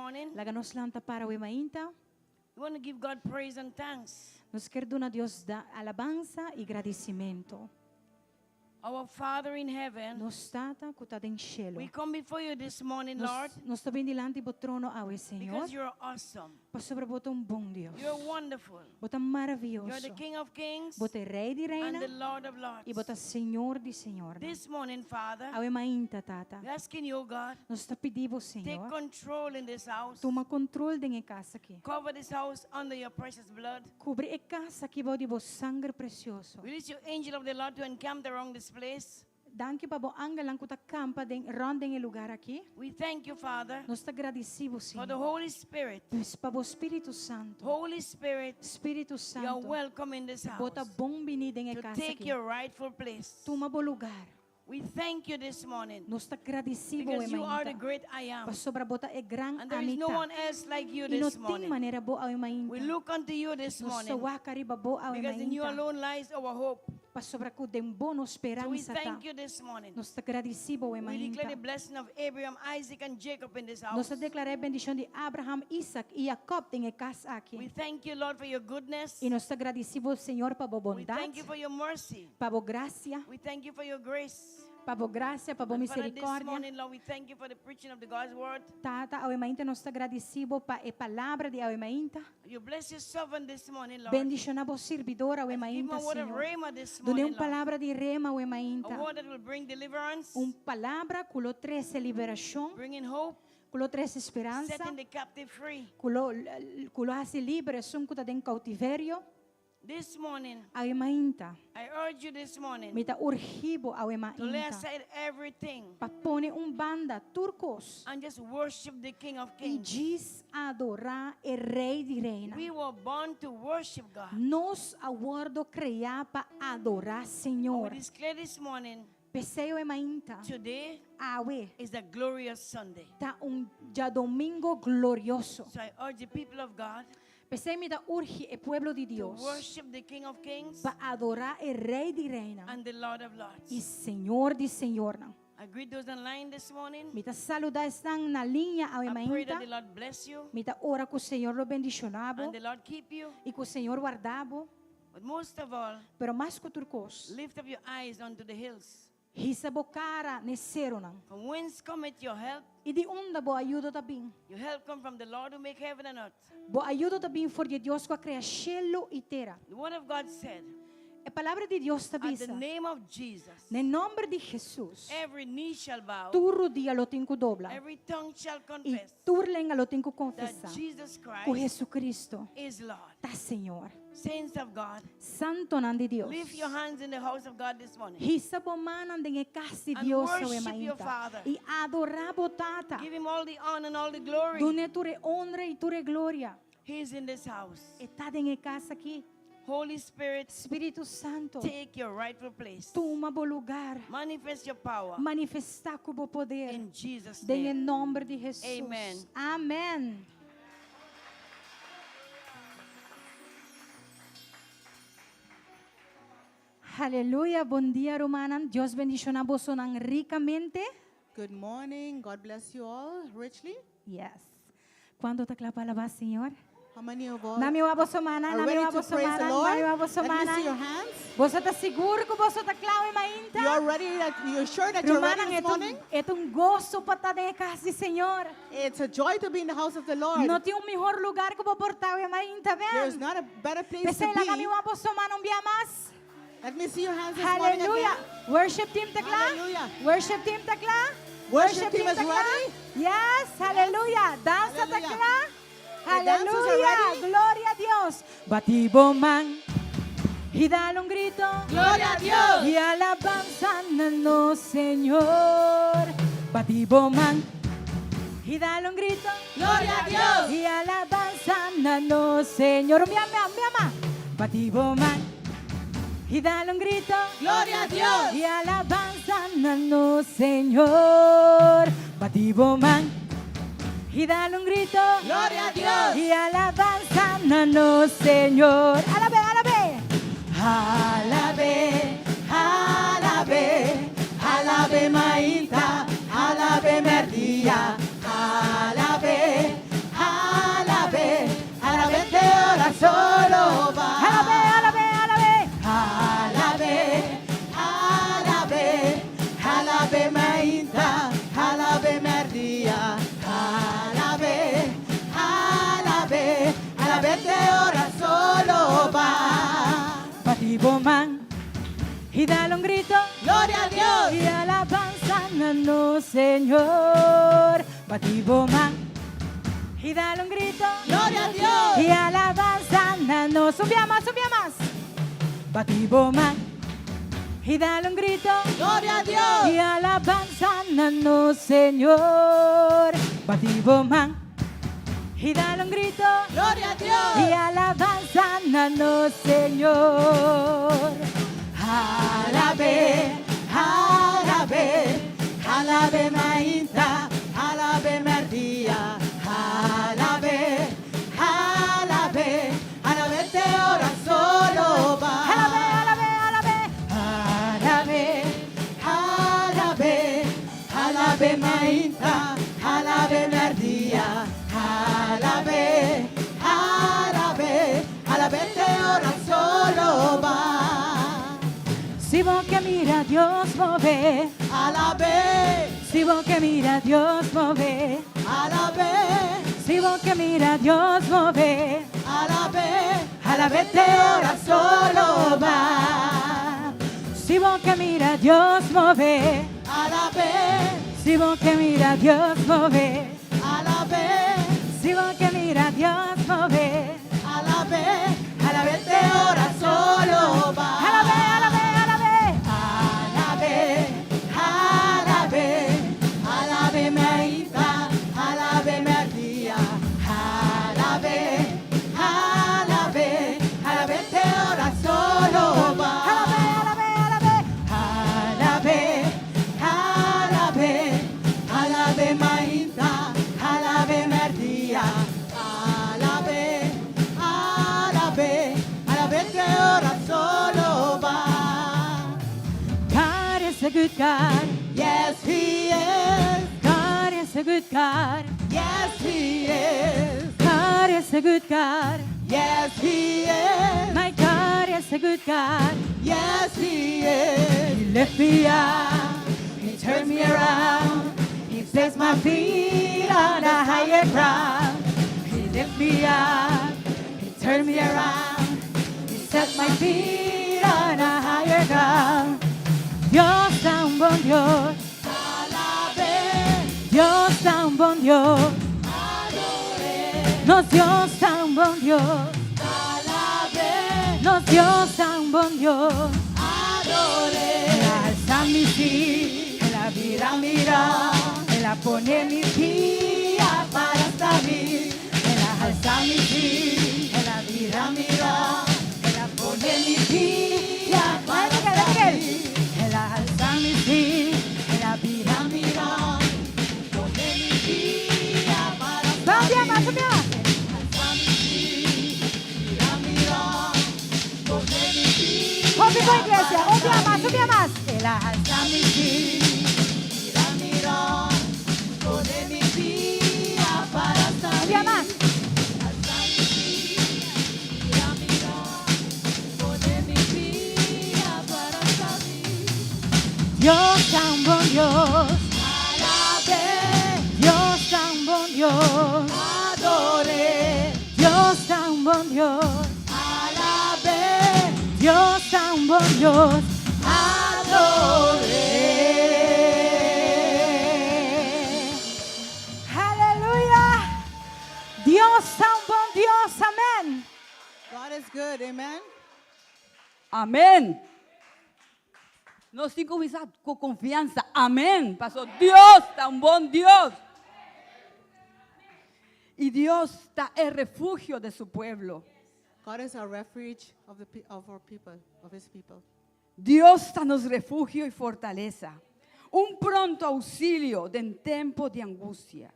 morning. Laga nos lanta para awe mainta. We want to give God praise and thanks. Nos ke duna Dios da alabansa i gradisimentu. Our Father in heaven, Nos Tata ku ta den shelu. we come before you this morning, Lord, Nos, nos ta bin dilanti bo trono awe, Señor. because you're awesome. Pasobra bo ta un bon Dios. You're wonderful. Bo ta You're maravioso. the King of kings Bo ta Rei di and the reina Lord of i bo lords. ta Señor di señornan. This morning, Father, Awe mainta, Tata. we're asking you, God, Nos ta pidi bo, take Señor. control in this house. Tuma kontrol den e kas aki. Cover this house under your precious blood. Kubri e kas aki bou di bo sanger presioso. Release your angel of the Lord to encamp around this place. Danki pa bo angelnan ku ta kampa den rònt den e lugá aki. We thank you, Father, Nos ta gradisí bo, for the Señor. Holy Spirit. Pa bo Spiritu Santu. Holy Spirit, Spiritu you're Santu. welcome in this Bo ta house bon biní den e to kas take aki. your rightful place. Tuma bo lugá. We thank you this morning Nos ta gradisí bo because you are the mainta. great I am. Pasobra bo ta e gran And there is no ami ta. one else like you I no this tin morning. manera bo awe We mainta. look unto you this Nos ta morning wak riba bo awe because in you mainta. alone lies our hope. Pasobra ku den bo nos So we speransa ta. thank you this morning. Nos ta gradisí bo awe We declare mainta. the blessing of Abraham, Isaac, and Jacob in this Nos house. ta deklará e bendishon di Abraham, Isaac i Jacob den e kas We aki. thank you, Lord, for your goodness. I nos ta gradisí bo, Señor, pa bo We bondat, thank you for your mercy. pa bo grasia, We thank you for your grace. pa bo grasia, pa bo And Father, this miserikòrdia. morning, Lord, we thank you for the preaching of the God's word. Tata, awe mainta nos ta gradisí bo pa e palabra di awe mainta. You bless your servant this morning, Lord. Bendishoná bo sirbidó awe Give him mainta, a word of Señor. rhema this Dun'é morning, un Lord. palabra di rema awe A mainta. word that will bring deliverance, Un palabra ku lo trese liberashon, bringing hope, ku lo trese speransa, setting the captive free. ku lo ku lo hasi liber esun ku ta den koutiverio. This morning, Awe mainta. I urge you this morning Mi ta urgi bo awe to lay mainta. aside everything Pa pone un banda tur kos. and just worship the King of I Kings. djis adorá e Rei di Reinan. We were born to worship God. Nos a wòrdu kreá pa adorá We Señor. declare this morning, P'esei awe mainta. today Awe is a glorious Sunday. ta un djadumingu glorioso. So I urge the people of God P'esei mi ta urgi e pueblo di to Dios worship the King of Kings pa adorá e Rei di Reinan and the Lord of Lords. i Señor di Señornan. I greet those online this morning. Mi ta saludá esnan na liña awe I pray mainta. that the Lord bless you Mi ta ora ku Señor lo bendishoná bo and the Lord keep you. i ku Señor warda bo. But most of all, Pero mas ku tur kos, lift up your eyes unto the hills. hisa bo kara na e seronan. From whence cometh your help? I di unda bo ayudo ta bin? Your help come from the Lord who make heaven and earth. Bo ayudo ta bin for di Dios ku a krea shelu i tera. The word of God said, E palabra di Dios ta At the bisa. name of Jesus, Na nòmber di Jesus, every knee shall bow, tur rudia lo tin ku dobla. every tongue shall I confess tur lenga lo tin ku that konfesá Jesus ku Christ Jesucristo is Lord. ta Señor. Saints of God, Santonan di Dios. lift your hands in the house of God this morning. Hisa bo mannan den e kas di And Dios awe worship your mainta. Father. I adorá bo Tata. Give him all the honor and all the glory. Dun'é tur e honra i tur e gloria. He is in this house. E ta den e kas aki. Holy Spirit, Spiritu Santu, take your rightful place. tuma bo lugá. Manifest your power Manifestá ku bo poder. in Jesus' Den e name. nòmber di Jesus. Amen. Amèn. Aleluya. Bon dia, rumannan. Dios bendishoná bosonan rikamente. Good morning. God bless you all richly. Yes. Kuantu ta kla pa alabá Señor? How many of all Laga mi wak boso mannan, are laga mi ready to wak boso praise the mannan, Lord? laga mi wak boso Let me see your mannan. hands. Boso ta sigur ku boso ta kla awe mainta? You are ready? That you're sure that you're ready Rumannan, this morning? e ta un goso pa ta den kas di Señor. It's a joy to be in the house of the Lord. No tin un mihó lugá ku bo por ta awe mainta, There's ben. not a better place to P'esei laga mi be. wak boso mannan un bia mas. Let me see your hands this morning Aleluya. again. Worship team ta kla? Hallelujah. Worship team ta kla? Worship team is ta kla? ready? Yes, aleluya. Dansa ta Hallelujah. kla? The dancers are Aleluya. ready? Gloria na Dios. Bati bo man i dal un gritu. Gloria na Dios. I alabansa na nos Señor. Bati bo man i dal un gritu. Gloria na Dios. I alabansa na nos Señor. Mi ama, mi ama. Bati bo man i dal un gritu. Gloria na Dios. I alabansa na nos Señor. Bati bo man i dal un gritu. Gloria na Dios. I alabansa na nos Señor. Alab'é, alab'é. Alab'é, alab'é, alab'é mainta, alab'é mèrdia, alab'é, ora solo ba. Alab'é, alab'é, alab'é. Alab'é, alab'é, alab'é mainta, alab'é mèrdia. Alab'é, alab'é, alab'é te ora solo ba. Bati bo man i dal un grito. Gloria a Dios. I alabansa na nos Señor. Bati bo man i dal un grito. Gloria a Dios. I alabansa na nos. Un bia mas, un bia mas. Bati bo man i dal un grito. Gloria a Dios. I alabansa na nos Señor. Bati bo man i dal un grito. Gloria a Dios. I alabansa na nos Señor. Alab'é, alab'é, alab'é mainta, alab'é mèrdia. Alab'é, alab'é, alab'é te ora solo ba. Alab'é, alab'é, alab'é. Alab'é, alab'é, alab'é mainta, alab'é mèrdia. Alab'é, alab'é, alab'é te ora solo ba. Si bo ke mira Dios move, Alab'é, si bo ke mira Dios move, alab'é, si bo ke mira Dios move, alab'é, alab'é te ora solo ba. Si bo ke mira Dios move, Alab'é, si bo ke mira Dios move, alab'é, si bo ke mira Dios move, alab'é, alab'é te ora solo ba. Alab'é, alab'é, alab'é. Alab'é, alab'é, alab'é mainta, alab'é mèrdia. Alab'é, alab'é, alab'é te ora solo ba. Alab'é, alab'é, alab'é. Alab'é, alab'é, alab'é mainta, alab'é mèrdia. Alab'é, alab'é, alab'é te ora solo ba. God is a good God. Yes, he is. God is a good God. Yes, he is. God is a good God. Yes, he is. My God is a good God. Yes, he is. He lift me up. He turned me around. He placed my feet on a higher ground. He lift me up. He turned me around. He set my feet on a higher ground. Dios ta un bon Dios. Alab'é, Dios ta un bon Dios. Ador'é, Nos Dios ta un bon Dios. Alab'é, Nos Dios ta un bon Dios. Ador'é. Alsa mi pia, el a bira mi rònt, el a pone mi pia para stabil. El a alsa mi pia, el a bira mi rònt, el a pone mi pia para stabil. El a alsa mi pia, el a bira mi rònt, Pone mi pia para Vamos, más, más. Alsa mi pia, bira mi rònt, pone mi pia Hopi pa iglesia, un dia mas, un dia mas. El a alsa mi pia. Bira mi rònt, pone mi pia para Un dia mas. Alsa mi pia, bira mi rònt, pone mi pia para stabil. Dios ta un bon Dios. Alab'é, Dios ta un bon Dios. Ador'é, Dios ta un bon Dios. Alab'é, Dios ta un bon Dios. Ador'é. Aleluya. Dios ta un bon Dios. Amèn. God is good, amen. Amèn. Nos tin ku kuminsá ku konfiansa. Amèn. Pasó Dios ta un bon Dios. I Dios ta e refugio di su pueblo. God is our refuge of our people, of his people. Dios ta nos refugio i fortalesa. Un pronto ousilio den tempu di angustia.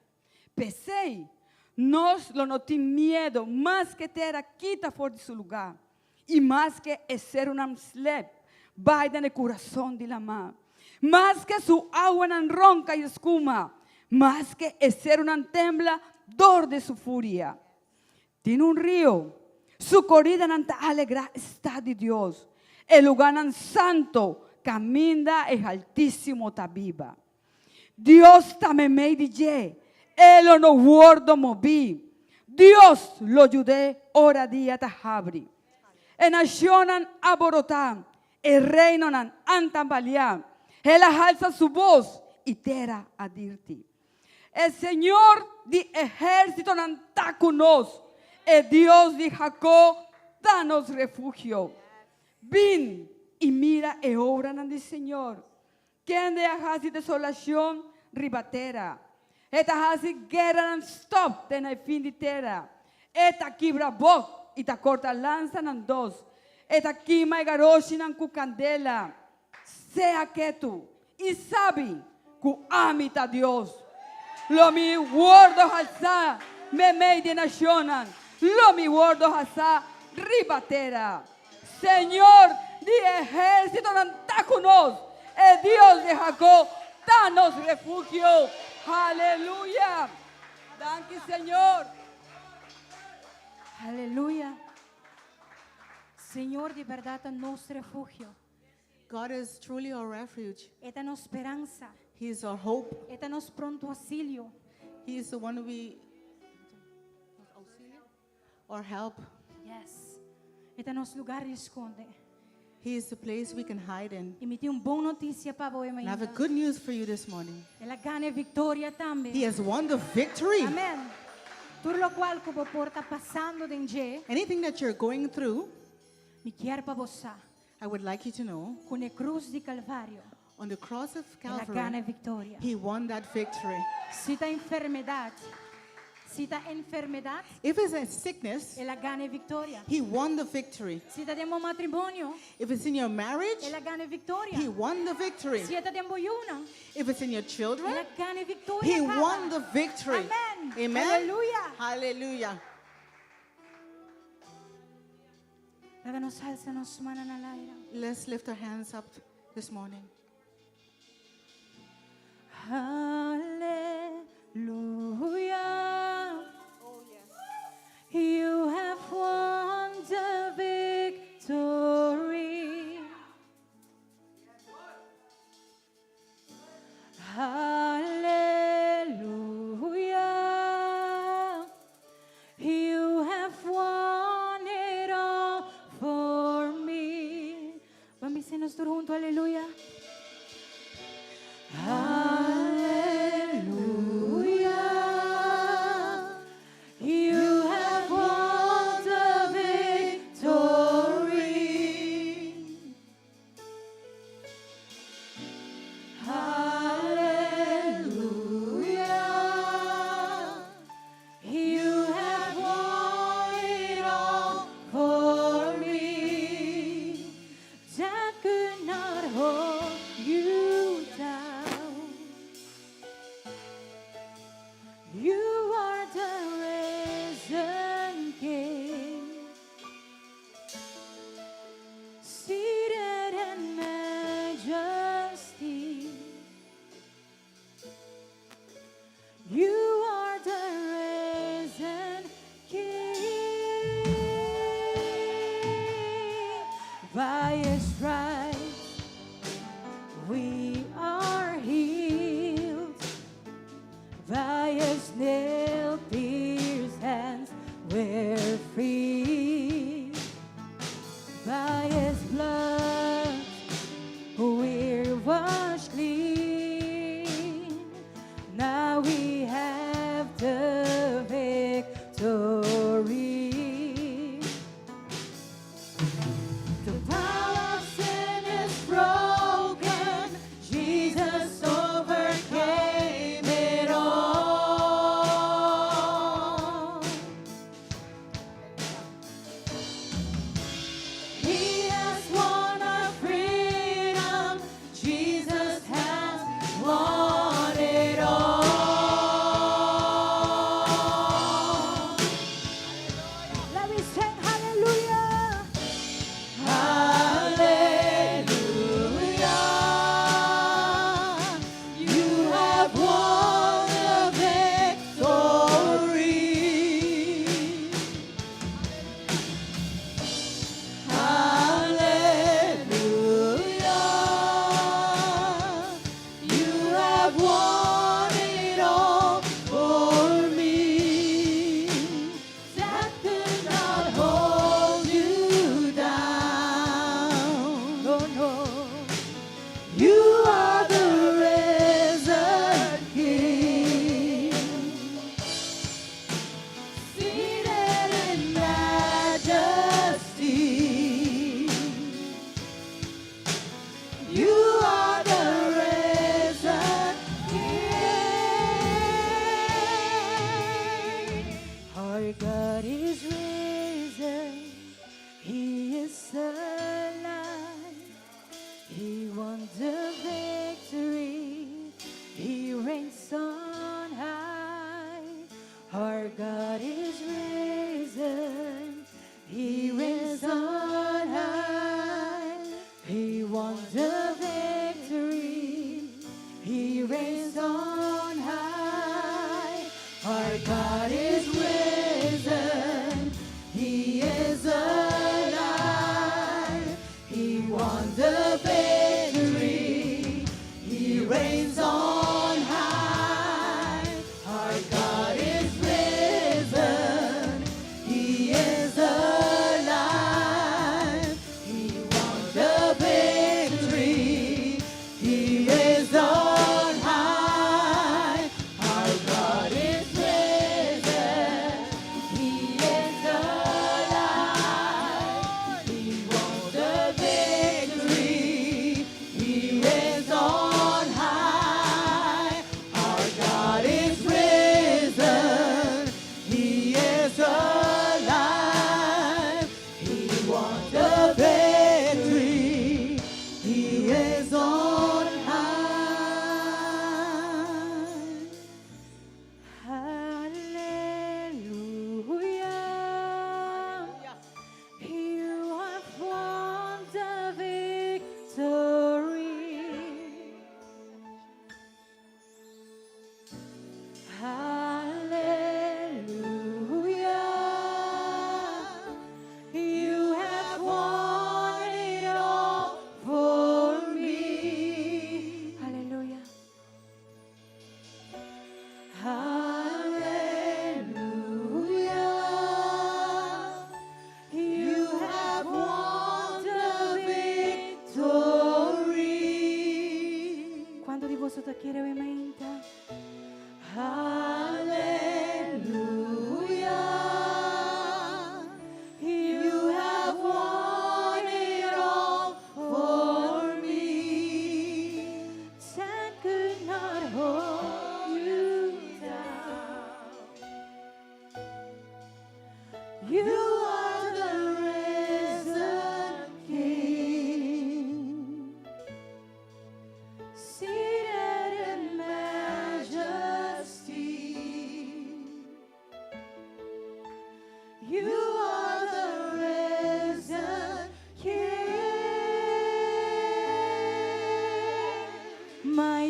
P'esei, nos lo no tin miedu maske tera kita for di su lugá. I maske e serunan slep bai den kurason di laman. Maske su awanan ronka i skuma. Maske e serunan tembla dor di su furia. Tin un riu. Su koridanan ta alegrá e stat di Dios, e lugánan santu kaminda e Haltísimo ta biba. Dios ta meimei di dje, e lo no wòrdu mobí. Dios lo yud'é ora dia ta habri. E nashonnan a borotá, e reinonan an tambaliá. El a halsa su bos i tera a dirti. E Señor di ehérsitonan ta ku nos, e Dios di Jakó ta nos refugio. Bin i mira e obranan di Señor, kende a hasi desolashon riba tera. E ta hasi gueranan stòp te na e fin di tera. E ta kibra bog i ta korta lansanan dos. E ta kima e garoshinan ku kandela. Sea ketu i sabi ku ami ta Dios. Lo mi wòrdu halsá meimei di e nashonnan, lo mi wòrdu halsá riba tera. Señor di ehérsitonan ta ku nos, e Dios di Jakó ta nos refugio. Aleluya! Danki, Señor. Aleluya! Señor di bèrdat ta nos refugio. God is truly our refuge. E ta nos speransa. He is our hope. E ta nos pronto ousilio. He is the one we our help. Yes. E ta nos lugá di skonde. He is the place we can hide in. I mi tin un bon notisia pa bo And I have a mainta. good news for you this morning. El a gana viktoria tambe. He has won the victory. Amèn. Tur loke ku bo por ta pasando den dje, Anything that you're going through, mi ke pa bo sa. I would like you to know Ku na krus di Kalvario, on the cross of el a gana Calvary, viktoria. he won that victory. Si ta enfermedat, si ta enfermedat, If it's a sickness, el a gana viktoria. he won the victory. Si ta den matrimonio, If it's in your marriage, el a gana viktoria. he won the victory. Si ta den bo yunan, If it's in your children, el a gana viktoria. he kaba. won the victory. Amen. Amen. Hallelujah. Hallelujah. Laga nos alsa nos man na laira. Let's lift our hands up this morning. Hallelujah. You have won the victory. Hallelujah. You have won it all for me. Ban bisa nos tur huntu, aleluya. Hallelujah. You have won the victory. Hallelujah. You have won it all for me. Death could not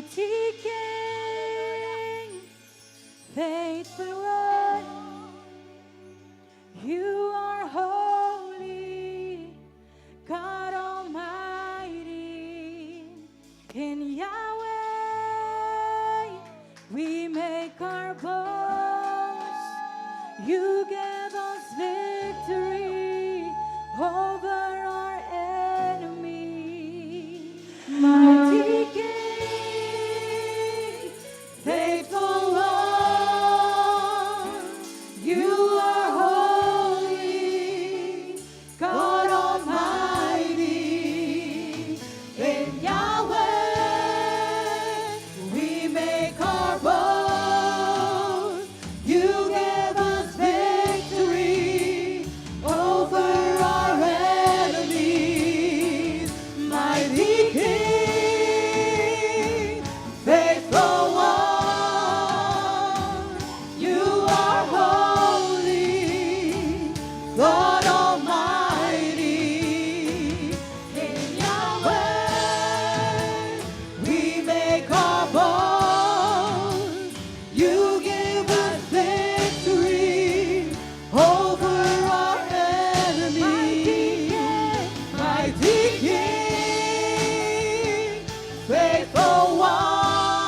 Mighty King, faithful one, you are holy, God Almighty. In Yahweh, we make our boast. You gave us victory over our enemy. Mighty King, faithful Lord, you are holy, God Almighty. In Yahweh, we make our boast. You gave us victory over our enemies. Mighty King, faithful one, you are holy, God Almighty. In Yahweh, we make our boast. You give us victory over our enemies. Mighty King, faithful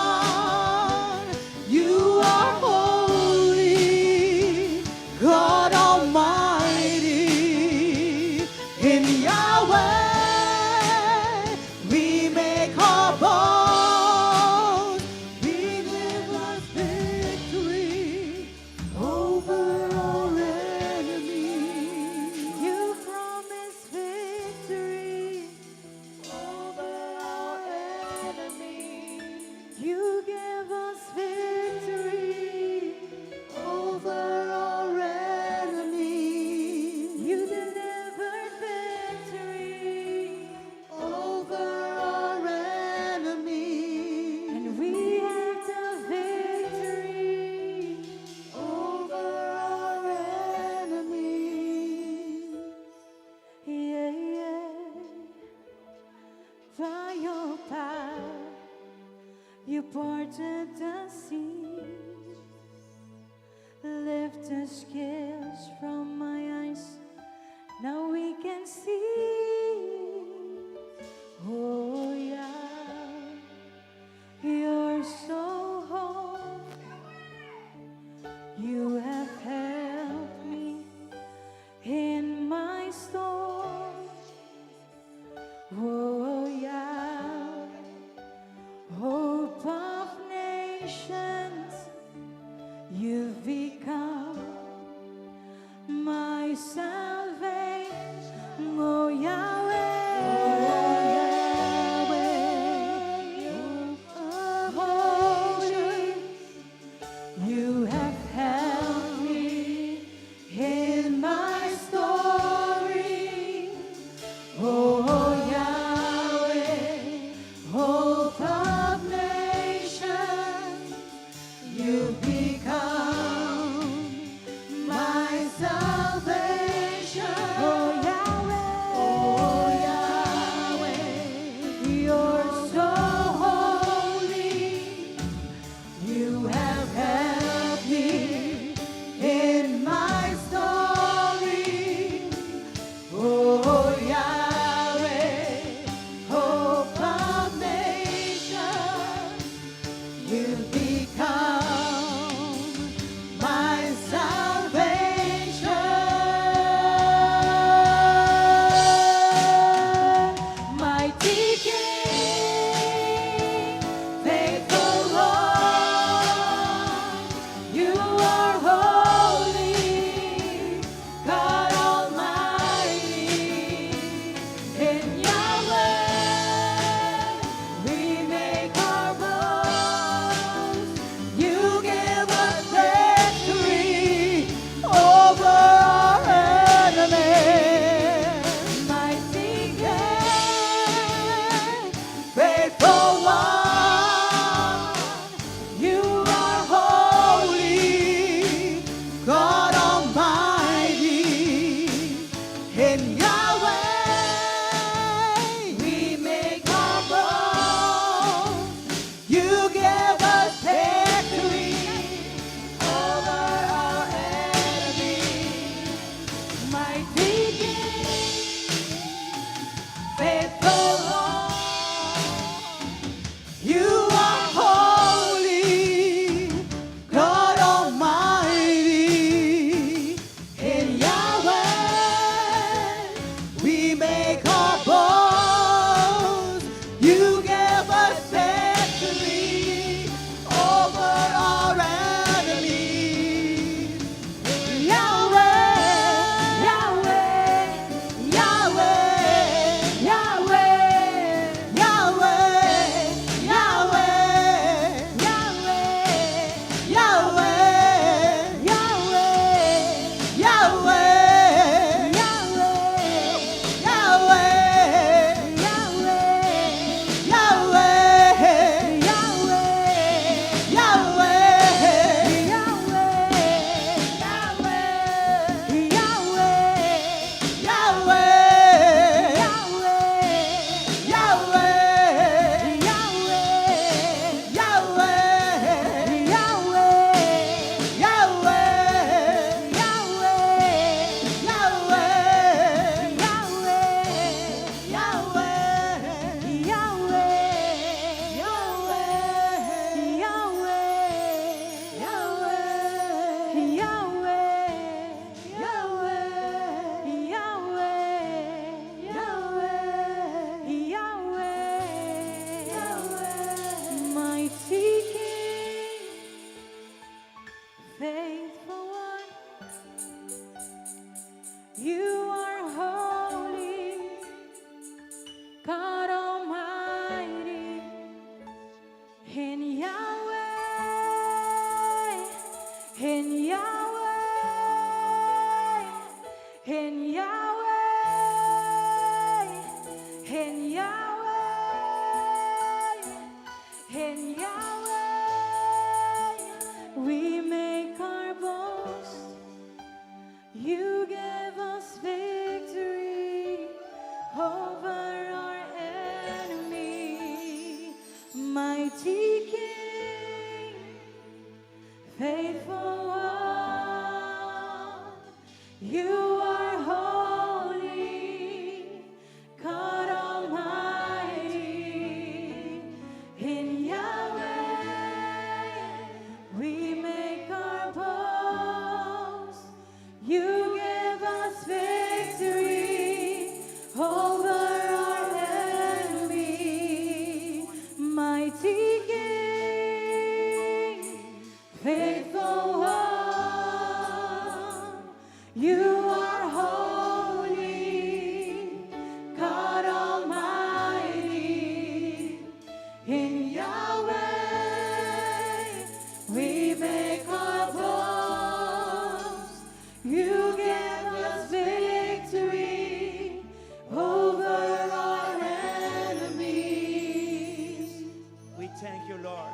one, you are holy, God Almighty. In Yahweh, we make our boast. We give us victory over our enemies. You promise victory Over our enemies. You give us victory Over our enemies. You delivered victory Over our enemies. And we have the victory Over our enemies. Yeah. By your power, you parted the sea. Lift the scales from my eyes. Now we can see. Oh, yeah. You're so holy. You have helped me in my storm. Oh, yeah. Hope of nations, you've become my salvation. Oh, Yahweh. Yahweh, holy. You have helped me in my story. Oh Yahweh, hope of nations, You've become my salvation. Oh Yahweh, Oh Yahweh, you're so holy. You have helped me in my story. Oh Yahweh, hope of nations, you've become my salvation. Mighty King, faithful Lord, you are holy, God Almighty. In Yahweh, we make our boast. You give us victory over our enemies. Mighty King, Faithful one, you are holy, God Almighty. In Yahweh, we make our boast. You Mighty King, faithful one, you are holy, God Almighty. In Yahweh, we make our boast. You give us victory over our enemy. Mighty King, faithful one, you are holy, God Almighty. In Yahweh, we make our boast. You give us victory over our enemies. We thank you, Lord.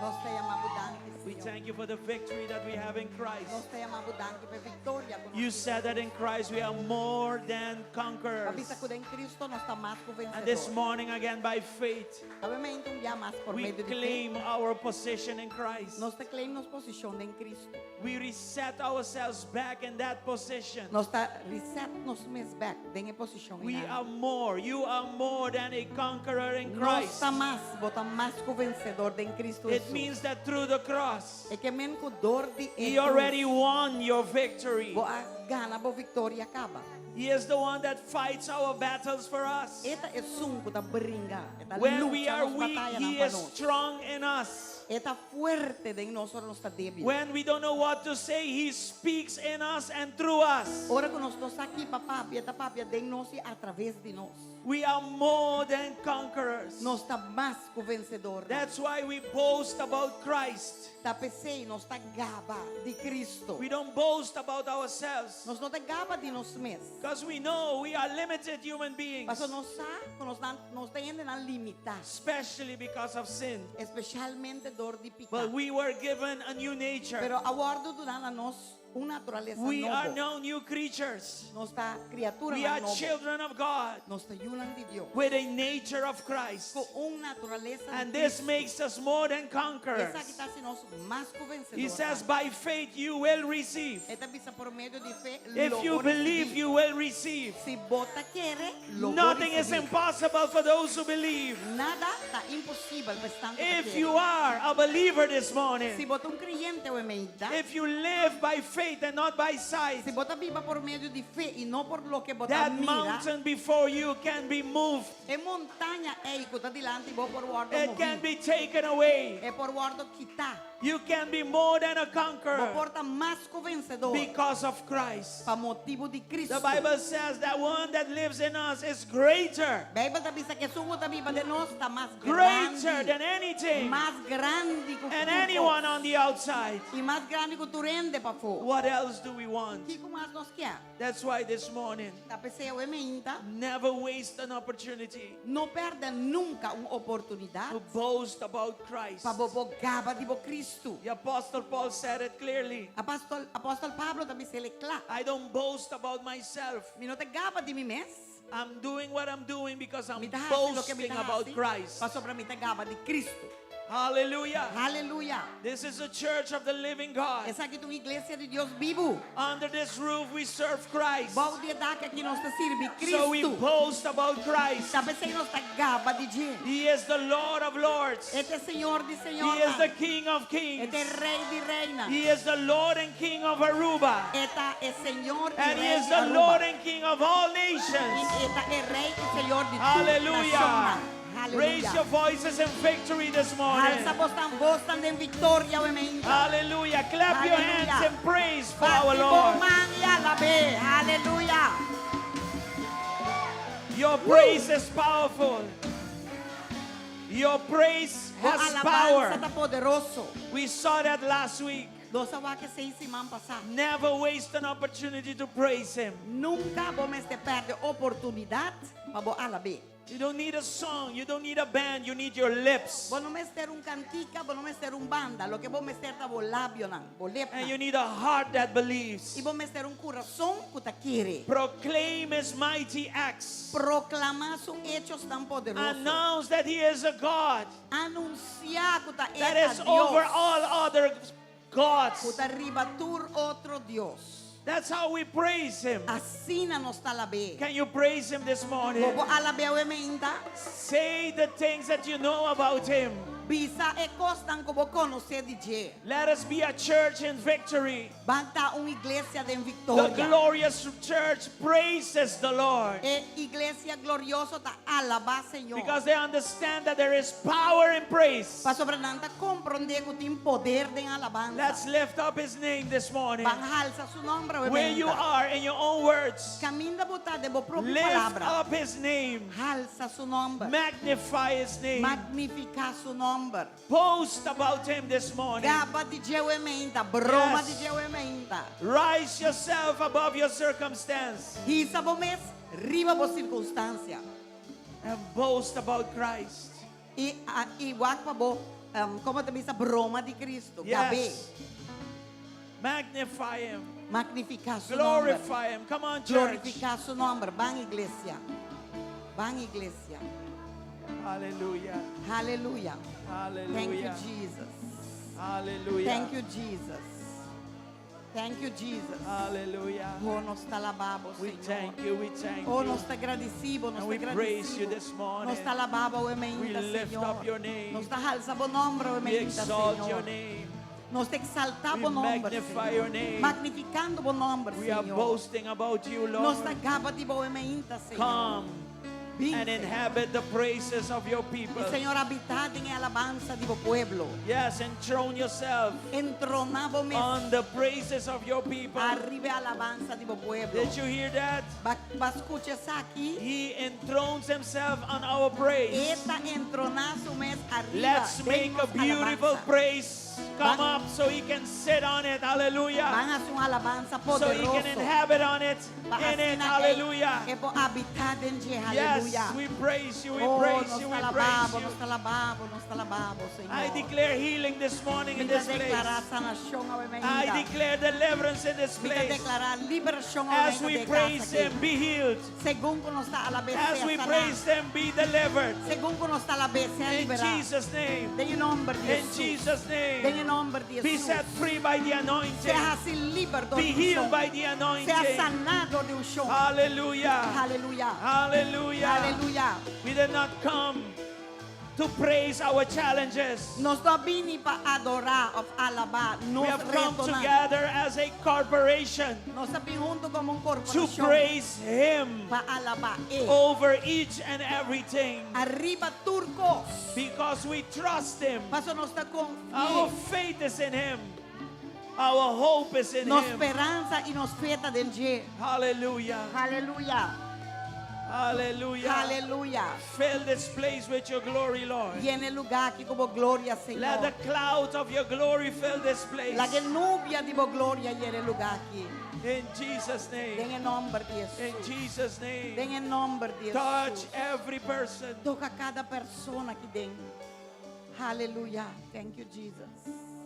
Nos ta yama bo danki, We Señor. thank you for the victory that we have in Nos Christ. ta yama bo danki pa e viktoria. ku nos You tin. said that in Christ we are more than conquerors. Bo a bisa ku den Kristo nos ta mas ku And this vensedó. morning, again, by faith, Awe mainta un bia mas por we medio di fe. claim our position in Christ. Nos ta claim nos posishon den Kristo. We reset ourselves back in that position. Nos ta reset nos mes bèk den e posishon. We are more. You are more than a conqueror in Nos Christ. ta mas, bo ta mas ku vensedó den Kristo It Hesus. means that through the cross, E ke men ku dor di He already won your victory. Bo a gana bo viktoria kaba. He is the one that fights our battles for us. E ta esun ku ta bringa. E ta When we lucha are nos weak, batalla He pa is nos. strong in us. E ta fuerte den nos, ora nos ta débil. When we don't know what to say, He speaks in us and through us. Ora ku nos no sa ki pa papia, e ta papia den nos i a traves di nos. We are more than conquerors. Nos ta mas ku vensedó. That's why we boast about Christ. Ta p'esei, nos ta gaba di Kristo. We don't boast about ourselves Nos no ta gaba di nos mes. because we know we are limited human beings, Paso nos sa, ku nos ta nos ta hendenan limitá, especially because of sin. espesialmente dor di piká. But we were given a new nature. Pero a wòrdu duná na nos un naturalesa We are nobo. now new creatures. Nos ta kriatura We are nobo. children of God Nos ta yunan di Dios. with a nature of Christ. Ku un naturalesa And di this Kristo. makes us more than conquerors. Esaki ta hasi nos mas ku vensedó. He says, by faith you will receive. E ta bisa por medio di fe, If you believe, you will receive. Si bo ta kere, lo Nothing is risibí. impossible for those who believe. Nada ta imposibel pa esnan ku If kere. you are a believer this Si morning, bo ta un kreyente awe mainta, if you live by faith and not by sight, si bo ta biba por medio di fe i no por loke bo ta that mira, mountain before you can be moved. e montaña ei ku ta dilanti bo por wòrdu It can moví. be taken away. E por wòrdu kitá. You can be more than a Bo conqueror por ta mas ku vensedó because of Christ. pa motibu di The Kristo. Bible says that one that lives in us is greater, Beibel ta bisa ku esun ku ta biba den nos ta mas greater grandi, than anything mas grandi ku and anyone on the outside. i mas grandi ku tur hende pafó. What else do we want? Kiko mas nos ke? That's why this morning, Ta p'esei awe mainta, never waste an opportunity no pèrdè nunka un oportunidat to boast about Christ. pa bo por gaba di bo Kristo. The Apostle Paul said it clearly. Apòstel Apòstel Pablo ta bis'é kla. I don't boast about myself. Mi no ta gaba di mi mes. I'm doing what I'm doing because I'm Mi ta hasi loke mi boasting ta about hasi. Christ. Pasobra mi ta gaba di Kristo. Hallelujah. Aleluya. This is a church of the living God. Esaki ta un iglesia di Dios bibu. Under this roof, we serve Christ. Bou di e dak aki nos ta sirbi So we Kristo. boast about Christ. Ta p'esei nos ta gaba di dje. He is the Lord of Lords. E ta Señor di He is the señornan. King of Kings. E ta Rei di reinan. He is the Lord and King of Aruba. E ta e Señor i And He Rei is di the Aruba. Lord and King of all I nations. e ta e Rei i Señor di tur Hallelujah. nashonnan. Raise Hallelujah. your voices in victory this morning. Alsa bosnan vosnan den viktoria awe mainta. Hallelujah. Clap your hands Hallelujah. and praise for our Bati bo Lord. man i alab'é. Hallelujah. Your praise is powerful. Your praise Bo has alabansa power. ta poderoso. We saw that last week. Nos a wak esei siman pasá. Never waste an opportunity to praise Him. Nunka bo mester pèrdè oportunidat pa bo alab'é. You don't need a song, you don't need a band, you need your lips. Bo no mester un kantika, bo no mester un banda. Loke bo mester ta bo labionan, bo And you lepnan. need a heart that believes. I bo mester un kurason ku ta kere. Proclaim his mighty acts. Proklamá su echonan poderoso. Announce that he is a God Anunsiá ku ta that E ta is over Dios. all other Ku gods. ta riba tur otro Dios. That's how we praise him. Asina nos ta alab'é. Can you praise him this morning? Bo por alab'é awe mainta. Say the things that you know about him. Bisa e kosnan ku bo konosé di dje. Let us be a church in victory. Ban ta un iglesia den The viktoria. glorious church praises the Lord E iglesia glorioso ta alabá Señor. because they understand that there is power in praise. Pasobra nan ta komprondé ku tin poder den alabansa. Let's lift up his name this morning. Ban halsa su nòmber awe Where you mainta. are in your own words, Kaminda bo ta den bo propio lift palabra. up his name, Halsa su nòmber. magnify his name, Magnifiká su nòmber. boast about him this morning. Gaba di dje awe mainta. Broma Yes. di dje awe mainta. Rise yourself above your circumstance Hisa bo mes riba bo sirkunstansia. and boast about Christ. I, a, i wak pa bo, um, kon ta bisa broma di Kristu. Gab'é. Yes. Magnify him. Magnifiká su nòmber. Glorify him. Come on, church. Glorifiká su nòmber. Ban iglesia. Ban iglesia. Hallelujah. Aleluya. Thank you, Hallelujah. Jesus. Hallelujah. Thank you, Jesus. Thank you, Jesus. Hallelujah. Oh, nos ta alabá bo, We Señor. thank you. We thank Oh, you. nos ta gradisido, nos And we ta praise you gradisido. this morning. Nos ta alabá bo, We lift Señor. up your name. Nos ta halsa bo nòmber, We exalt your name. Nos ta eksaltá We bo nòmber, magnify Señor. your name. Magnifikando bo nòmber, We are Señor. boasting about you, Nos Lord. ta gaba di bo Señor. Come Bin, and Señor. inhabit the praises of your people. I Señor, habitá den alabansa di bo pueblo. Yes, enthrone yourself Entroná bo mes on the praises of your people. ariba alabansa di bo pueblo. Did you hear that? B'a b'a skucha esaki. He enthrones himself on our praise. E ta entroná su mes ariba. Let's make a Den nos beautiful alabansa. praise come Ban- up so he can sit on it. Hallelujah. Ban hasi un alabansa So he can poderoso. inhabit on it. Pa In it. asina Hallelujah. E por habitá den dje. Aleluya. Yes, we praise you. We Oh, praise nos you. We ta praise alabá bo, you. nos ta alabá bo, nos ta alabá bo, Señor. I declare healing this morning in Mi ta this place. deklará sanashon awe I mainta. declare deliverance in this Mi ta place. deklará liberashon awe As we mainta den praise kas aki. him, be healed. Segun ku nos ta alab'é, As sea we saná. praise him, be delivered. Segun ku nos ta alab'é, sea In liberá. Jesus' name. Den nòmber di In Hesus. Jesus' name. Den nòmber di Be Hesus. set free by the anointing. Sea hasí liber Be di healed unshon. by the Sea anointing. saná dor di unshon. Hallelujah. Aleluya. Hallelujah. Aleluya. We did not come to praise our challenges. Nos no a bini pa adorá òf alabá. We Nos have come retonan. together as a corporation Nos a bin huntu komo un to korporashon praise Him pa alabá E. over each and everything Ariba tur kos. because we trust Him. Paso nos ta Our konfia. faith is in Him. Our hope is in Nos Him. speransa i nos fe ta den dje. Hallelujah. Aleluya. Hallelujah. Aleluya. Fill this place with your glory, Lord. Yena e lugá aki ku bo gloria, Let the Señor. cloud of your glory fill this place. Laga nubia di bo gloria yena e lugá aki. In Jesus' name. Den nòmber di In Hesus. Jesus' name. Den nòmber di Touch Hesus. every person. Toka kada persona aki den. Aleluya. Thank you, Jesus.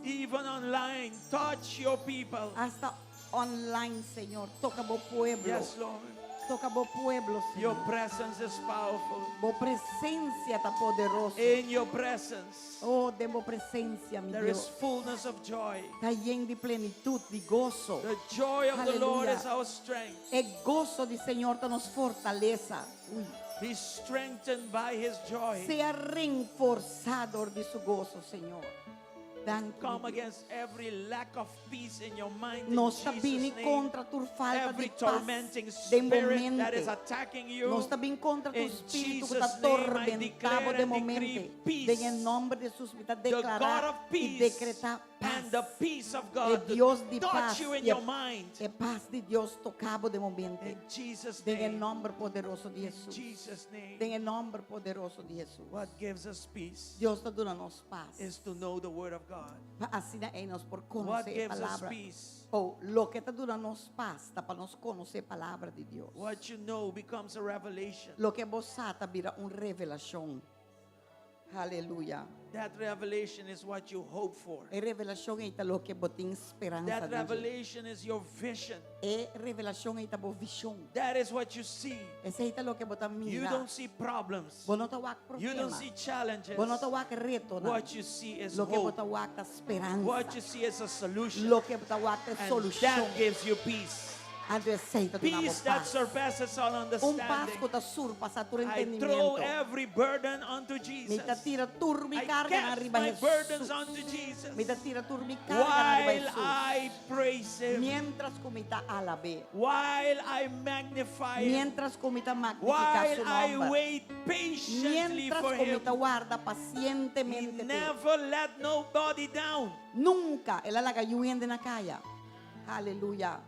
Even online, touch your people. Hasta online, Señor. Toka bo pueblo. Yes, Lord. Toka bo pueblo, Your Señor. presence is powerful. Bo presensia ta poderoso. In your presence, Oh, den bo presensia, mi there is Dios. fullness of joy. Ta yen di plenitut, di goso. The joy of the Lord Aleluya. is our strength. E goso di Señor ta nos fortalesa. Uy. Be strengthened by his joy. Sea reforsá dor di su goso, Señor. Danki. Come mi Dios. against every lack of peace in your mind. In Nos ta Jesus' bini name. kontra tur falta Every di pas tormenting den spirit that is mente. attacking you. Nos ta bin kontra tur In spiritu ku ta Jesus' name, I tormentá bo declare den and decree mente. peace. Den nòmber di Hesus, mi ta The God deklará of i peace dekretá and And the pas. peace of E God to Dios di touch pas. you in E, your mind. e pas di Dios toka bo den bo mente. In Jesus' Den e name. nòmber poderoso di In Hesus. Jesus' name. Den e nòmber poderoso di Hesus. What gives us peace Dios ta duna nos pas. is to know the Word of God. Pa asina ei nos por What konosé e gives us palabra. peace? Oh, loke ta duna nos pas, ta pa nos konosé palabra di Dios. What you know becomes a revelation. Loke bo sa ta bira un revelashon. Aleluya. That revelation is what you hope for. E revelashon ei ta loke bo tin speransa That di dje. revelation is your vision. E revelashon ei ta bo vishon. That is what you see. Esei ta loke bo ta You mira. don't see problems. Bo no ta wak You don't problema. see challenges. Bo no ta wak reto. What you see is Loke hope. bo ta wak ta speransa. What you see is a solution. Loke bo ta wak ta And solushon. that gives you peace. Anto esei ta duna Peace that pas. surpasses all Un pas understanding. ku ta surpasá tur I throw entendimiento. every burden onto Mi ta Jesus. tira tur mi I karga cast riba my burdens Hesus. onto Jesus. Mi ta tira tur mi karga riba While Hesus. I praise Him. Mientras ku mi ta alab'é. While I magnify Him. Mientras ku mi ta magnifiká While su I nòmber. wait patiently Mientras for ku mi Him. ta warda He pasientemente. p'e. never let nobody down. Nunka el a laga niun hende na kaya. Aleluya.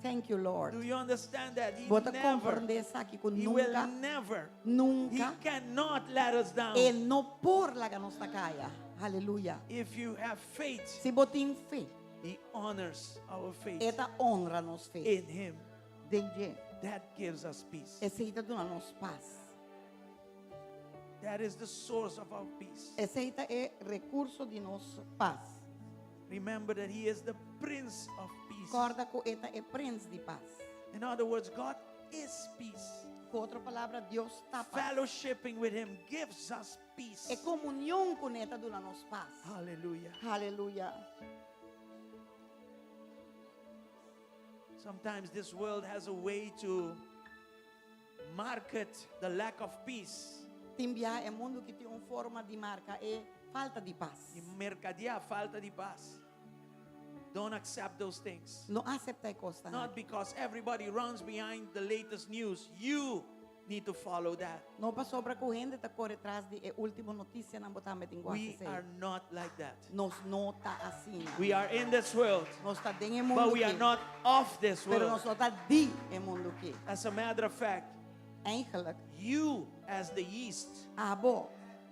Thank you, Lord. Do you understand that? He Bo ta never, komprondé esaki ku he will nunka, never, he nunka, cannot let us down. e no por laga nos na kaya. Aleluya. If you have faith, Si bo tin fe, he honors our faith e ta honra nos fe. in him. Den dje. That gives us peace. Esei ta duna nos pas. That is the source of our peace. Esei ta e rekurso di nos pas. Remember that he is the Prince of Peace. Kòrda ku e ta e prens di pas. In other words, God is peace. Ku otro palabra, Dios ta pas. Fellowshipping with him gives us peace. E komunion kuné ta duna nos pas. Hallelujah. Aleluya. Sometimes this world has a way to market the lack of peace. Tin bia e mundu aki tin un forma di marka e falta di pas. Y mercadear falta di pas. Don't accept those things. No aseptá e kosnan. Not because everybody runs behind the latest news. You need to follow that. No pasobra ku hende ta kore tras di e último notisianan bo tambe tin We ku are not like that. Nos no ta asina. We are in this world, Nos ta den e mundu but we are aki. not of this Pero world. nos no ta di e mundu aki. As a matter of fact, Eigenlijk, you as the yeast abo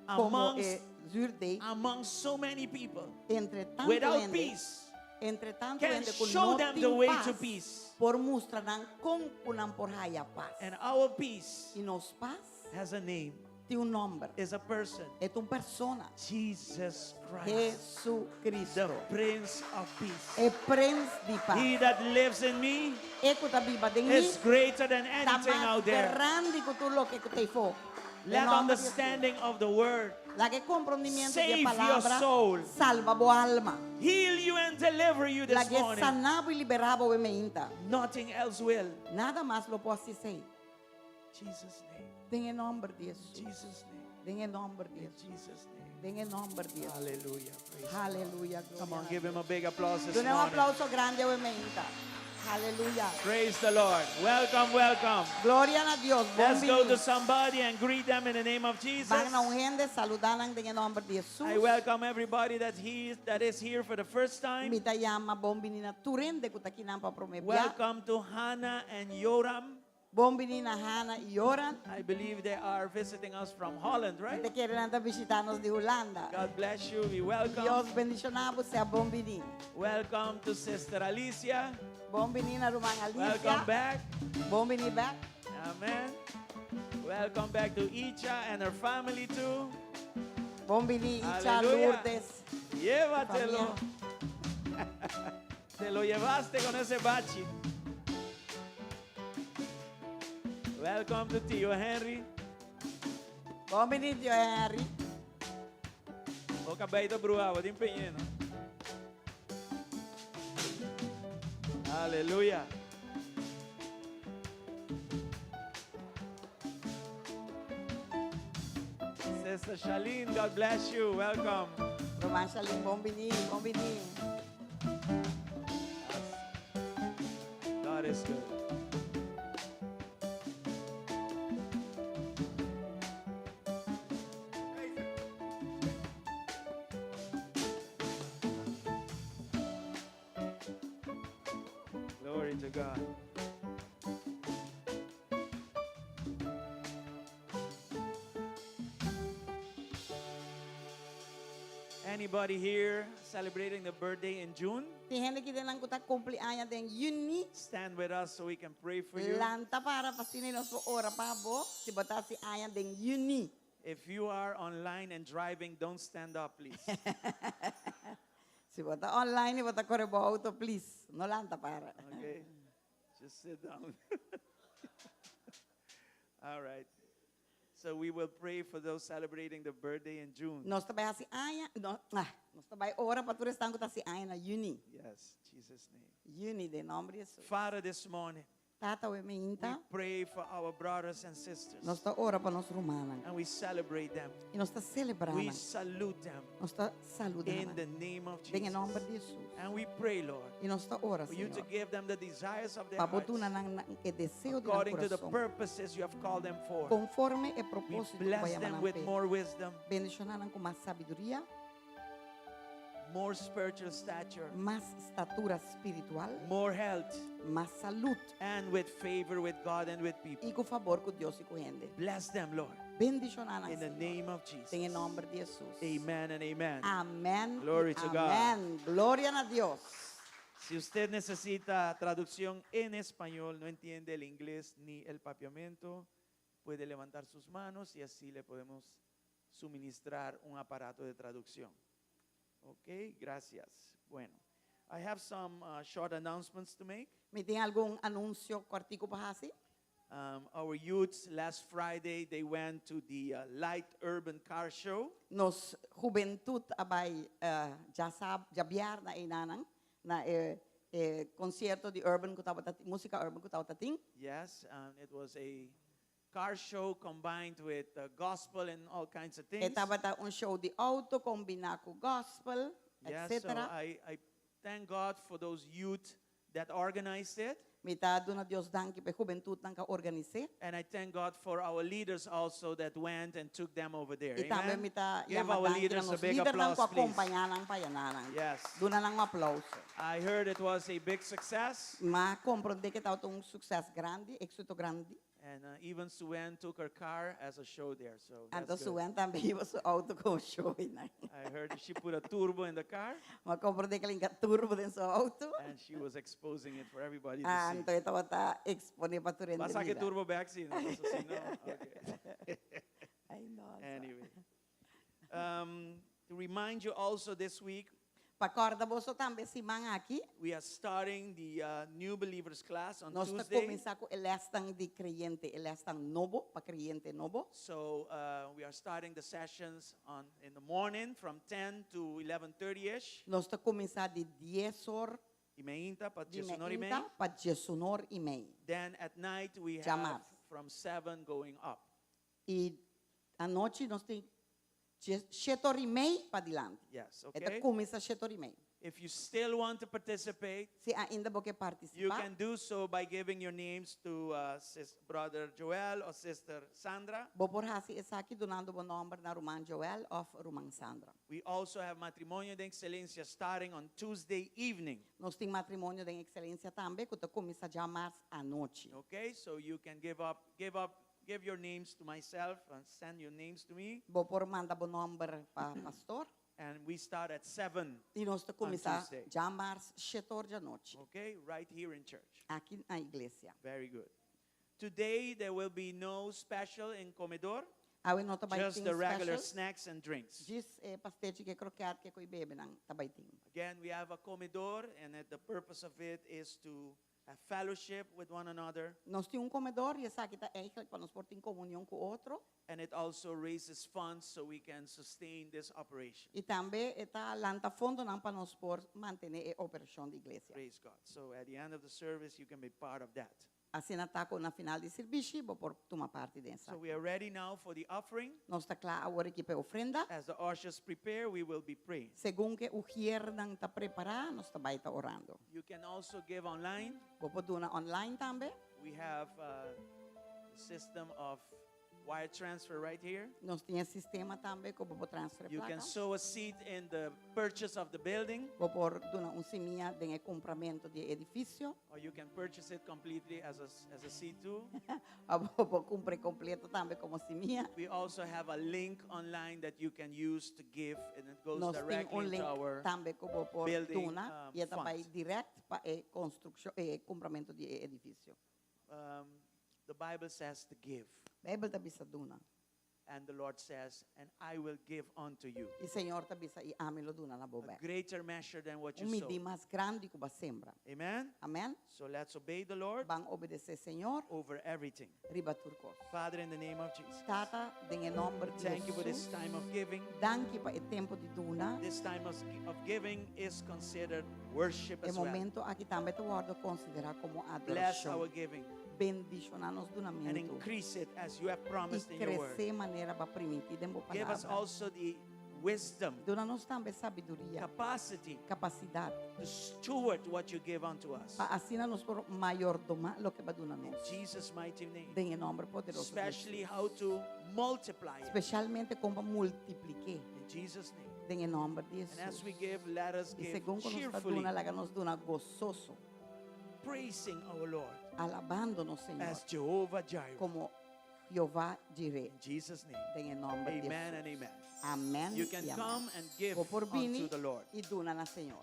komo Amongst- e zuurdeeg, among so many people entre tantu without hende, peace entre tantu can hende ku show no them tin the way pas, to peace. por mustra nan kon ku nan por haya pas. And our peace I nos pas has a name, tin un nòmber. is a person. E ta un persona. Jesus Christ, Jesucristo. the Prince of Peace. E prens di pas. He that lives in me E ku ta biba den mi is greater than ta anything mas out there. grandi ku tur loke ku t'ei afó. Let understanding of the word Laga e komprendementu Save di your palabra soul. salba bo alma. heal you and deliver you La this que morning. sana bo i liberá bo mainta. Nothing else will. Nada mas lo por hasi esei. Jesus' name. Den e nòmber di Hesus. Jesus' name. Den e nòmber di In Hesus. Jesus' name. Den e nòmber di Hesus. Hallelujah. Praise God. Aleluya. Come on, give him a big applause this Duna un morning. aplouso grandi mainta. Aleluya. Praise the Lord. Welcome, welcome. Gloria na Dios. Bon Let's go to bini. somebody and greet them in the name of Jesus. Ban na un hende, saludá nan den nòmber di Hesus. I welcome everybody that he that is here for the first time. Mi ta yama bon bini na tur hende ku ta akinan pa promé bia. Welcome to Hannah and Yoram. Bon bini na Hannah i Yoram. I believe they are visiting us from Holland, right? Mi ta kere nan ta bishitá nos di Hulanda. God bless you. We welcome. Dios bendishoná bo, sea bon bini. Welcome to Sister Alicia. Bon bini na ruman Alicia. Welcome back. Bon bini back. Amen. Welcome back to Icha and her family too. Bon bini Icha Aleluya. Lourdes. Llévatelo. Te lo llevaste con ese bachi. Welcome to Tío Henry. Bon bini Tio Henry. O cabello bruado, de empeñé, ¿no? Aleluya. Sister Charlene, God bless you. Welcome. Ruman Charlene, bon bini, bon bini. God is good. to God. Anybody here celebrating the birthday in June? Tin hende akinan ku ta kumpli aña den yüni. Stand with us so we can pray for you. Lanta para pa asina nos por ora pa bo. Si bo ta hasi aña den yüni. If you are online and driving, don't stand up, please. Si bo ta online i bo ta kore bo outo, please, no lanta para. Okay? Just sit down. All right. So we will pray for those celebrating the birthday in June. Nos ta bai hasi aña, no, ah, nos ta bai ora pa tur esnan ku ta hasi aña na yüni. Yes, Jesus' name. Yüni, den nòmber di Hesus. Father, this morning, Tata awe we mainta, pray for our brothers and sisters. nos ta ora pa nos rumannan. And we celebrate them. I nos ta selebrá We nan. salute them Nos ta saludá in nan. the name of Den nòmber Jesus. di Hesus. And we pray, Lord, I nos ta ora, for you to Señor. give them the desires of their Pa bo hearts duna nan e deseo di nan according to the kurason. purposes you have called them for. Konforme e We propósito ku bless bo a yama them nan with p'e. more wisdom, Bendishoná nan ku mas sabiduria, more spiritual stature, mas statura spiritual, more health, mas salú and with favor with God and with people. i ku fabor ku Dios i ku hende. Bless them, Lord, Bendishoná nan, in the Señor. name of Den Jesus. nòmber di Hesus. Amen and amen. Amèn. Glory to God. Amèn. Gloria na Dios. Si usted necesita traducción en español, no entiende el inglés ni el papiamento, puede levantar sus manos y así le podemos suministrar un aparato de traducción. Ok, gracias. Bueno, I have some short announcements to make. Mi tin algun anunsio kòrtiku pa hasi? Our youths last Friday, they went to the Light Urban Car Show. Nos hubentut a bai uh, djasab, djabièrnè einan, na e, e konsierto di urban ku tabata, músika urban ku tabata tin. Yes, it was a car show combined with gospel and all kinds of E things. tabata un show di outo kombiná ku gospel, Yeah, so etc. I thank God for those youth that organized it. Mi ta duna Dios danki pa e hubentutnan ku a organis'é. And I thank God for our leaders also that went and took them over there. I tambe Amen. mi ta Give yama our danki na leaders a nos big lidernan ku applause, please. akompañá nan pa ayanan. Yes. Duna nan un aplouso. I heard it was a big success. M'a komprondé ku tabata un sukseso grandi, éksito grandi. And even Suen took her car as a show there. So Anto that's good. Suen tambe a hiba su outo komo show einan. I heard she put a turbo in the car M'a komprondé ku el a hinka turbo den su outo. and she was exposing it for everybody to see. Anto e tabata eksponé pa tur hende Basta ku mira. turbo bèk sí, no? Eso sí, no? Okay. Ai, nossa. Anyway. To remind you also this week, Pa kòrda boso tambe e siman aki, we are starting the New Believers class on nos ta Tuesday. kuminsá ku e lèsnan di kreyente, e lèsnan nobo, pa kreyente nobo. So we are starting the sessions on in the morning from 10 to 11:30ish. Nos ta kuminsá di 10 or Di meinta pa di 10 or i meinta mei. pa 10 or i mei. Then at night we have Djamars. from 7 going up. I anochi nos tin 7 or i mei pa dilanti. Yes, E ta okay? kuminsá 7 or i mei. If you still want to participate, Si ainda bo ke you partisipá, can do so by giving your names to Brother Joel or Sister Sandra. bo por hasi esaki dunando bo nòmber na Ruman Joel òf Ruman Sandra. We also have Matrimonio de Excelencia starting on Tuesday evening. Nos tin Matrimonio den Ekselensia tambe, ku ta kuminsá djamars anochi. Okay, so you can give your names to myself and send your names to me. Bo por manda bo nòmber pa pastor. And we start at 7. I nos ta kuminsá Tuesday. djamars 7 or di anochi. Okay, right here in church. Aki na iglesia. Very good. Today there will be no special in comedor, Awe no ta bai just tin the regular special. snacks and drinks. Djis eh, pastechi ku kroket ku kos bebe nan ta bai tin. Again, we have a comedor, and the purpose of it is to have fellowship with one another, Nos tin un komedor i esaki ta eigenlijk pa nos por tin komunion ku otro. and it also raises funds so we can sustain this operation. I tambe e ta lanta fondonan pa nos por mantené e operashon di iglesia. Praise God. So at the end of the service, you can be part of that. Asina ta ku na final di servisio, bo por tuma parti den So esaki. we are ready now for the offering. Nos ta kla awor aki pa e ofrenda. As the ushers prepare, we will be praying. Segun ku e ùshernan ta prepará, nos ta bai ta orando. You can also give online. Bo por duna online tambe. We have system of wire transfer right here. Nos tin e sistema tambe ku bo por transfer You can plaka. sow a seed in the purchase of the building, Bo por duna un simia den e kumpramentu di e edifisio. or you can purchase it completely as a, as a seed too. Òf bo por kumpr'é kompleto tambe komo simia. We also have a link online that you can use to give, and it goes Nos tin directly un into link our tambe ku bo por building, duna i e ta fund. bai dirèkt pa e konstrukshon, e kumpramentu di e edifisio. The Bible says to give. Bijbel ta bisa duna. And the Lord says, and I will give unto you. I Señor ta bisa, i ami lo duna na bo A bek. greater measure than what you Un midí sow. mas grandi ku bo a sembra. Amen? Amen? So let's obey the Lord Ban obedesé Señor over everything. riba tur kos. Father, in the name of Jesus. Tata, den e nòmber di Thank you for this Hesus, time of giving. danki pa e tempu di duna. This time of giving is considered worship E as well. momento aki tambe ta wòrdu konsiderá komo Bless our adorashon. giving. Bendishoná nos And dunamentu. increase it as you have I promised in your word. kresé manera bo a primintí den bo Give us palabra. also the wisdom, Duna nos tambe sabiduria, capacity kapasidat, to steward what you give unto us. pa asina nos por mayordomá loke bo a duna In nos. Jesus' mighty name. Den e nòmber poderoso di Especially Hesus. how to multiply it. Spesialmente kon pa multipliké. In Jesus' name. Den e nòmber di And as Hesus. we give, let us I give segun ku nos ta cheerfully, duna, laga nos duna gososo. praising our Lord Alabando nos Señor as Jehovah Jireh. komo Jehová Jireh. In Jesus' name. Den e nòmber di Amen and Hesus. amen. Amèn You can i amèn. come and give Bo por bini unto the Lord. i duna na Señor.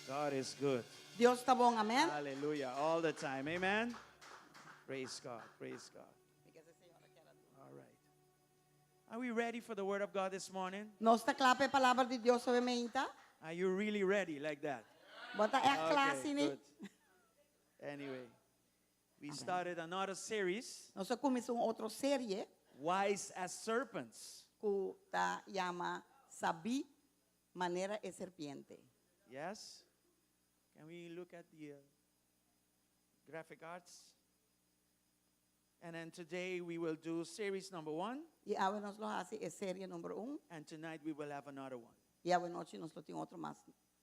God is good. Dios ta bon, amèn. Hallelujah. All the time. Amen. Praise God. Praise God. All right. Are we ready for the word of God this morning? Nos ta kla pa e palabra di Dios awe mainta? Are you really ready like that? Bo ta ègt kla Okay, asina? good. Anyway, we started another series, Nos a kuminsá un otro serie Wise as Serpents. ku ta yama Sabí Manera e Serpiente. Yes? Can we look at the uh, graphic arts? And then today we will do series number one, I awe nos lo hasi e serie number un. and tonight we will have another one. I awe nochi nos lo tin otro mas.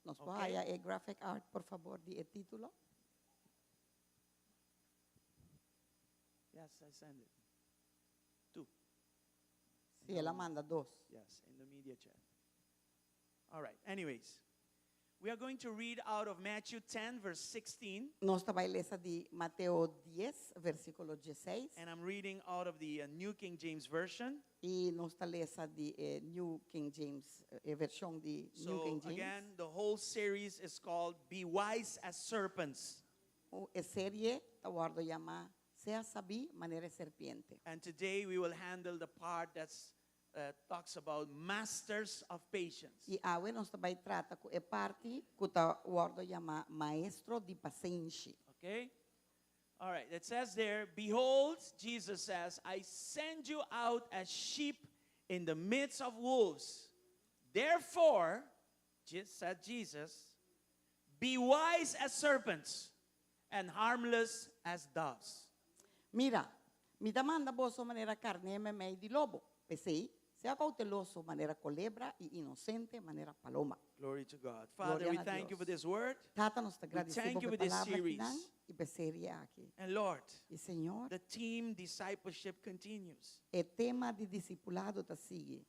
Nos por Okay. haya e graphic art, por fabor, di e título. Yes, I send it. Two. Si, el a manda dos. Yes, in the media chat. All right. Anyways, we are going to read out of Matthew 10, verse 16. Nos ta bai lesa di Mateo 10, versíkulo 16. And I'm reading out of the uh, New King James Version. I nos ta lesa di eh, New King James, eh, vershon di New So, King James. again, the whole series is called Be Wise as Serpents. O, e serie ta wòrdu yamá Sea Sabí Manera Serpiente. And today we will handle the part that uh, talks about masters of patience. I awe nos ta bai trata ku e parti ku ta wòrdu yamá Maestro di Pasenshi. Okay? All right. It says there, Behold, Jesus says, I send you out as sheep in the midst of wolves. Therefore, said Jesus, be wise as serpents and harmless as doves. Mira, mi ta manda boso manera karné meimei di lobo. P'esei, sea kouteloso manera kolebra i inosente manera paloma. Glory to God. Father, Gloria we na thank you Dios. for this word. Tata, nos ta We gradisí thank you pa for this palabra series. akinan i pa e serie aki. And Lord, I Señor, the theme discipleship continues. e tema di disipulado ta sigui.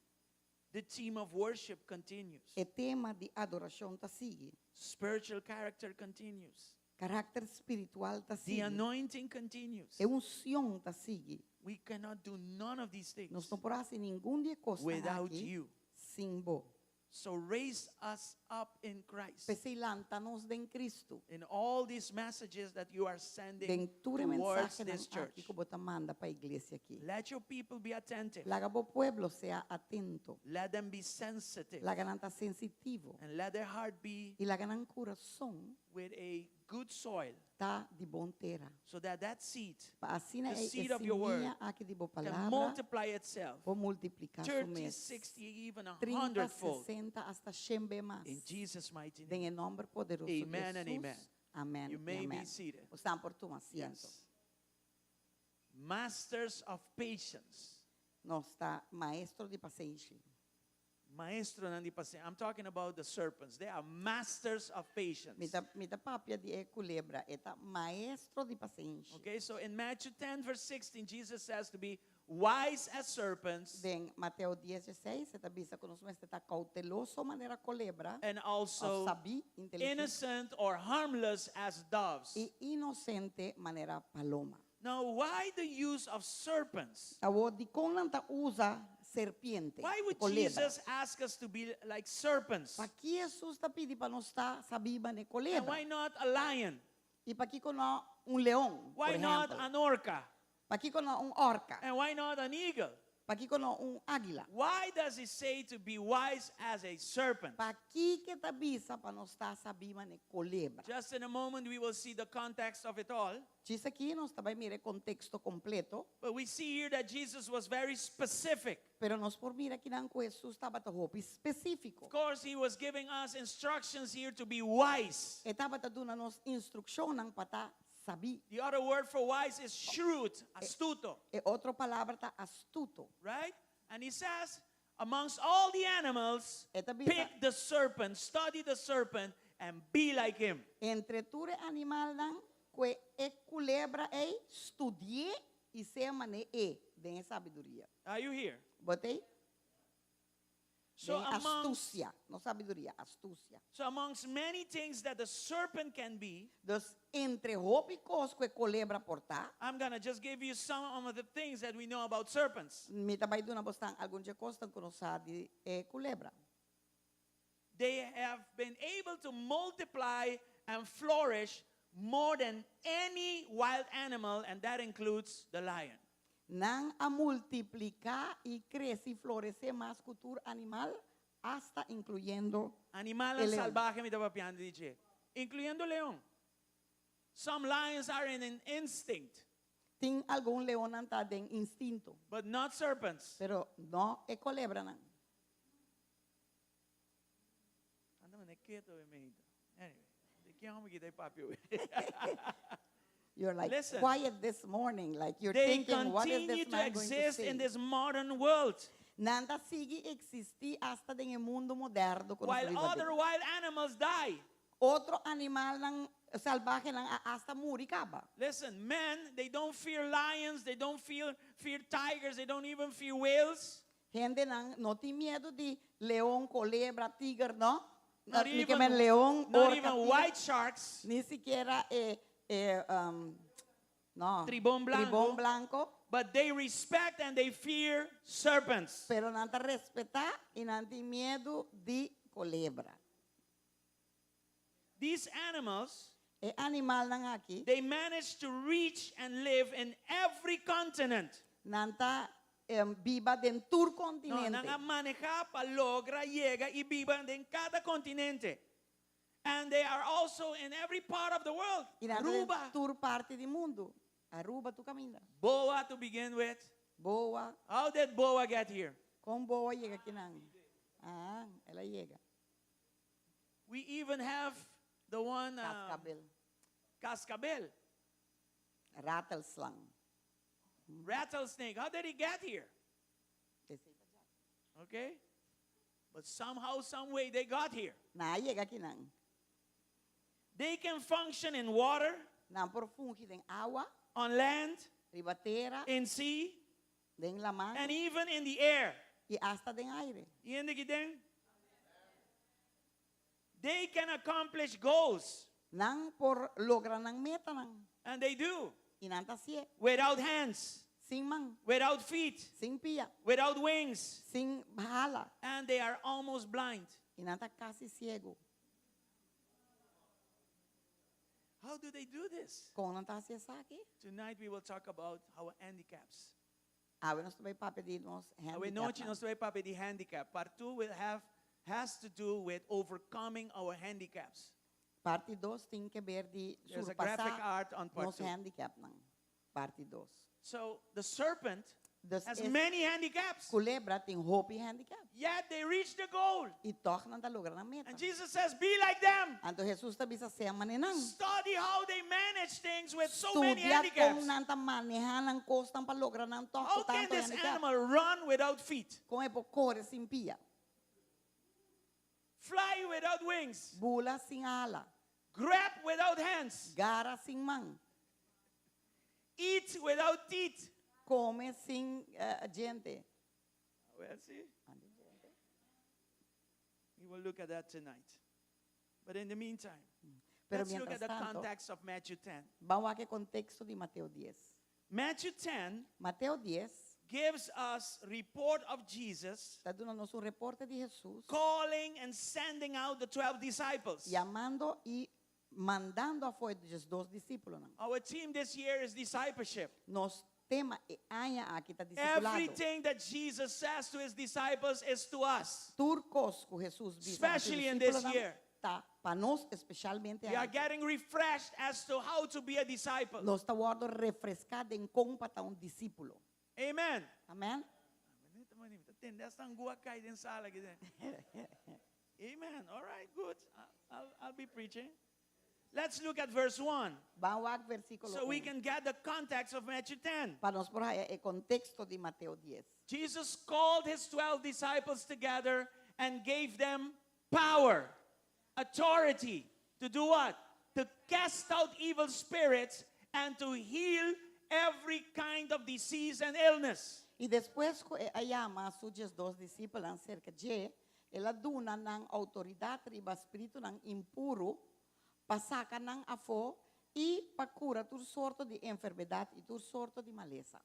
The theme of worship continues. E tema di adorashon ta sigui. Spiritual character continues. Karakter spiritual ta The sigui. anointing continues. E unshon ta sigui. We cannot do none of these things Nos no por hasi ningun di e kosnan without aki you. sin bo. So raise us up in Christ. P'esei lanta nos den Kristu. In all these messages that you are sending Den tur e towards mensahenan this aki church. ku bo ta manda pa e iglesia aki. Let your people be attentive. Laga bo pueblo sea atento. Let them be sensitive. Laga nan ta sensitivo. And let their heart be I laga nan kurason with a good soil ta di bon tera. so that that seed Pa asina The e, e seed of your word simia aki di bo can palabra multiply itself por multipliká su 30, mes. 60, even a 30, hundredfold. 60, hasta 100 be mas. In Jesus' mighty Den name. e nòmber poderoso di Amen and Jesus. amen. Amèn You i may be amèn. seated. Boso por tuma asiento. Yes. Masters of patience. Nos ta maestro di pasenshi. Maestronan di pasenshi. I'm talking about the serpents. They are masters of patience. Mi ta, mi ta papia di e kulebra. E ta maestro di pasenshi. Okay, so in Matthew 10, verse 16, Jesus says to be wise as serpents Den Mateo 10, 16, e ta bisa ku nos mester ta kouteloso manera kolebra, and òf also sabí, inteligente, innocent or harmless as doves. i inosente manera paloma. Now, why the use of serpents? Awor, dikon nan ta usa serpiente, Why would kolebra? Jesus ask us to be like serpents? Pakiko Jesus ta pidi pa nos ta sabí manera And kolebra? why not a lion? I pakiko no un leon, por Why not ehèmpel? an orca? Pakiko no un orka? And why not an eagle? Pakiko no un águila? Why does he say to be wise as a serpent? Pakiko e ta bisa pa nos ta sabí manera kolebra? Just in a moment, we will see the context of it all. Djis aki nos ta bai mira e konteksto kompleto, But we see here that Jesus was very specific. pero nos por mira akinan ku Jesus tabata hopi spesífiko. Of course, he was giving us instructions here to be wise. E tabata duna nos instrukshonnan pa ta sabí. The other word for wise is shrewd, astuto, E otro palabra ta astuto. right? And he says, amongst all the animals, E ta bisa pick the serpent, study the serpent, and be like him. entre tur e animalnan kohe e kulebra ei studi'é i sea manera e den e sabiduria. Are you here? Bo t'ei? So Den amongst, astusia, no sabiduria, astusia. so amongst many things that the serpent can be, Dus entre hopi kos ku e kolebra por ta, I'm gonna just give you some of the things that we know about serpents. mi ta bai duna bosnan algun dje kosnan ku nos sa di e kulebra. They have been able to multiply and flourish more than any wild animal, and that includes the lion. Nan a multipliká i krese i floresé mas ku tur animal, asta inkluyendo Animal e leon. salvaje, mi ta papiando di dje, incluyendo leon. Some lions are in an instinct, Tin algun leonnan ta den instinto, but not serpents. pero no e kolebranan. Anda mane keto e meito. Anyway, di ken hòmber aki ta papia awe? You're like Listen. quiet this morning, like you're They thinking, what is continue this to man going to exist say? in this modern world, Nan ta sigui eksistí asta den e mundu moderno ku nos while ta biba other den. wild animals die. Otro animalnan salvahenan a asta muri kaba. Listen, men, they don't fear lions, they don't fear tigers, they don't even fear whales. Hendenan no tin miedu di leon, kolebra, tiger, no? Not Mi even, ke men leon, not orka, even tiger. white sharks. Ni sikiera eh, eh, um, no. Tribon blanko. Tribon blanko. But they respect and they fear serpents. Pero nan ta respetá i nan tin miedu di kolebra. These animals, E animalnan aki, they manage to reach and live in every continent. nan ta em, biba den tur No, kontinente. nan a manehá pa logra yega i biba den kada kontinente. And they are also in every part of the world. I nan ta den Aruba, tur parti di mundu. Aruba tur kaminda. Boa to begin with. Boa. How did Boa get here? Kon Boa a yega akinan? Ah, el a yega. We even have the one Cascabel. Cascabel, Rattleslang. rattlesnake. How did he get here? Okay? But somehow, some way, they got here. Nan a yega akinan. They can function in water, Nan por fungi den awa, on land, riba tera, in sea, den laman and even in the air. i asta den aire. I den? They can accomplish goals. Nan por logra nan metanan. And they do. I nan ta hasié. Without hands, Sin man, without feet, sin pia, without wings. sin hala. And they are almost blind. I nan ta kasi siegu. How do they do this? Kon nan ta hasi esaki? Tonight we will talk about our handicaps. Awe nos ta bai papia di nos Awe nochi handicap. nos ta bai papia di handicap. Part 2 will have has to do with overcoming our handicaps. Parti 2 tin ke ber di There's a graphic surpasá art on part nos 2. handicapnan. Parti 2. So the serpent Dus has e many handicaps, kulebra tin hopi handicap. yet they reach the goal. I tòg nan ta logra nan meta. And Jesus says, Be like them. Anto Jesus ta bisa sea manera nan. Study how they manage things with so many Studia kon handicaps. nan ta manehá nan kosnan pa logra nan tòg How ku can tantu this handicap. animal run without feet, Kon e por kore sin pia, fly without wings, bula sin ala, grab without hands, gara sin man, eat without teeth? kome sin eh, djente. Well, see. We will look at that tonight. But in the meantime, Pero let's look mientras at the tanto, context of Matthew 10. ban wak e konteksto di Mateo 10. Matthew 10 Mateo 10 gives us report of Jesus ta duna nos un reporte di Jesus calling and sending out the 12 disciples. yamando i mandando afó e 12 disípulonan. Our theme this year is discipleship. Nos tema e aña aki ta disipulado. Everything that Jesus says to his disciples is to us. Tur kos ku Jesus bisa na su Especially in this disípulonan year. ta pa nos espesialmente We are aki. getting refreshed as to how to be a disciple. Nos ta wòrdu refreská den kon pa ta un disípulo. Amen. Amèn? Amen. All right, good. I'll be preaching. Let's look at verse 1 Ban wak versíkulo so we 1. can get the context of Matthew 10. Pa nos por haña e konteksto di Mateo 10. Jesus called his 12 disciples together and gave them power, authority to do what? To cast out evil spirits and to heal every kind of disease and illness. I despues ku el a yama su 12 disipelnan serka dje, el a duna nan outoridat riba spiritunan impuru pa saka nan afó i pa kura tur sorto di enfermedat i tur sorto di malesa.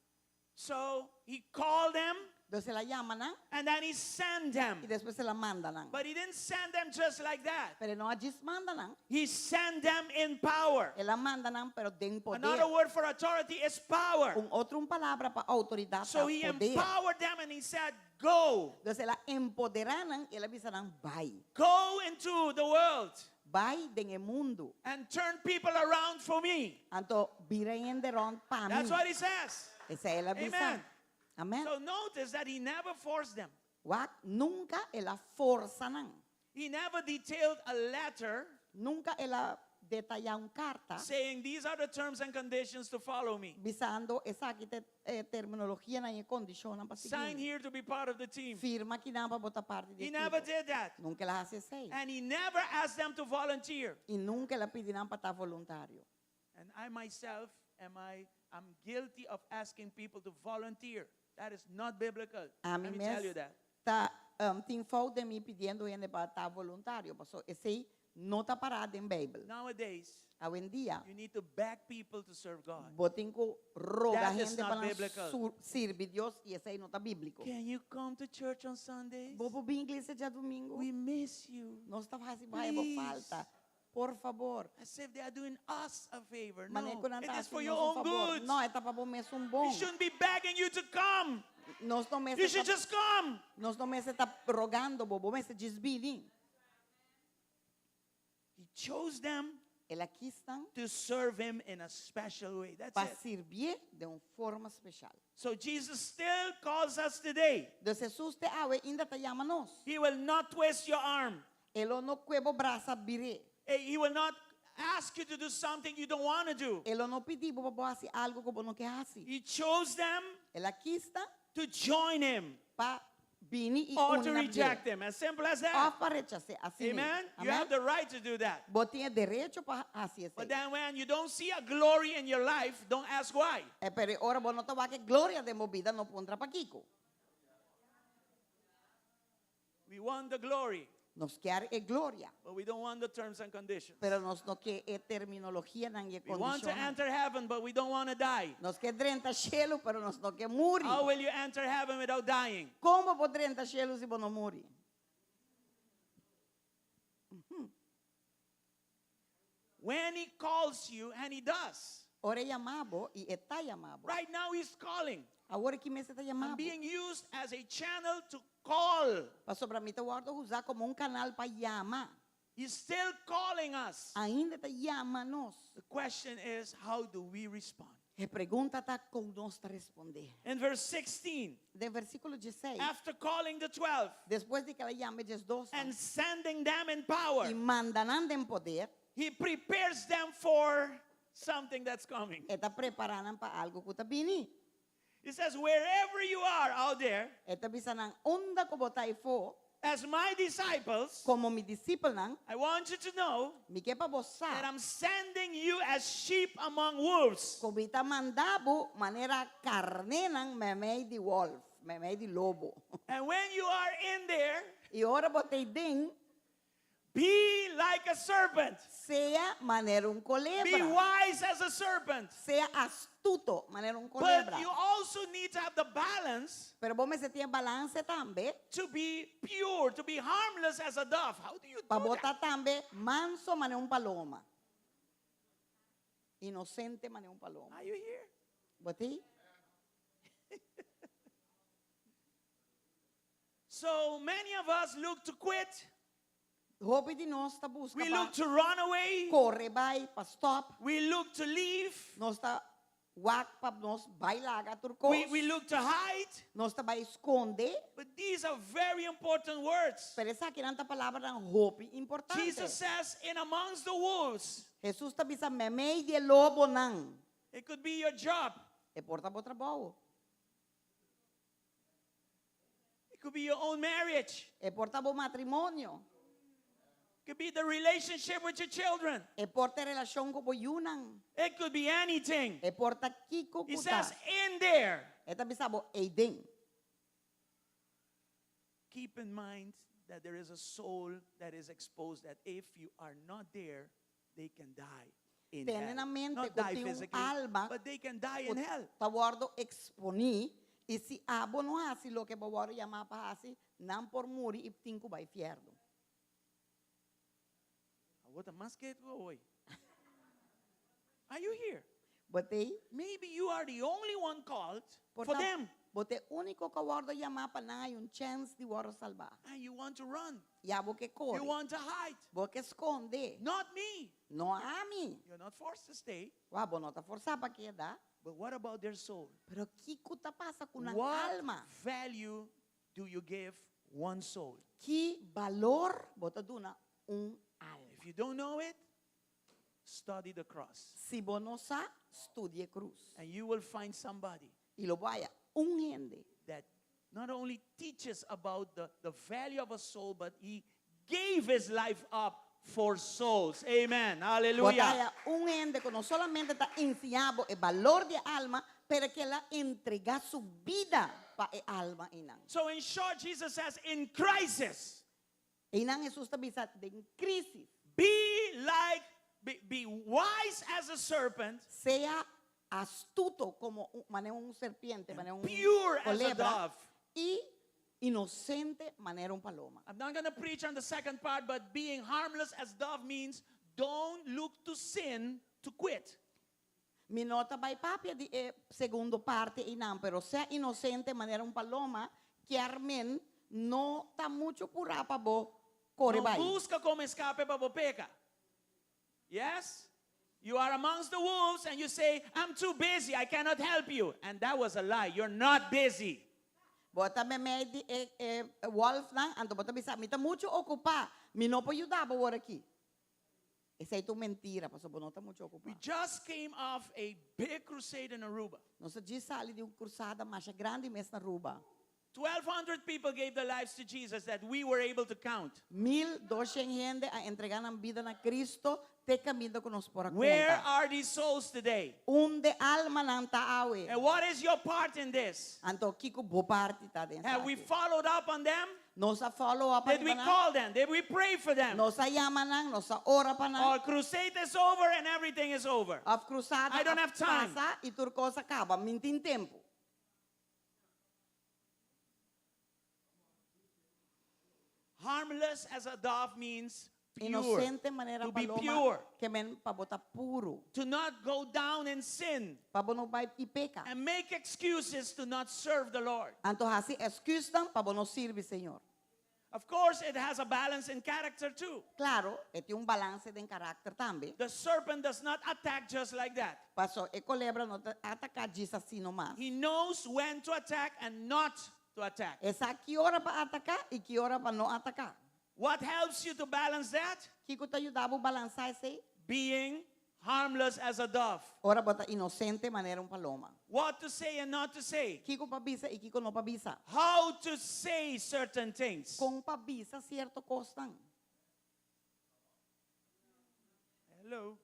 So he called them Entonces el a yama nan and then he sent them. i despues el a manda nan. But he didn't send them just like that. Pero e no a djis manda nan. He sent them in power. El a manda nan pero den poder. Another word for authority is power. Un otro un palabra pa outoridat So ta he poder. empowered them and he said, Go, Entonces el a empoderá nan i el a bisa nan bai. go into the world Bai den e mundu. and turn people around for me. Anto bira hende rònt pa mi. That's what he says. Esei el a bisa. Amen. Amèn. So notice that he never forced them. Wak nunka el a forsa nan. He never detailed a letter Nunka el a detayá un karta saying these are the terms and conditions to follow me. bisando esaki ta e terminologianan i kondishonnan pa Sign sigui. here to be part of the team. Firma akinan pa bo ta parti di He never ekipo. did that. Nunka el a hasi esei. And he never asked them to volunteer. I nunka el a pidi nan pa ta voluntario. And I myself am I I'm guilty of asking people to volunteer. That is not biblical. Ami Let me tell mes you that. ta tin fout den mi pidiendo hende pa ta voluntario, paso esei no ta pará den Beibel. Nowadays, Awendia, you need to beg people to serve God. bo tin ku roga That is hende not pa nan biblical. sirbi Dios i esei no ta bíbliko. Can you come to church on Sundays? Bo por bin iglesia djadumingu? We miss you. Nos ta hasi bai bo Please. falta. Por fabor. As if they are doing us a favor. Mané No, ku nan it ta is for hasi your nos un own fabor. good. No, e ta pa bo mes un We bon. shouldn't be begging you to come. Nos no You mester should ta just come. nos no mester ta rogando bo, bo mester djis bini. He chose them El a kis nan to serve him in a special way. That's pa it. sirbié den un forma spesial. So Jesus still calls us today. Dus Jesus te awe ainda ta yama nos. He will not twist your arm. E lo no kue bo brasa bir'é. He will not ask you to do something you don't want to do. E lo no pidi bo pa bo hasi algu ku bo no ke hasi. He chose them El a kis nan to join him pa bini i or uni to na dje. reject him. As simple as that. Òf pa rechas'é. Asina. Amen. You have Amèn? the right to do that. Bo tin e derecho pa hasi But esei. then when you don't see a glory in your life, don't ask why. Eh, pero ora bo no ta wak e gloria den bo bida no puntra pakiko. We want the glory. Nos ke e gloria, but we don't want the terms and conditions. pero nos no ke e terminologianan i We want to kondishonnan. enter heaven, but we don't want to die. Nos ke drenta shelu, pero nos no ke muri. How will you enter heaven without dying? Kon bo por drenta shelu si bo no muri? When he calls you, and he does. Ora e yama bo i e ta yama bo. Right now he's calling. Awor aki mes e ta I'm yama bo. being used as a channel to call. Pasobra mi ta wòrdu usá komo un kanal pa yama. He's still calling us. Ainda e ta yama nos. The question is, how do we respond? E pregunta ta kon nos ta respondé. In verse 16, Den versíkulo 16, after calling the 12 despues di ku el a yama e 12 and sending them in power, i manda nan den poder, he prepares them for something that's coming. E ta prepará nan pa algu ku ta bini. He says, wherever you are out there, E ta bisa nan, unda ku bo ta eifó, as my disciples, komo mi disipelnan, I want you to know mi ke pa bo sa that I'm sending you as sheep among wolves. ku mi ta manda bo manera karnénan meimei di wòlf, meimei di lobo. And when you are in there, I ora bo ta eiden, Be like a serpent. Sea manera un Be kolebra. wise as a serpent. Sea astuto manera un kolebra. But you also need to have the balance Pero bo mester tin balanse tambe. to be pure, to be harmless as a dove. How do you Pa do bo that? ta tambe manso manera un paloma. Inosente manera un paloma. Are you here? Bo t'ei? So many of us look to quit. Hopi di nos ta buska We pa look to run away. kore bai, pa stop. We look to leave. Nos ta wak pa nos bai laga tur kos. We look to hide. Nos ta bai skonde. But these are very important words. Pero esakinan ta palabranan hopi importante. Jesus says, in amongst the wolves. Jesus ta bisa meimei di e lobonan. It could be your job. E por ta bo trabou. It could be your own marriage. E por ta bo matrimonio. It could be the relationship with your children. E por ta e relashon ku bo yunan. It could be anything. E por ta kiko He ku ta. says, in there. E ta bisa bo eiden. Keep in mind that there is a soul that is exposed that if you are not there, they can die in Tene hell. na mente Not ku die tin un physically, alma but they can die in ku hell. ta wòrdu eksponí i si abo no hasi loke bo wòrdu yamá pa hasi, nan por muri i tin ku bai fièrnu. Awor ta mas ketu hoy. Are you here? Bo t'ei? Maybe you are the only one called Por for ta them. Bo t'e úniko ku a wòrdu yamá pa nan hay un chèns di wòrdu salbá. And you want to run. I abo ke kore. You want to hide. Bo ke skonde. Not me. No ami. You're not forced to stay. Wak, bo no ta forsá pa keda. But what about their soul? Pero kiko ta pasa ku nan What alma? value do you give one soul? Ki balor bo ta duna un alma? If you don't know it, study the cross. Si bo no sa, studia e krus. And you will find somebody I lo bo haya un hende that not only teaches about the, the value of a soul, but he gave his life up for souls. Amen. Hallelujah. Bo ta haya un hende ku no solamente ta enseñá bo e balor di alma, pero ku el a entregá su bida pa e alma einan. So in short, Jesus says, in crisis, Einan Hesus ta bisa den krísis. Be like, be, be wise as a serpent. Sea astuto komo un, manera un serpiente, manera un Pure as a colebra dove. i inosente manera un paloma. I'm not going to preach on the second part, but being harmless as dove means don't look to sin to quit. Mi no ta bai papia di e segundo parte einan, pero sea inosente manera un paloma, kier men no ta mucho purá pa bo kore No bai. buska komo eskape pa bo peka. Yes? You are amongst the wolves and you say, I'm too busy, I cannot help you. And that was a lie. You're not busy. Bo ta meimei di e e wolfnan, anto bo ta bisa, mi ta muchu okupá, mi no por yuda bo awor aki. Esei ta un mentira, pasobra bo no ta muchu okupá. We just came off a big crusade in Aruba. Nos a djis sali di un krusada masha grandi mes na Aruba. 1,200 people gave their lives to Jesus that we were able to count. 1200 hende a entregá nan bida na Kristo te kaminda ku nos por a Where konta. are these souls today? Unda e almanan ta awe. And what is your part in this? Anto kiko bo parti ta den Have we esaki? followed up on them? Nos a follow up Did riba we nan? call them? Did we pray for them? Nos a yama nan, nos a ora pa nan. Our crusade is over and everything is over. Of krusada I don't have time. pasa i tur kos a kaba, mi n'tin tempu. Harmless as a dove means pure. Inosente manera To be paloma pure. ke men pa bo ta puru. To not go down in sin. Pa bo no bai i peka. And make excuses to not serve the Lord. Anto hasi excusnan pa bo no sirbi Señor. Of course, it has a balance in character too. Claro, e tin un balance den karakter tambe. The serpent does not attack just like that. Paso e kolebra no ta ataká djis asina mas. He knows when to attack and not to attack. E sa ki ora pa ataká i ki ora pa no ataká. What helps you to balance that? Kiko ta yuda bo balansá esei? Being harmless as a dove. Ora bo ta inosente manera un paloma. What to say and not to say. Kiko pa bisa i kiko no pa bisa. How to say certain things. Kon pa bisa sierto kosnan. Hello.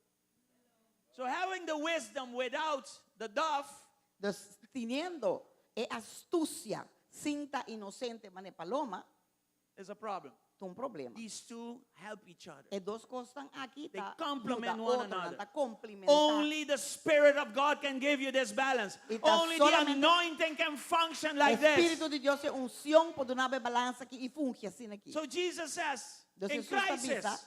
So having the wisdom without the dove. Dus teniendo e astusia sin ta inosente manera paloma. Is a problem. Ta un problema. These two help each other. E dos kosnan aki They ta complement yuda one otro, nan another. ta komplementá. Only the Spirit of God can give you this balance. I ta Only the solamente anointing can function like this. Spiritu di Dios e unshon por duna bo e balansa aki i fungi asina aki. So Jesus says, Dus in Jesus ta crisis, bisa,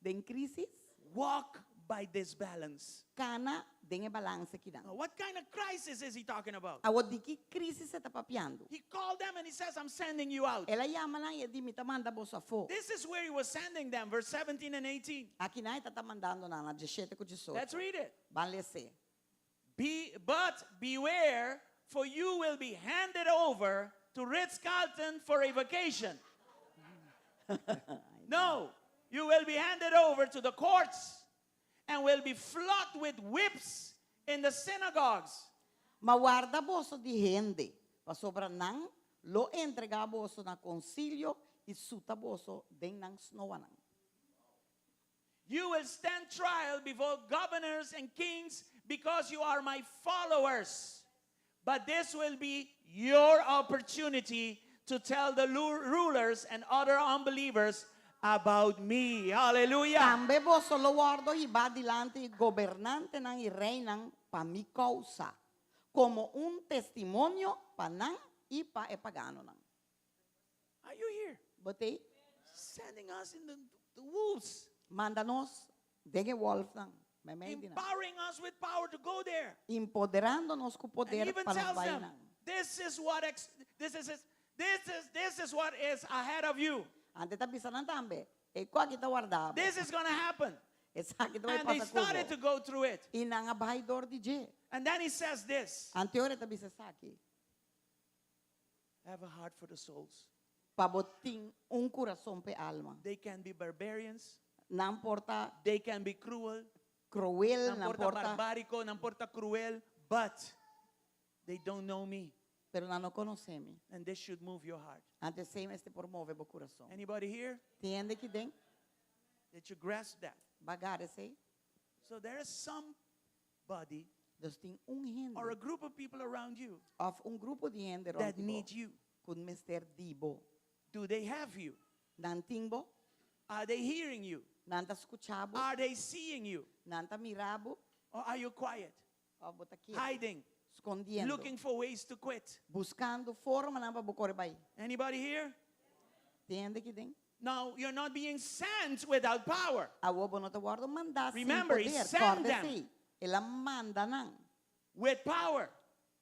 den krísis, walk by this balance. Kana den e balansa akinan. Now, what kind of crisis is he talking about? Awor di ki krísis e ta papiando? He called them and he says, I'm sending you out. El a yama nan i e di, Mi ta manda boso afó. This is where he was sending them, verse 17 and 18. Akinan e ta ta mandando nan, na diesshete ku diesocho. Let's read it. Ban les'é. Be, but beware, for you will be handed over to Ritz Carlton for a vacation. No, you will be handed over to the courts and will be flogged with whips in the synagogues. Ma warda boso di hende, pasobra nan lo entregá boso na konsilio i suta boso den nan snoanan. You will stand trial before governors and kings because you are my followers. But this will be your opportunity to tell the rulers and other unbelievers about me. Hallelujah. Tambe boso lo wòrdu hibá dilanti gobernantenan i reinan pa mi kousa, komo un testimonio pa nan i pa e paganonan. Are you here? Bo t'ei? Sending us in the, the wolves. Manda nos den e wolfnan, meimei di nan. Empowering us with power to go there. Empoderando nos ku And poder even pa nos tells bai them, nan. this is what ex, this is this is this is what is ahead of you. Anto e ta bisa nan tambe, e kos aki ta warda bo. This is going to happen. Esaki ta bai And they pasa ku bo. started to go through it. I nan a bai dor di dje. And then he says this. Anto e ora e ta bisa esaki. Have a heart for the souls. Pa bo tin un kurason p'e alma. They can be barbarians. Nan por ta. They can be cruel. Cruel, Nan nan por ta por ta. barbárico, nan por ta cruel, but they don't know me. Pero nan no konosé mi. And this should move your heart. Anto esei mester por move bo kurason. Anybody here? Tin hende aki den? Did you grasp that? B'a gara esei? So there is somebody Dus tin un hende. or a group of people around you Of un grupo di hende rond that di bo. need you. Ku mester di bo. Do they have you? Nan tin bo? Are they hearing you? Nan ta skucha bo? Are they seeing you? Nan ta mira bo? Or are you quiet? Of bo ta ketu? Hiding? Skondiendo. Looking for ways to quit? Buskando formanan pa bo kore bai. Anybody here? Tin hende aki den? Now, you're not being sent without power. Awor bo no ta wòrdu mandá sin Remember, he poder. sent Kòrda them. esei. El a manda nan. With power.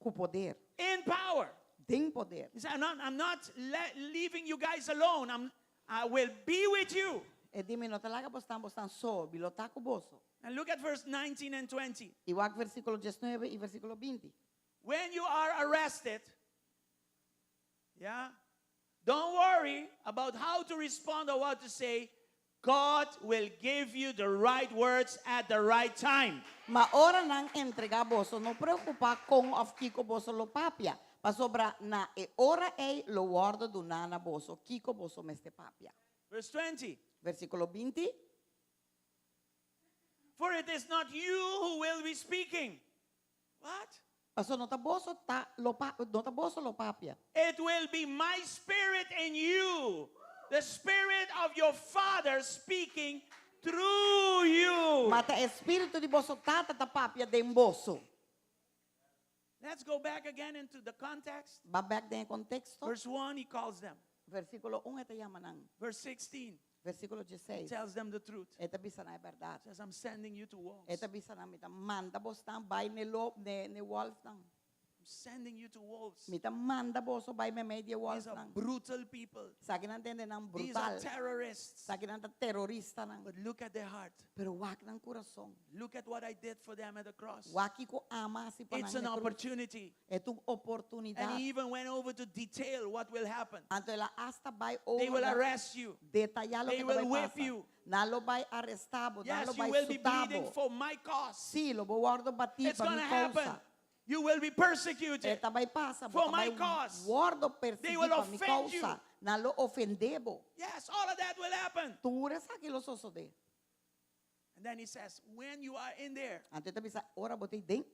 Ku poder. In power. Den poder. He said, I'm not, I'm not le- leaving you guys alone. I'm, I will be with you. E di, mi no ta laga bosnan bosnan so, mi lo ta ku boso. And look at verse 19 and 20. I wak versíkulo diesnuebe i versíkulo binti. When you are arrested, yeah, don't worry about how to respond or what to say. God will give you the right words at the right time. Ma ora nan entregá boso, no preokupá kon òf kiko boso lo papia. Pasobra na e ora ei lo wòrdu duná na boso kiko boso mester papia. Verse 20. Versíkulo 20. For it is not you who will be speaking. What? Paso no ta boso ta lo pa, no ta boso lo papia. It will be my spirit in you, the spirit of your father speaking through you. Ma ta e spiritu di boso tata ta papia den boso. Let's go back again into the context. Ban bèk den e konteksto. Verse 1, he calls them. Versíkulo 1 e ta yama nan. Verse 16, Versíkulo he 16. tells them the truth. E ta bisa nan e bèrdat. Says, I'm sending you to wolves. E ta bisa nan mi ta manda bosnan bai ne lob ne ne wolfnan. I'm sending you to wolves. Mi ta manda boso bai meimei di e These are wolfnan. brutal people. Esakinan ta hendenan These are brutal. terrorists. Esakinan ta teroristanan. But look at their heart. Pero wak nan kurason. Look at what I did for them at the cross. Wak kiko ami a hasi pa It's nan an na krus. opportunity. E ta un And oportunidat. he even went over to detail what will happen. Anto el a hasta bai They will over na arrest you. detayá They loke ta will bai whip pasa. you. Nan lo bai arestá bo, nan lo Yes, you bai will be sutá bleeding bo. for my cause. Sí, lo bo wòrdu batí It's pa mi going to happen. kousa. You will be persecuted. E ta bai pasa, For bo ta my bai cause. wòrdu They persiguí will pa mi offend you. kousa. Nan lo ofendé bo. Yes, all of that will happen. Tur esaki lo sosodé. And then he says, when you are in there, Anto e ta bisa, ora bo ta den,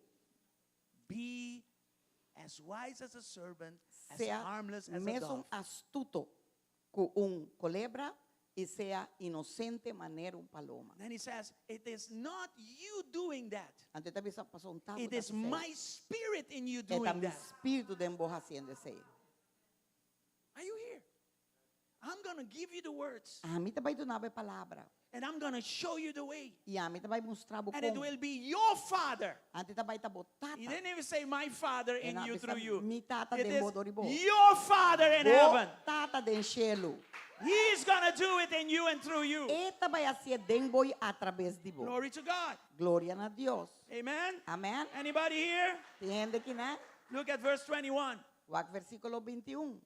be as wise as a serpent, as sea harmless as a mesun dove. astuto ku un kolebra i sea inosente manera un paloma. Then he says, it is not you doing that. Anto e ta bisa, pasobra n' ta bo It ta is hasi. my spirit in you E ta doing mi that. spiritu den bo hasiendo esei. Are you here? I'm going to give you the words. Ami ta bai duna bo e palabra. And I'm going to show you the way. I ami ta bai mustra bo And it kon. will be your father. Anto e ta bai ta bo tata. He didn't even say my father in E no a you bisa through you. mi tata It den is bo dor di bo. your father in Bo heaven. tata den shelu. He's going to do it in you and through you. E ta bai hasié den bo i atraves di bo. Glory to God. Gloria na Dios. Amen. Amen. Anybody here? Tin hende akinan? Look at verse 21. Wak versíkulo 21.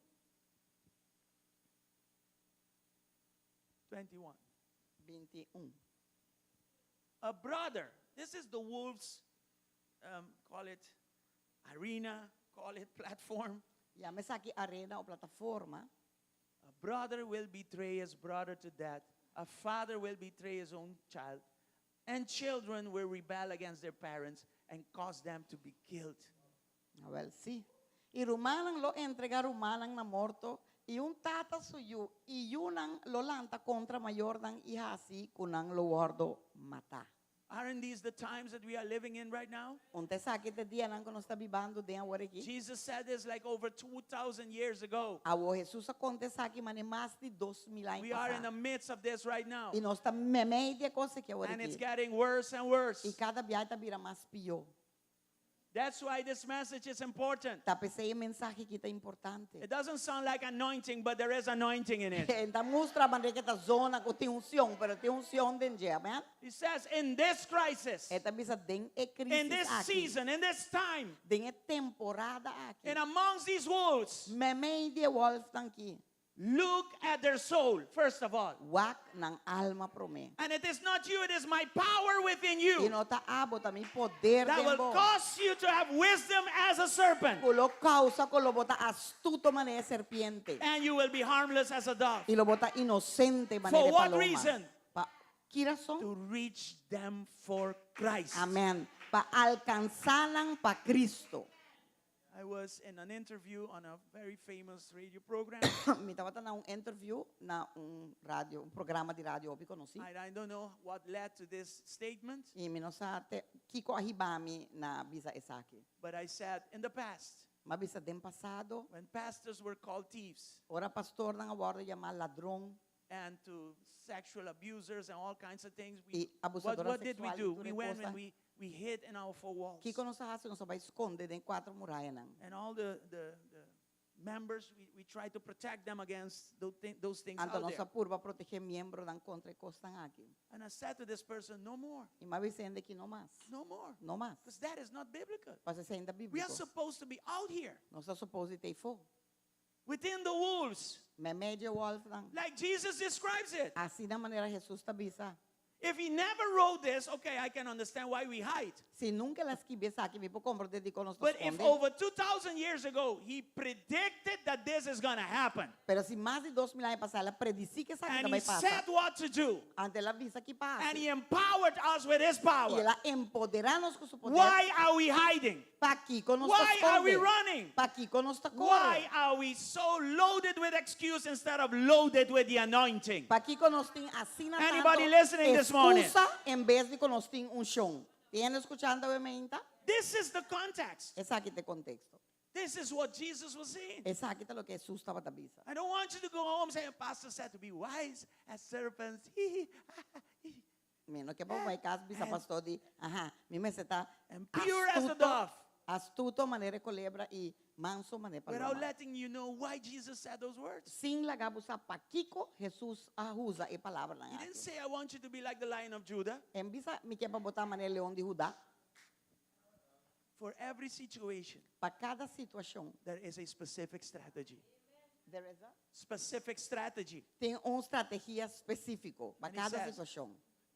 21. 21. A brother. This is the wolves, um, call it arena, call it platform. Yama esaki arena o plataforma. A brother will betray his brother to death. A father will betray his own child. And children will rebel against their parents and cause them to be killed. Awèl, sí. I rumannan lo entregá rumannan na morto, i un tata su yu, i yunan lo lanta kontra mayornan i hasi ku nan lo wòrdu matá. Aren't these the times that we are living in right now? Un ta esaki ta e dianan ku nos ta bibando den awor aki? Jesus said this like over 2,000 years ago. Awor Hesus a konta esaki mane mas di 2000 aña We are in pasá. the midst of this right now. I nos ta meimei di e kos aki awor And it's aki. getting worse and worse. I kada biaha ta bira mas pió. That's why this message is important. Ta p'esei e mensahe aki ta importante. It doesn't sound like anointing, but there is anointing in it. E n' ta mustra manera ku ta zona ku tin unshon, pero tin unshon den dje, amen? He says, in this crisis, E ta bisa den e in krisis this aki, season, in this time, den e temporada aki, and amongst these wolves, meimei di e wolfnan aki. Look at their soul, first of all. Wak nan alma promé. And it is not you, it is my power within I you no ta abo, ta mi poder that den will bo. cause you to have wisdom as a serpent. Ku lo kousa ku lo bo ta astuto manera e serpiente. And you will be harmless as a dove. I lo bo ta inosente manera For e what paloma. reason? Pa ki rason? To reach them for Christ. Amen. Pa alkansá nan pa Cristo. I was in an interview on a very famous radio program. Mi tabata na un interview na un radio, un programa di radio hopi konosí. I, I don't know what led to this statement, I mi no sa te kiko a hiba mi na bisa esaki. but I said in the past, M'a bisa den pasado, when pastors were called thieves ora pastornan a wòrdu yamá ladron and to sexual abusers and all kinds of things, we, i what, abusadornan what did we sexual i do? tur We e went kosnan. and we, we hid in our four walls. Kiko nos a hasi? Nos a bai skonde den kuater murayanan. And all the, the, the members, we, we tried to protect them against those, thi- those things Anto out nos there. a purba protegé miembronan kontra e kosnan aki. And I said to this person, no more, I m'a bisa e hende aki no mas. no more. No mas. Because that is not biblical. Pasobra esei n' ta We are bíbliko. supposed to be out here Nos ta supposed di ta eifó. within the wolves, Meimei di e wolfnan. like Jesus describes it. Asina manera Jesus ta bisa. If he never wrote this, okay, I can understand why we hide. Si nunka el a skibi esaki, mi por komprondé dikon nos ta But if skonde. over 2,000 years ago he predicted that this is going to happen, Pero si mas di 2000 aña pasá el a predisí ku esaki and ta he bai pasa, said what to do, anto el a bisa ki pa and hasi, he empowered us with his i power, el a empoderá nos ku su poder, why are we hiding? pakiko nos ta Why are we skonde? running? Pakiko nos ta kore? Why are we so loaded with excuse instead of loaded with the anointing? Pakiko nos tin asina Anybody tantu listening this morning? exkusa en bes di ku nos tin unshon? Tin hende skuchando awe meinta? This is the context. Esaki ta e konteksto. This is what Jesus was saying. Esaki ta loke Hesus tabata bisa. I don't want you to go home saying, Pastor said to be wise as serpents. Mi no ke pa bo bai kas bisa pastor di, aha, mi mester ta And pure as the astuto, dove. astuto manera e kolebra i manso manera e Without paloma. letting you know why Jesus said those words. Sin laga bo sa pakiko Hesus a usa e palabranan He didn't aki. say, I want you to be like the lion of Judah. En bisa, mi ke pa bo ta manera e leon di Hudá. For every situation, Pa kada situashon. there is a specific strategy. There is a? Specific strategy. Tin un strategia spesífiko pa And he kada says, situashon.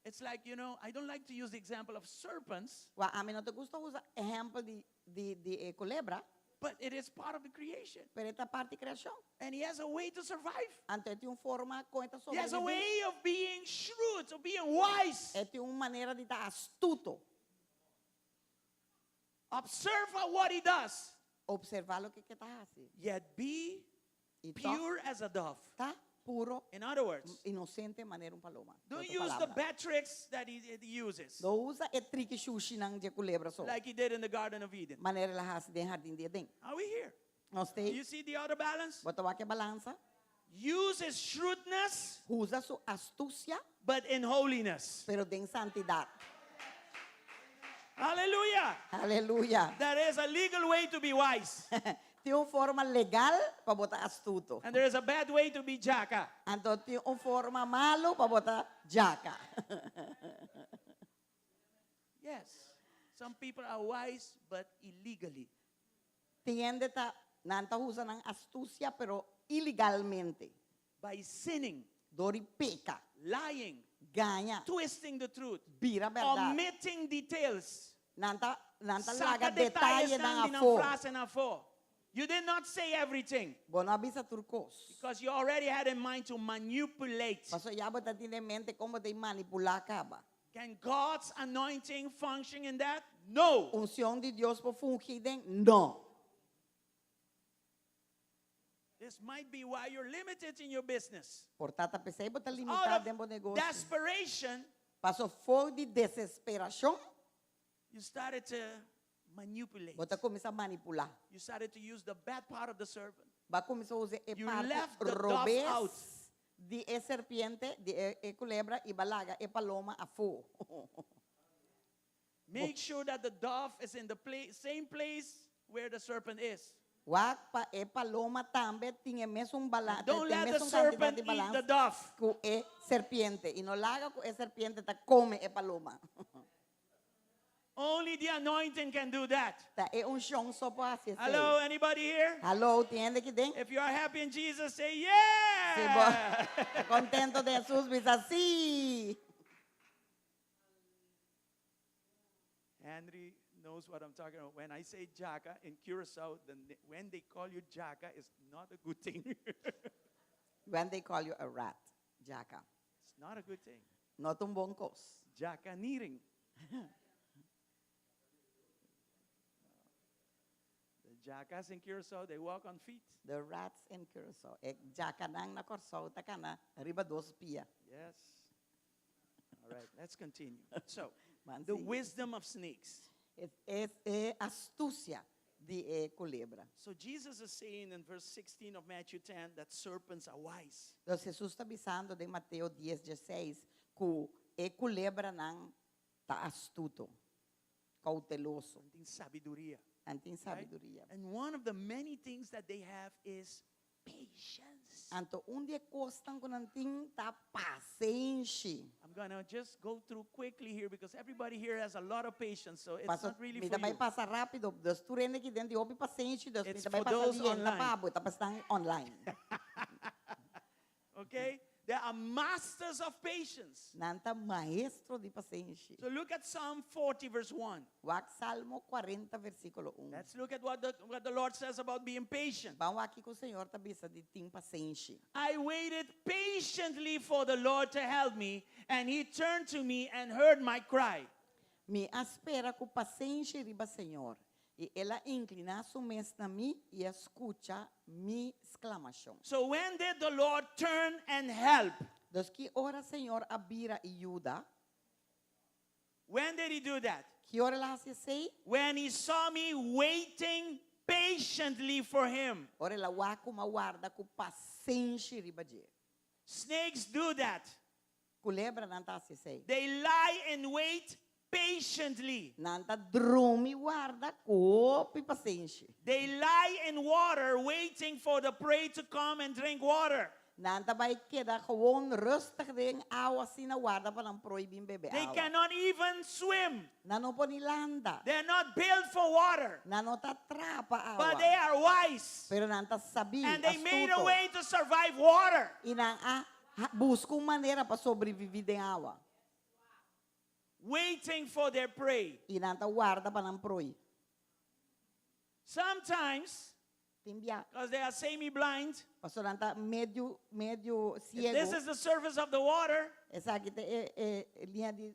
It's like, you know, I don't like to use the example of serpents, Wak, ami no ta gusta usa ehèmpel di, di, di e kolebra, but it is part of the creation. pero e ta parti di kreashon. And he has a way to survive. Anto e tin un forma kon e ta He has a sobreviví. way of being shrewd, of being wise. E tin un manera di ta astuto. Observe what he does. Observá loke e ta hasi. Yet be I tòg pure as a dove. ta puro, In other words, inosente manera un paloma. don't Otro use the palabra. bad tricks that he uses, No usa e triki shushinan dje kulebra so. like he did in the Garden of Eden. Manera el a hasi den hardin di Edén. Are we here? Nos te You see the other balance? Bo ta wak e balansa. Use his shrewdness, Usa su astucia, but in holiness. pero den santidat. Hallelujah. Aleluya. There is a legal way to be wise, Tin un forma legal pa bo ta astuto. and there is a bad way to be jaka. Anto tin un forma malu pa bo ta djaka. Yes. Some people are wise, but illegally. Tin hende ta, nan ta usa nan astucia, pero ilegalmente. By sinning. Dor di peka. Lying. Gaña. Twisting the truth. Bira bèrdat. Omitting details. Nan ta, nan ta Saca laga detalles detayenan nan di nan afó. frasenan afó. You did not say everything. Bo no a bisa tur kos. Because you already had in mind to manipulate. Paso ya bo ta tin den mente kon bo ta manipulá kaba. Can God's anointing function in that? No. Unshon di Dios por fungi den? No. This might be why you're limited in your business. Por ta ta p'esei bo ta Out limitá of den bo negoshi. desperation, Paso for di desesperashon, you started to manipulate. bo ta kuminsá manipulá. You started to use the bad part of the serpent. Bo a kuminsá usa e You parte left the dove out. robes di e serpiente, di e, e culebra i bo a laga e paloma afó. Make sure that the dove is in the same place where the serpent is. Wak pa e paloma tambe tin e mesun bala, Don't tin let the mesun cantidad serpent di eat balans the dove. ku e serpiente. I no laga ku e serpiente ta kome e paloma. Only the anointing can do that. Ta e unshon so por hasi esei. Hello, anybody here? Hallo, tin hende aki den? If you are happy in Jesus, say Si yeah! bo ta contento den Jesus, bisa sí! Henry knows what I'm talking about. When I say Jaka in Curacao, when they call you Jaka, it's not a good thing. When they call you a rat, Jaka. It's not a good thing. No ta un bon kos. Jaka niring. The Jakas in Curacao, they walk on feet. The rats in Curacao. E djakanan na Kòrsou ta kana riba dos pia. Yes. All right, let's continue. So, Ban the sigui. wisdom of snakes. Es, es e astusia di e culebra. So Jesus is saying in verse 16 of Matthew 10 that serpents are wise. Entonces Jesus ta bisando den Mateo 10, 16 ku e culebranan ta astuto, cauteloso. Nan tin sabiduria. Nan tin Right? sabiduria. And one of the many things that they have is patience. Anto un di e kosnan ku nan tin ta pasenshi. I'm going to just go through quickly here because everybody here has a lot of patience, so it's Paso, not really mi for ta bai you. pasa rápido, dus tur hende aki den tin hopi pasenshi, dus mi It's ta bai for pasa those lienta online. pa bo, ta pa esnan online. Okay? They are masters of patience. Nan ta maestro di pasenshi. So look at Psalm 40, verse 1. Wak Salmo 40 versíkulo 1. Let's look at what the, what the Lord says about being patient. Ban wak kiko Señor ta bisa di tin pasenshi. I waited patiently for the Lord to help me, and he turned to me and heard my cry. Mi a spera ku pasenshi riba Señor, i El a inkliná su mes na mi i a skucha mi sklamashon. So when did the Lord turn and help? Dus ki ora Señor a bira i yuda? When did he do that? Ki ora el a hasi esei? When he saw me waiting patiently for him. Ora el a wak ku mi a warda ku pasenshi riba dje. Snakes do that. Kulebranan ta hasi esei. They lie in wait patiently. Nan ta drumi warda ku hopi pasenshi. They lie in water waiting for the prey to come and drink water. Nan ta bai keda gewoon rustig den awa asina warda pa nan proi bin bebe They awa. cannot even swim. Nan no por ni landa. They're not built for water. Nan no ta traha pa awa. But they are wise. Pero nan ta sabí, And they made a astuto. way to survive water. I nan a buska un manera pa sobreviví den awa. Waiting for their prey. I nan ta warda pa nan proi. Sometimes, Tin bia. because they are semi-blind, Pasobra nan ta medio, medio if siego. this is the surface of the water, Esaki ta e, e liña di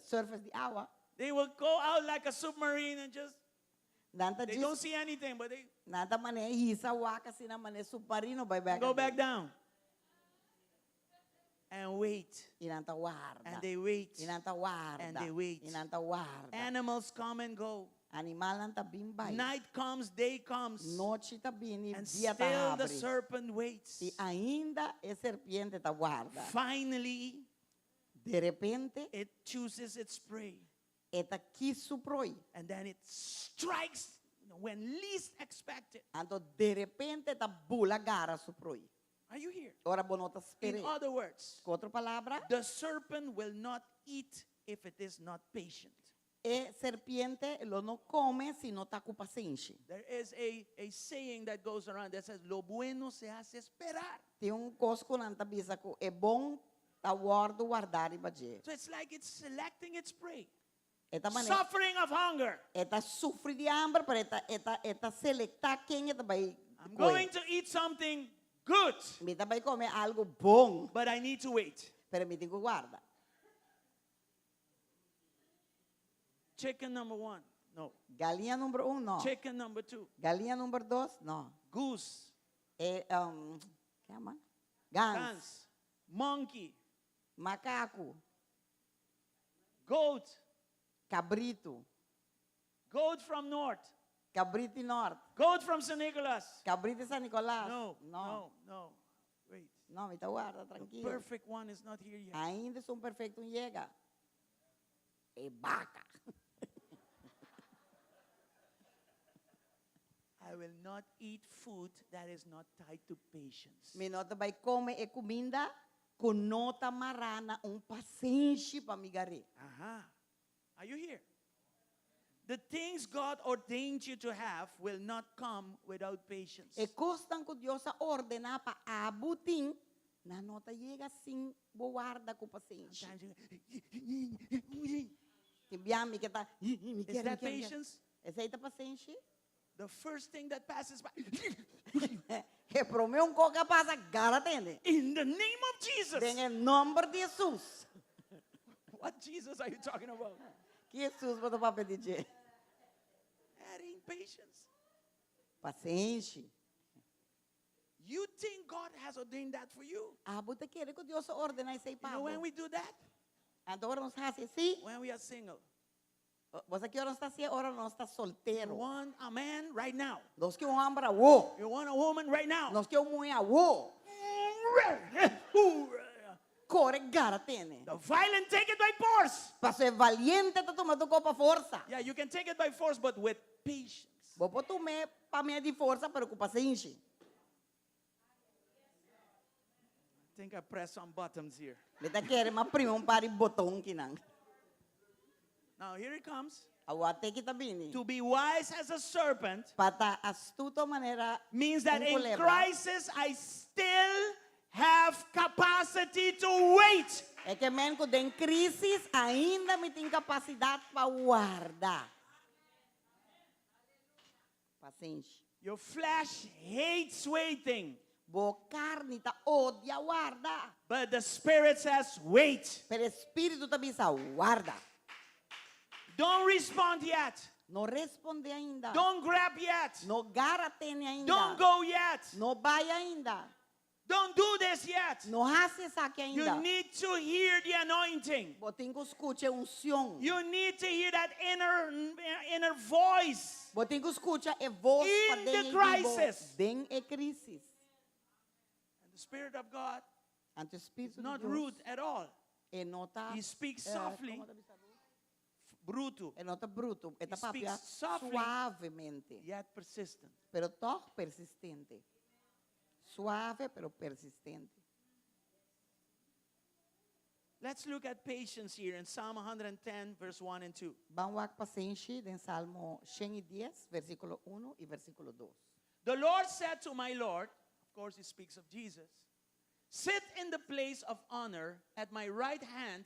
surface di awa. they will go out like a submarine and just, Nan ta they don't djis, see anything, but they nan ta mane hisa wak asina mane submarino bai bek go back aden. down. And wait. I nan ta warda. And they wait. I nan ta warda. And they wait. I nan ta warda. Animals come and go. Animalnan ta bin bai. Night comes, day comes. Nochi ta bini, And dia ta still the habri. serpent waits. I ainda e serpiente ta warda. Finally, De repente, it chooses its prey. e ta kis su proi. And then it strikes when least expected. Anto de repente ta bula gara su proi. Are you here? Ora bo no ta In sper'é. other words, Ku otro palabra, the serpent will not eat if it is not patient. e serpiente lo no kome si no ta ku pasenshi. There is a, a saying that goes around that says, Lo bueno se hace esperar. Tin un kos ku nan ta bisa ku e bon ta wòrdu wardá riba dje. So it's like it's selecting its prey. E ta mane, Suffering of hunger. e ta sufri di hamber, pero e ta, e ta, e ta selektá ken e ta bai I'm kohe. going to eat something good, Mi ta bai kome algu bon, but I need to wait. pero mi tin ku warda. Chicken number one, no. Galiña number un, no. Chicken number two. Galiña number dos, no. Goose. E, um, kema? Gans. Gans. Monkey. Makaku. Goat. Cabrito. Goat from north. Cabrito di nort. Goat from San Nicolas. Cabrito di San Nicolas. No, No. no, no. Wait. No, mi ta warda, The trankil. perfect one is not here yet. Ainda esun perfekto no yega. E baka. I will not eat food that is not tied to patience. Mi no ta bai kome e kuminda ku no ta mará na un pasenshi pa mi gar'é. Aha. Are you here? The things God ordained you to have will not come without patience. E kosnan ku Dios a ordená pa abo tin, nan no ta yega sin bo warda ku pasenshi. Sometimes you Tin bia mi ke ta, mi Is kier, mi that kier, mi kier. patience? Esei ta pasenshi? The first thing that passes by. E promé un kos ku a pasa, gara tende. In the name of Jesus. Den e nòmber di Hesus. What Jesus are you talking about? Ki Hesus bo ta papia di dje? That ain't patience. Pasenshi. You think God has ordained that for you? Abo ta kere ku Dios a ordená esei You know when pa bo. we do that? Anto ora nos hasi así. When we are single. Bo sa ki ora nos ta hasié? Ora nos ta You soltero. want a man right now. Nos ke un hòmber awó. You want a woman right now. Nos ke un muhé awó. Kore gara tene. The violent take it by force. Paso e valiente ta tuma tur kos pa forsa. Yeah, you can take it by force, but with patience. Bo por tum'é pa medio di forsa, pero ku pasenshi. I think I press some buttons here. Mi ta kere m'a primi un par di boton kinan. Now here it comes. Awor at'é ki ta bini. To be wise as a serpent Pa ta astuto manera means that un in culebra. crisis I still have capacity to wait. E ke men ku den krísis ainda mi tin kapasidat pa warda. Pasenshi. Your flesh hates waiting, Bo karni ta odia warda. but the Spirit says, wait. Pero spiritu ta bisa warda. Don't respond yet. No respondé ainda. Don't grab yet. No gara tene ainda. Don't go yet. No bai ainda. Don't do this yet. No hasi esaki You ainda. need to hear the anointing. Bo tin ku skucha unshon. You need to hear that inner, inner voice. Bo tin ku skucha e bos In pa the den crisis. Den e krísis. And the Spirit of God Anto is spiritu not di Dios rude at all. E no ta He speaks eh, softly. kon ta bisa rude? Bruto, E no ta bruto, e ta He speaks papia softly. suavemente, yet persistent. pero toch persistente. Suave pero persistente. Let's look at patience here in Psalm 110, verse 1 and 2. Ban wak pasenshi den Salmo 110, versíkulo 1 i versíkulo 2. The Lord said to my Lord, of course, he speaks of Jesus, sit in the place of honor at my right hand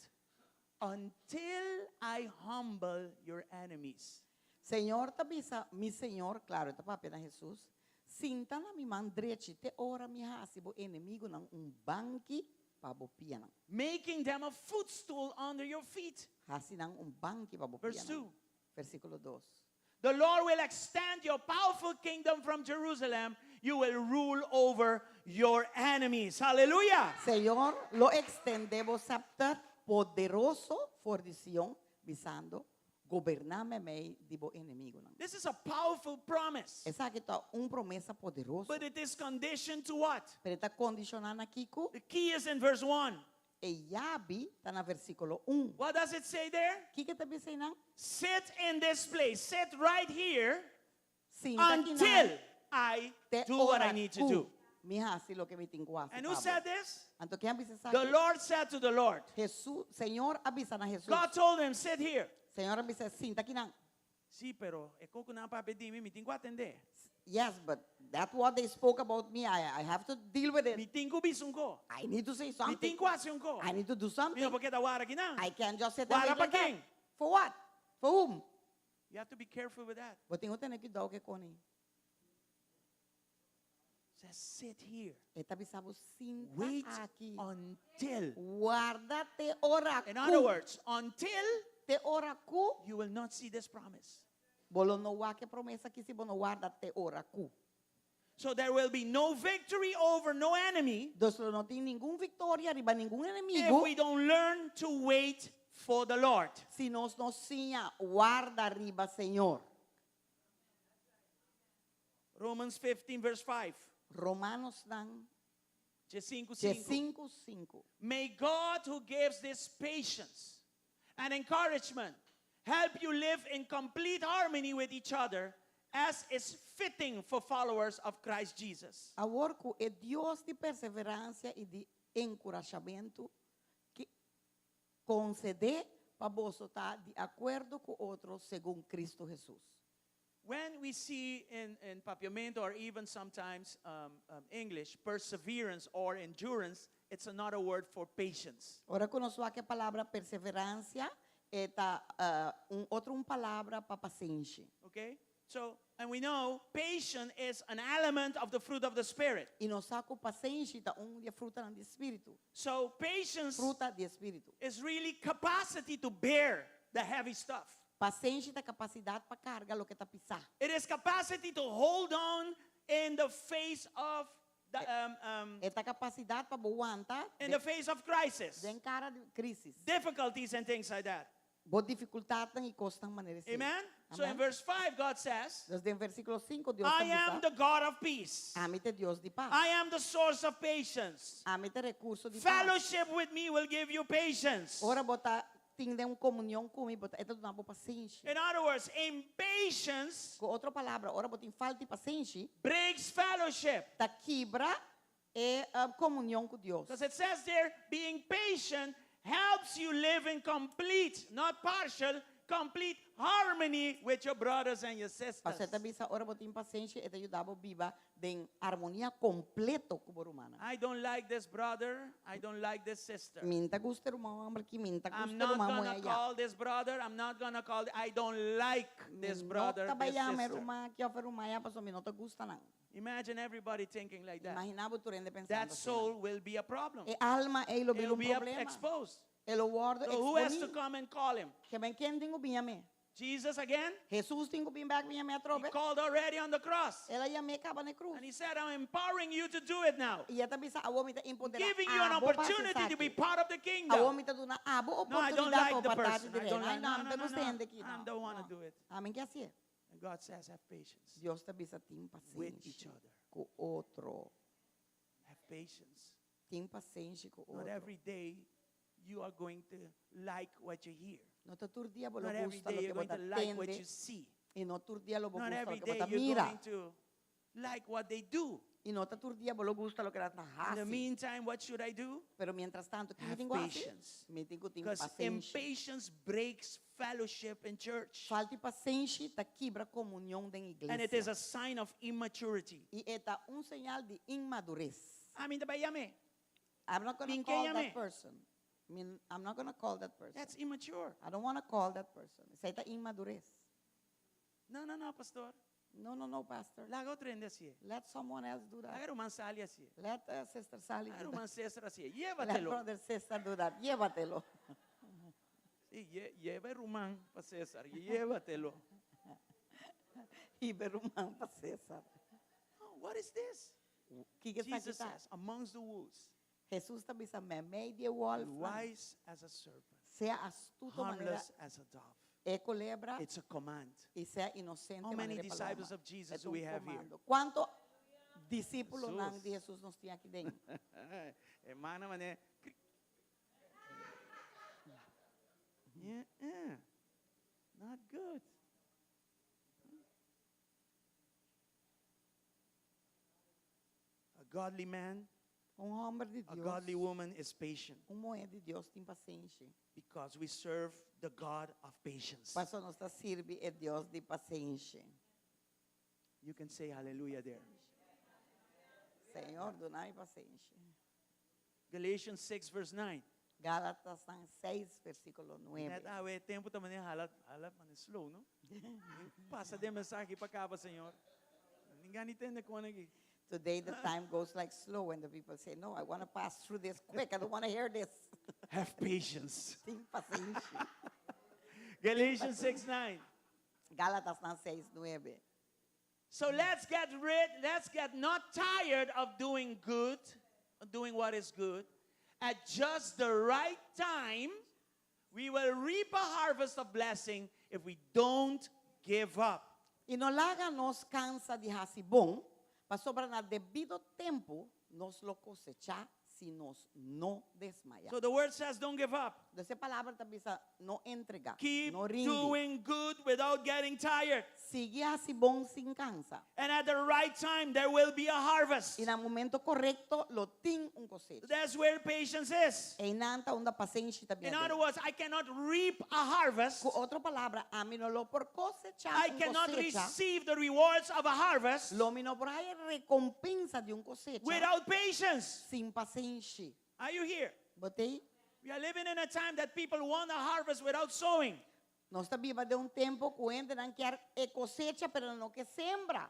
until I humble your enemies. Señor ta bisa, mi Señor, klaro, ta papia na Hesus, sinta na mi man drechi, te ora mi hasi bo enemigunan un banki pa bo pianan. Making them a footstool under your feet. Hasi nan un banki pa bo Verse pianan. 2. Versíkulo 2. The Lord will extend your powerful kingdom from Jerusalem. You will rule over your enemies. Hallelujah. Señor lo ekstendé bo sèpter poderoso for di Sion, bisando, goberná meimei di bo enemigunan. This is a powerful promise. Esaki ta un promesa poderoso. But it is conditioned to what? Pero e ta kondishoná na kiko The key is in verse 1. E yabi ta na versíkulo 1. What does it say there? Kiko e ta bisa einan? Sit in this place. Sit right here Sinta until akinan I te do what I ora need to ku do. mi hasi loke mi tin ku hasi. And who said this? Anto ken a bisa The esaki? Lord said to the Lord. Hesus, Señor a bisa na Hesus. God told him, sit here. Señor a bisa sinta akinan. Sí, pero e kos ku nan a papia di mi, mi tin ku atendé. Yes, but that's what they spoke about me. I have to deal with it. Mi tin ku bisa un kos. I need to say Mi something. tin ku hasi un kos. I need to do Mi something. no por keda warda akinan. I can't just sit and Warda wait pa like that. ken? For what? For whom? You have to be careful with that. Bo tin ku tene kuidou ku esei. Says sit here. E ta bisa bo sinta Wait aki. until. Warda te ora In other ku. words, until Te ora ku. you will not see this promise. Bo lo no wak e promesa aki si bo no warda te ora ku. So there will be no victory over no enemy Dus lo no tin ningun viktoria riba ningun if enemigu we don't learn to wait for the Lord. si nos no siña warda riba Señor. Romans 15, verse 5. Romanonan 5, 5 5. 5. May God, who gives this patience and encouragement, help you live in complete harmony with each other as is fitting for followers of Christ Jesus. Awor ku e Dios di perseveransia i di enkurashamentu ku konsedé pa boso ta di akuerdo ku otro segun Kristu Hesus. When we see in Papiamento or even sometimes English, perseverance or endurance, it's another word for patience. Ora ku nos wak e palabra perseveransia, e ta un otro un palabra pa pasenshi. Okay? So, and we know patience is an element of the fruit of the Spirit. I nos sa ku pasenshi ta un di e frutanan di spiritu. So, patience Fruta di spiritu. is really capacity to bear the heavy stuff. Pasenshi ta kapasidat pa karga loke ta pisá. It is capacity to hold on in the face of the, E ta kapasidat pa wanta in the face of crisis, den kara di krísis. difficulties and things like that. Bo difikultatnan i kosnan manera esei. Amen? So in Amen. verse 5, God says, Dus den versíkulo 5, Dios I am the God of peace. Ami ta Dios di pas. I am the source of patience. Ami ta e rekurso di pas. Fellowship with me will give you patience. Ora bo ta tin den un komunion ku mi, bo ta, e ta duna bo pasenshi. In other words, impatience Ku otro palabra, ora bo tin falta di pasenshi, breaks fellowship. ta kibra e komunion ku Dios. Because it says there, being patient helps you live in complete, not partial, complete harmony with your brothers and your sisters. Paso e ta bisa ora bo tin pasenshi e ta yuda bo biba den armonia kompleto ku bo rumannan. I don't like this brother, I don't like this sister. Mi n'ta gusta e ruman hòmber aki, mi n'ta I'm gusta e not ruman muhé gonna ayá. call this brother, I'm not gonna call, I don't like Mi this no brother, ta bai this yama e sister. ruman aki òf e ruman ayá pasobra mi no ta gusta nan. Imagine everybody thinking like that. Imaginá bo tur hende pensando That asina. soul will be a problem. E alma ei lo bira It'll un be problema. exposed. E lo wòrdu So who has to eksponí. come and call him? Ke ben ken tin ku bin yam'é? Jesus again? Hesus tin ku bin bèk bin yam'é He atrobe? called already on the cross. El a yam'é kaba na e krus. And he said, I'm empowering you to do it now. I e ta bisa, awor mi ta impoderá Giving you an abo pa hasi opportunity to be esaki. part of the Awor kingdom. mi ta duna abo No, I don't oportunidat like pa the parti person. di I don't reino. like, Ai, no, no, mi no, ta no, gusta no. hende aki. I No, don't want to no. do it. Ami ke hasié. And God says, have patience Dios ta bisa tin with each pasenshi other. ku otro. Have patience. Tin pasenshi ku Not otro. every day you are going to like what you hear. No ta tur dia bo lo Not every gusta day loke you're bo going ta to like what tende you see. i no tur dia lo bo Not gusta every loke bo day ta you're mira. going to like what they do. I no ta tur dia bo lo gusta loke nan ta In the hasi. meantime, what should I do? Pero mientras tanto, ki mi Have tin ku hasi? patience. Mi tin ku tin Because pasenshi. impatience breaks fellowship in church. Falta di pasenshi ta kibra komunion den And it is iglesia. a sign of immaturity. I e ta un señal di inmadures. Ami n'ta bai yam'é. I'm not gonna Min ke call that yam'é. person. Mi, I'm not gonna call that person. That's immature. I don't wanna call that person. Esei ta inmadures. No, no, no, pastor. No, no, no, pastor. Laga otro hende hasié. Let someone else do that. Laga ruman Sally hasié. Let uh, sister Sally Laga do ruman that. César hasié. Let Llévatelo. brother César do that. Llévatelo. Sí, lleva e ruman pa César. Llévatelo. Hiba e ruman pa César. Oh, what is this? Kiko esaki Jesus ta? says, amongst the wolves, Jesus ta bisa meimei di e wolf. wise as a serpent, Sea astuto manera harmless as a dove. e colebra It's a command. y sea inocente How many manera e paloma. disciples of Jesus E ta do we un have here? comando. Cuanto discípulonan Jesus. di Jesus nos tin aki den? Hermana mané. Yeah, yeah. Not good. A godly man, Un homber di a Dios, godly woman is patient un muhé di Dios tin pasenshi. because we serve the God of patience. Paso nos ta sirbi e Dios di pasenshi. You can say hallelujah there. Señor, duna mi pasenshi. Galatians 6 verse 9. Gálatasnan 6 versíkulo 9. Net awe tempu ta manera hala hala manera slow, no? Pasa den mensahe pa kaba, Señor. Ningan ni tende kon aki. Today the time goes like slow when the people say, no, I want to pass through this quick. I don't want to hear this. Have patience. Tin pasenshi. Galatians 6 9. Gálatasnan 6, 9. So let's get rid, let's get not tired of doing good, doing what is good. At just the right time, we will reap a harvest of blessing if we don't give up. I no laga nos kansa di hasi bon, pasobra na debido tempu nos lo kosechá si nos no desmayá. So the word says don't give up. Entonces e palabra ta bisa no entregá, Keep no rindi. doing good without getting tired. Sigui hasi bon sin kansa. And at the right time, there will be a harvest. I na momento korekto lo tin un kosecha. That's where patience is. Einan ta unda pasenshi ta In bin other aden. words, I cannot reap a harvest. Ku otro palabra, ami no lo por kosechá I un cannot kosecha. receive the rewards of a harvest Lo mi no por haña rekompensa di un kosecha without patience. sin pasenshi. Are you here? Bo t'ei? We are living in a time that people want a harvest without sowing. Nos ta biba den un tempu ku hendenan kier e kosecha pero no ke sembra.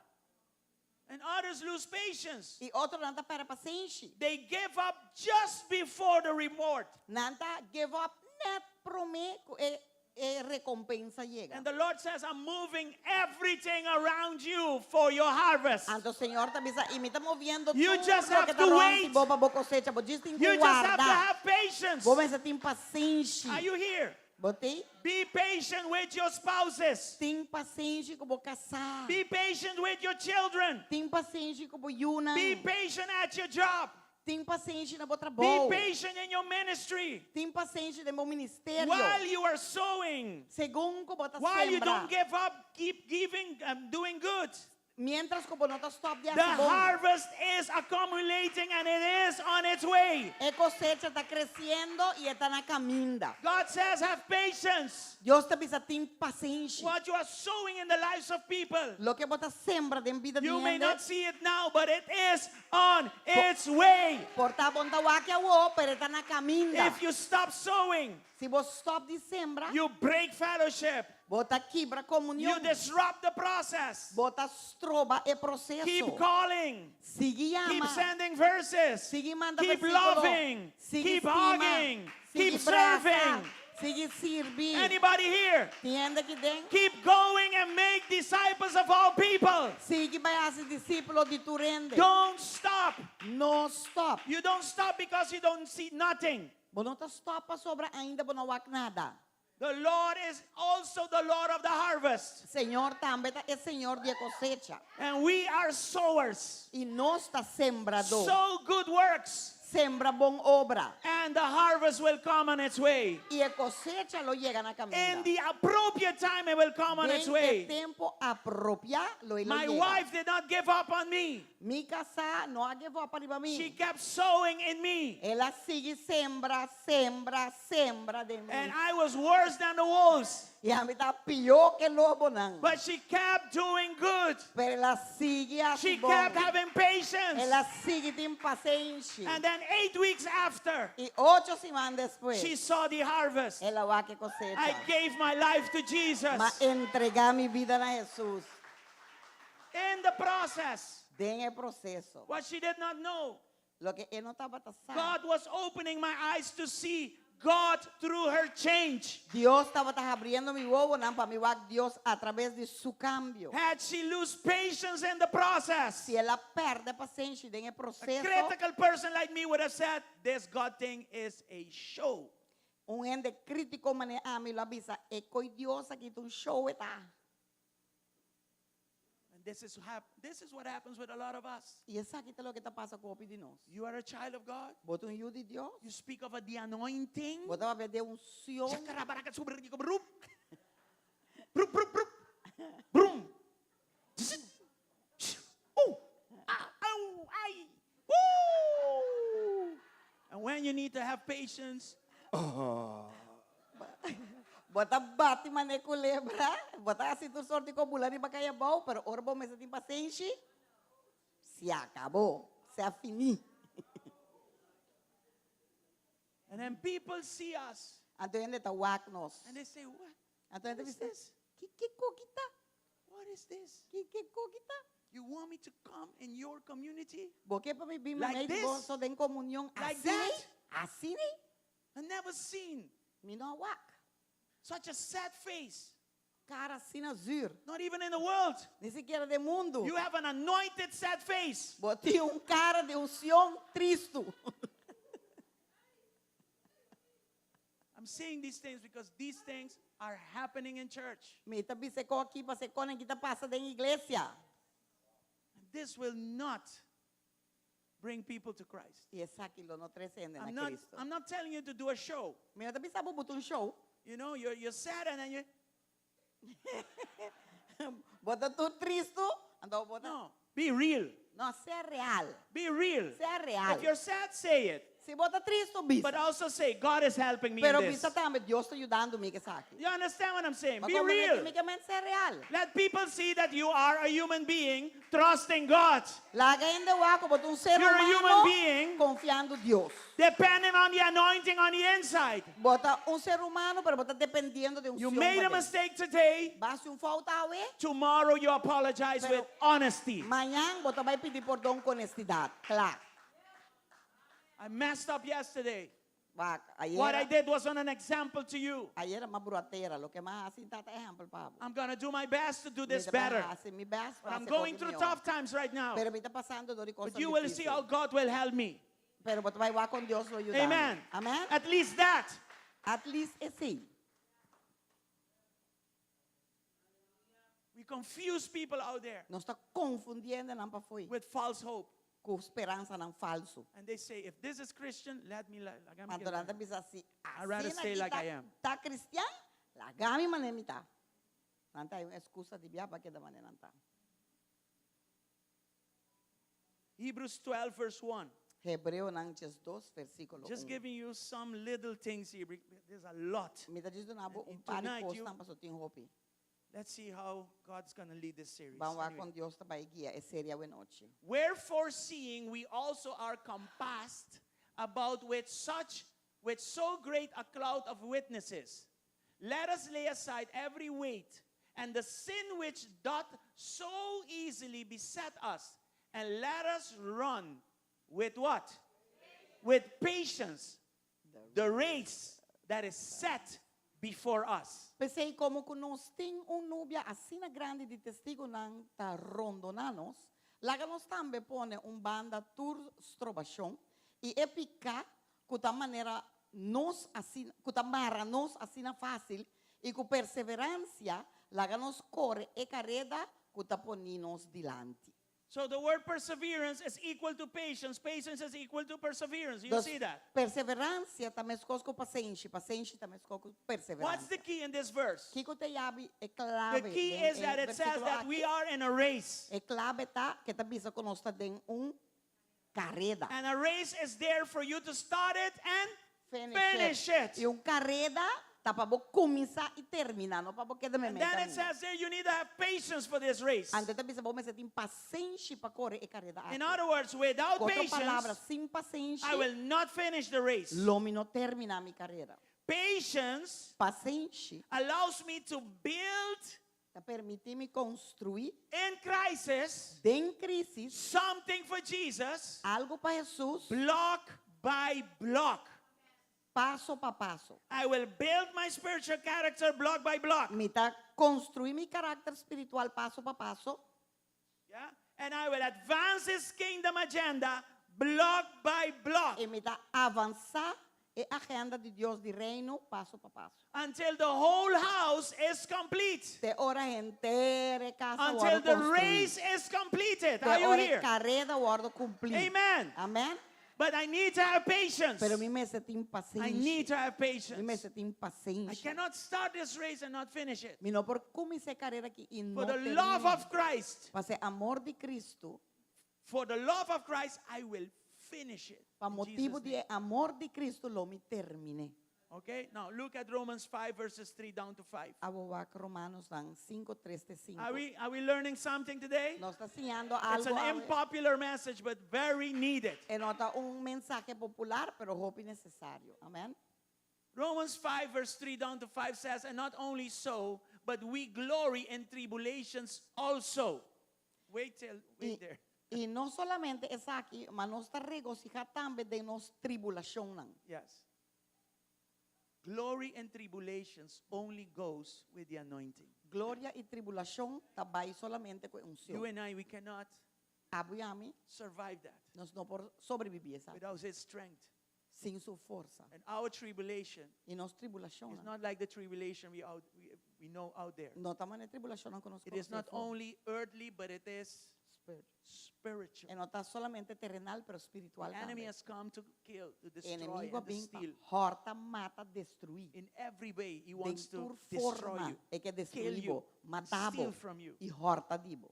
And others lose patience. I otronan ta pèrdè pasenshi. They give up just before the reward. Nan ta give up nèt promé ku e e rekompensa yega. And the Lord says, I'm moving everything around you for your harvest. Anto Señor ta bisa, i mi ta moviendo You tur just loke have ta to rònt wait. bo pa bo kosecha. Bo djis tin ku You just have to warda. have patience. Bo mester tin pasenshi. Are you here? Bo t'ei? Be patient with your spouses. Tin pasenshi ku bo kasá. Be patient with your children. Tin pasenshi ku bo yunan. Be patient at your job. Tin pasenshi na bo Be trabou. patient in your ministry. Tin pasenshi den bo ministerio. While you are sowing, Segun ku bo ta while you sembra. don't give up, keep giving and doing good. Mientras ku bo no ta stòp di The hasi bon. harvest is accumulating and it is on its way. E kosecha ta kresiendo i e ta na kaminda. God says, have patience. Dios ta bisa tin pasenshi. What you are sowing in the lives of people, Loke bo ta sembra den bida di you may hende, not see it now, but it is on its way. por ta bo n' ta wak e awor, pero e ta na kaminda. If you stop sowing, Si bo stòp di sembra, you break fellowship. bo ta kibra You komunion. disrupt the process. Bo ta stroba e proseso. Keep calling. Sigui Keep yama. sending verses. Sigui manda Keep versíkulo. loving. Sigui Keep stima. hugging. Sigui Keep brasa. serving. Sigui sirbi. Anybody here? Tin hende aki den? Keep going and make disciples of all people. Sigui bai hasi disipel di tur hende. Don't stop. No stòp. You don't stop because you don't see nothing. Bo no ta stòp pasobra ainda bo no wak nada. The Lord is also the Lord of the harvest. Señor tambe ta e Señor di e kosecha. And we are sowers. I nos ta sembradó. Sow good works. Sembra bon obra. And the harvest will come on its way. I e kosecha lo yega na In kaminda. the appropriate time, it will come on its Den e way. tempu apropiá lo e lo My yega. wife did not give up on me. Mi kasá no a give up riba mi. She kept sowing in me. El a sigui sembra, sembra, sembra den mi. And I was worse than the wolves. I ami ta pió ku e lobonan. But she kept doing good. Pero el a sigui hasi She bon. kept having patience. El a sigui tin pasenshi. And then 8 weeks after, I ocho siman despues, she saw the harvest. el a wak e kosecha. I gave my life to Jesus. M'a entregá mi bida na Hesus. In the process, Den e proseso. what she did not know, Loke e no tabata sa. God was opening my eyes to see God through her change. Dios tabata habriendo mi wowonan pa mi wak Dios atraves di su kambio. Had she lose patience in the process, Si el a pèrdè pasenshi den e a proseso, critical person like me would have said, this God thing is a show. un hende krítiko manera ami lo a bisa, e kos di Dios aki ta un show e ta. And this is what happens with a lot of us. I esaki ta loke ta pasa ku hopi di nos. You are a child of God. Bo ta un yu di Dios. You speak of the anointing. Bo ta papia di unshon. Shakarabarakatsubrikobrup. Brup, brup, brup. Brum. Oh. Ah, au, ai. Woo. And when you need to have patience, Bo ta bati manera kulebra, bo ta hasi tur sorto di kos bula riba kaya abou, pero ora bo mester tin pasenshi, se akabó, se a finí. And then people see us Anto hende ta wak nos. and they say, What? Anto hende What is bisa, this? Ki ki kos aki ta? What is this? Ki ki kos aki ta? You want me to come in your community? Bo ke pa mi bin Like meimei di this? boso den komunion Like asina? that? Asina? I never seen Mi no a wak. such a sad face. Kara asina zür. Not even in the world. Ni sikiera den mundu. You have an anointed sad face. Bo tin un kara di unshon tristu. I'm saying these things because these things are happening in church. Mi ta bisa e kos aki pasobra e kosnan aki ta pasa den iglesia. And this will not bring people to Christ. I esaki lo no trese hende na I'm not, Kristu. I'm not telling you to do a show. Mi no ta bisa bo buta un show. You know, you're sad and then you... Bo ta tur tristu, anto bo ta... No, be real. No, sea real. Be real. Sea real. If you're sad, say it. Si bo ta tristu, bisa. But also say, God is helping me Pero in this. bisa tambe, Dios ta yudando mi ku esaki. You understand what I'm saying? Ma Be komprondé real. ku mi ke men sea real. Let people see that you are a human being trusting God. Laga hende wak ku bo ta un ser You're a human humano being. konfiando Dios. Depending on the anointing on the inside. Bo ta un ser humano, pero bo ta dependiendo di un You made a mistake today. B'a hasi un fout awe. Tomorrow you apologize Pero with honesty. Mañan bo ta bai pidi pordon ku honestidat. Kla. I messed up yesterday. Wak, What I ayera, did wasn't an example to you. ayera m'a brua tera, loke m'a hasi n' tabata ehèmpel pa bo. I'm going to do my best to do Mi this ta bai better. hasi mi best But pa I'm hasi going kos through mihó. tough times right now. Pero mi ta pasando dor di kos But you will see difísil. how God will help me. Pero bo ta bai wak kon Dios lo yuda mi. Amen. Amen. At least that. At least esei. We confuse people out there Nos ta konfundiendo nan pafó with false hope. ku speransanan falsu. And they say, if this is Christian, let me laga mi Anto nan ta keda. bisa si I'd rather asina stay aki like ta I am. ta kristian, laga mi manera mi ta. Nan ta haña un ekskusa di bia pa keda manera nan ta. Hebrews 12 verse 1. Hebreonan 12, versíkulo Just 1. giving you some little things here. There's a lot. Mi ta djis duna bo And un par di tonight kosnan paso tin hopi. Let's see how God's going to lead this series. Ban wak Anyway. kon Dios ta bai guia e serie awe nochi. Wherefore, seeing we also are compassed about with such with so great a cloud of witnesses, let us lay aside every weight and the sin which doth so easily beset us, and let us run with what? With patience the race that is set before us. P'esei, komo ku nos tin un nubia asina grandi di testigunan ta rondoná nos, laga nos tambe pone un banda tur strobashon i e piká ku ta manera nos asina, ku ta mara nos asina fásil, i ku perseveransia laga nos kore e kareda ku ta poni nos dilanti. So the word perseverance is equal to patience. Patience is equal to perseverance. You Dus see that? perseveransia ta meskos ku pasenshi, pasenshi ta meskos ku What's perseveransia. the key in this verse? Kiko ta e yabi, e klave The key den is e that it says versíkulo that we aki? are in a race. E klave ta ku ta bisa ku nos ta den un kareda. And a race is there for you to start it and Finish, finish it. I un kareda ta pa bo kuminsá i terminá, no pa bo keda And meimei then it kaminda. says there you need to have patience for this race. Anto ta bisa bo mester tin pasenshi pa kore e kareda In aki. other words, without Ku otro palabra, patience, sin pasenshi, I will not finish the race. lo mi no terminá mi karera. Patience Pasenshi allows me to build ta permití mi konstruí in crisis den krísis something for Jesus, algu pa Hesus block by block. paso pa paso. I will build my spiritual character block by block. Mi ta konstruí mi karakter spiritual paso pa paso. Yeah? And I will advance his kingdom agenda block by block I mi ta avansá e agenda di Dios di Reino paso pa paso. Until the whole house is complete. Te ora henter e kas a Until wòrdu the konstruí. race is completed. Te Are you ora e here? kareda wòrdu kumplí. Amen. Amen. But I need to have patience. Pero mi mester tin I need pasenshi. to have Mi patience. mester tin I pasenshi. cannot start this race and not finish it. Mi no por kuminsá e karera aki i For no the love terminá. of Christ, Pasobra amor di Kristu, for the love of Christ, I will finish it. pa In motibu Jesus' di name. e amor di Kristu lo mi terminé. Okay, now look at Romans 5, verses 3 down to 5. Awor wak Romanonan 5, 3 te 5. Are we, are we learning something today? Nos ta siñando It's algu an awe. unpopular message, but very needed. E no ta un mensahe popular, pero hopi nesesario. Amen. Romans 5, verse 3 down to 5 says, And not only so, but we glory in tribulations also. Wait till, wait I, there. i no solamente esaki, ma nos ta regosihá tambe den nos tribulashonnan. Yes. Glory and tribulations only goes with the anointing. Gloria i tribulashon ta bai solamente ku You unshon. and I, we cannot Abo i ami, survive that nos no por sobrebibí esaki without His strength. sin su forsa. And our tribulation I nos is tribulashon not like the tribulation we, out, we, we know out there. no ta manera tribulashon ku nos It is konosé not afó. only earthly, but it is spiritual. E no ta solamente terenal, pero spiritual The enemy tambe. has come to kill, to destroy, Enemigu a and to bin pa steal. hòrta, mata, destruí. In every way, he Den wants to tur destroy forma you, e ke kill destruí you, bo, mata steal bo from you. i hòrta di bo.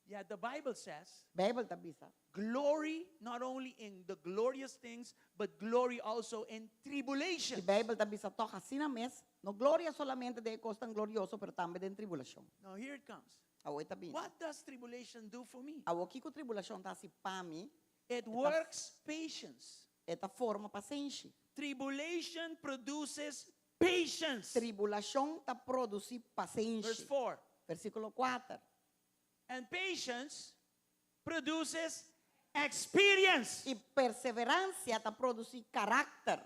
Yeah, the Bible says Beibel ta bisa. glory not only in the glorious things, but glory also in E tribulation. Beibel ta bisa tòg asina mes, no gloria solamente den kosnan glorioso, pero tambe den tribulashon. Now here it comes. Awor e ta bini. What does tribulation do for me? Awor kiko tribulashon ta hasi pa mi, It works patience. e ta forma pasenshi. Tribulation produces patience. Tribulashon ta produsí Verse pasenshi. 4. Versíkulo 4. And patience produces experience. I perseveransia ta produsí karakter.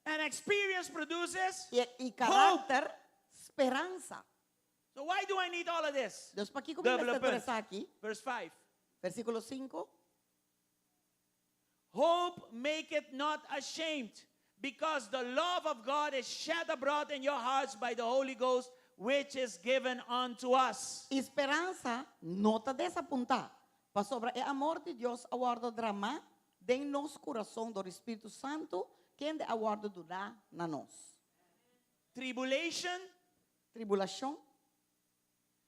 And experience produces. I, i karakter, speransa. So why do I need all of this? Dus pakiko mi Dubbele mester tur punt. esaki? Verse 5. Versíkulo 5. Hope maketh not ashamed, because the love of God is shed abroad in your hearts by the Holy Ghost, which is given unto us. I speransa no ta desapuntá. Pasobra e amor di Dios a wòrdu dramá den nos kurason dor di Spiritu Santu, kende a wòrdu duná na nos. Tribulation, Tribulashon,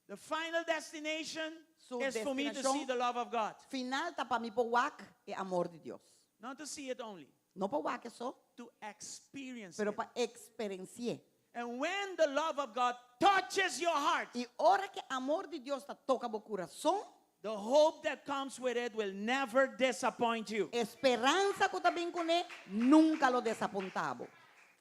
the final destination Su is for me to destinashon see the love of God. final ta pa mi por wak e amor di Dios. Not to see it only, No pa wak e so, to experience pero it. pa eksperensi'é. And when the love of God touches your heart, I ora ku amor di Dios ta toka bo kurason, the hope that comes with it will never disappoint you. e speransa ku ta bin kuné nunka lo desapuntá bo.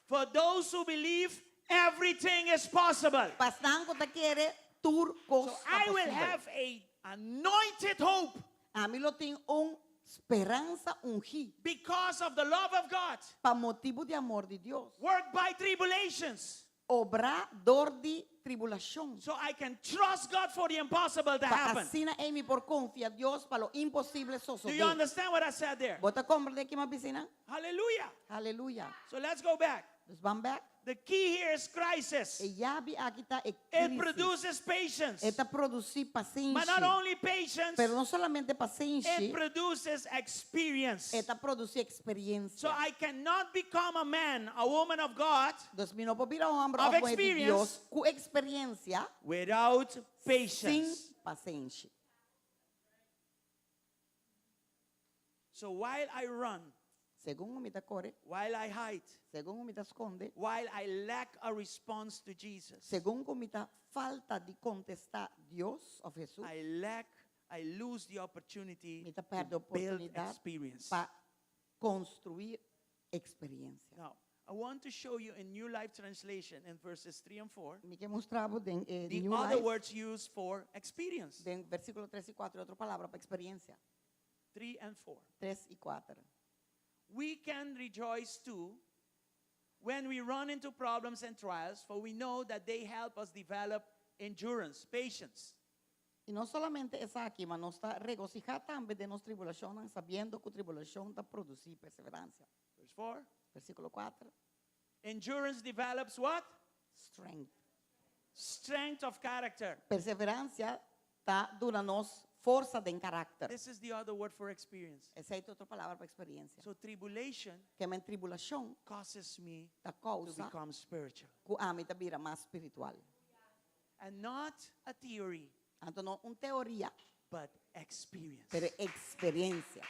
For those who believe, everything is possible. Pa esnan ku ta kere, tur kos So ta I will posibel. have a anointed hope Ami lo tin un speransa ungí because of the love of God, pa motibu di amor di Dios. worked by tribulations. Obrá dor di tribulashon. So I can trust God for the impossible to Pa happen. asina ei mi por konfia Dios pa lo imposible Do sosodé. you understand what I said there? Bo ta komprendé kiko mi a bisa einan? Hallelujah. Aleluya. So let's go back. Dus ban bèk. The key here is crisis. E yabi aki ta e It krísis. produces patience. E ta produsí But not pasenshi. only patience, Pero no solamente it pasenshi, produces experience. e ta produsí So eksperensia. I cannot become a man, a woman of God Dus mi no por bira un hòmber Of òf muhé di Dios experience. ku eksperensia without sin patience. pasenshi. So while I run, Segun mi ta kore, while I hide, segun mi ta skonde, while I lack a response to Jesus, segun ku mi ta falta di kontestá Dios òf Hesus, I lack, I lose the opportunity mi ta pèrdè to build oportunidat experience. pa konstruí eksperensia. Now, I want to show you in New Life Translation in verses 3 and 4 Mi ke mustra bo den eh, the New other Life, words used for experience. den versíkulo 3 i 4, otro palabra pa eksperensia. 3 and 4. 3 i 4. We can rejoice too when we run into problems and trials, for we know that they help us develop endurance, patience. I no solamente esaki, ma nos ta regosihá tambe den nos tribulashonnan, sabiendo ku tribulashon ta produsí perseveransia. Verse 4. Versíkulo 4. Endurance develops what? Strength. Strength of character. Perseveransia ta duna nos forsa den karakter. This is the other word for experience. Esei ta otro palabra pa eksperensia. So tribulation Ke men tribulashon causes me ta to kousa become spiritual. ku ami ta bira mas spiritual. And not a theory, Anto no un teoria, but experience. pero eksperensia.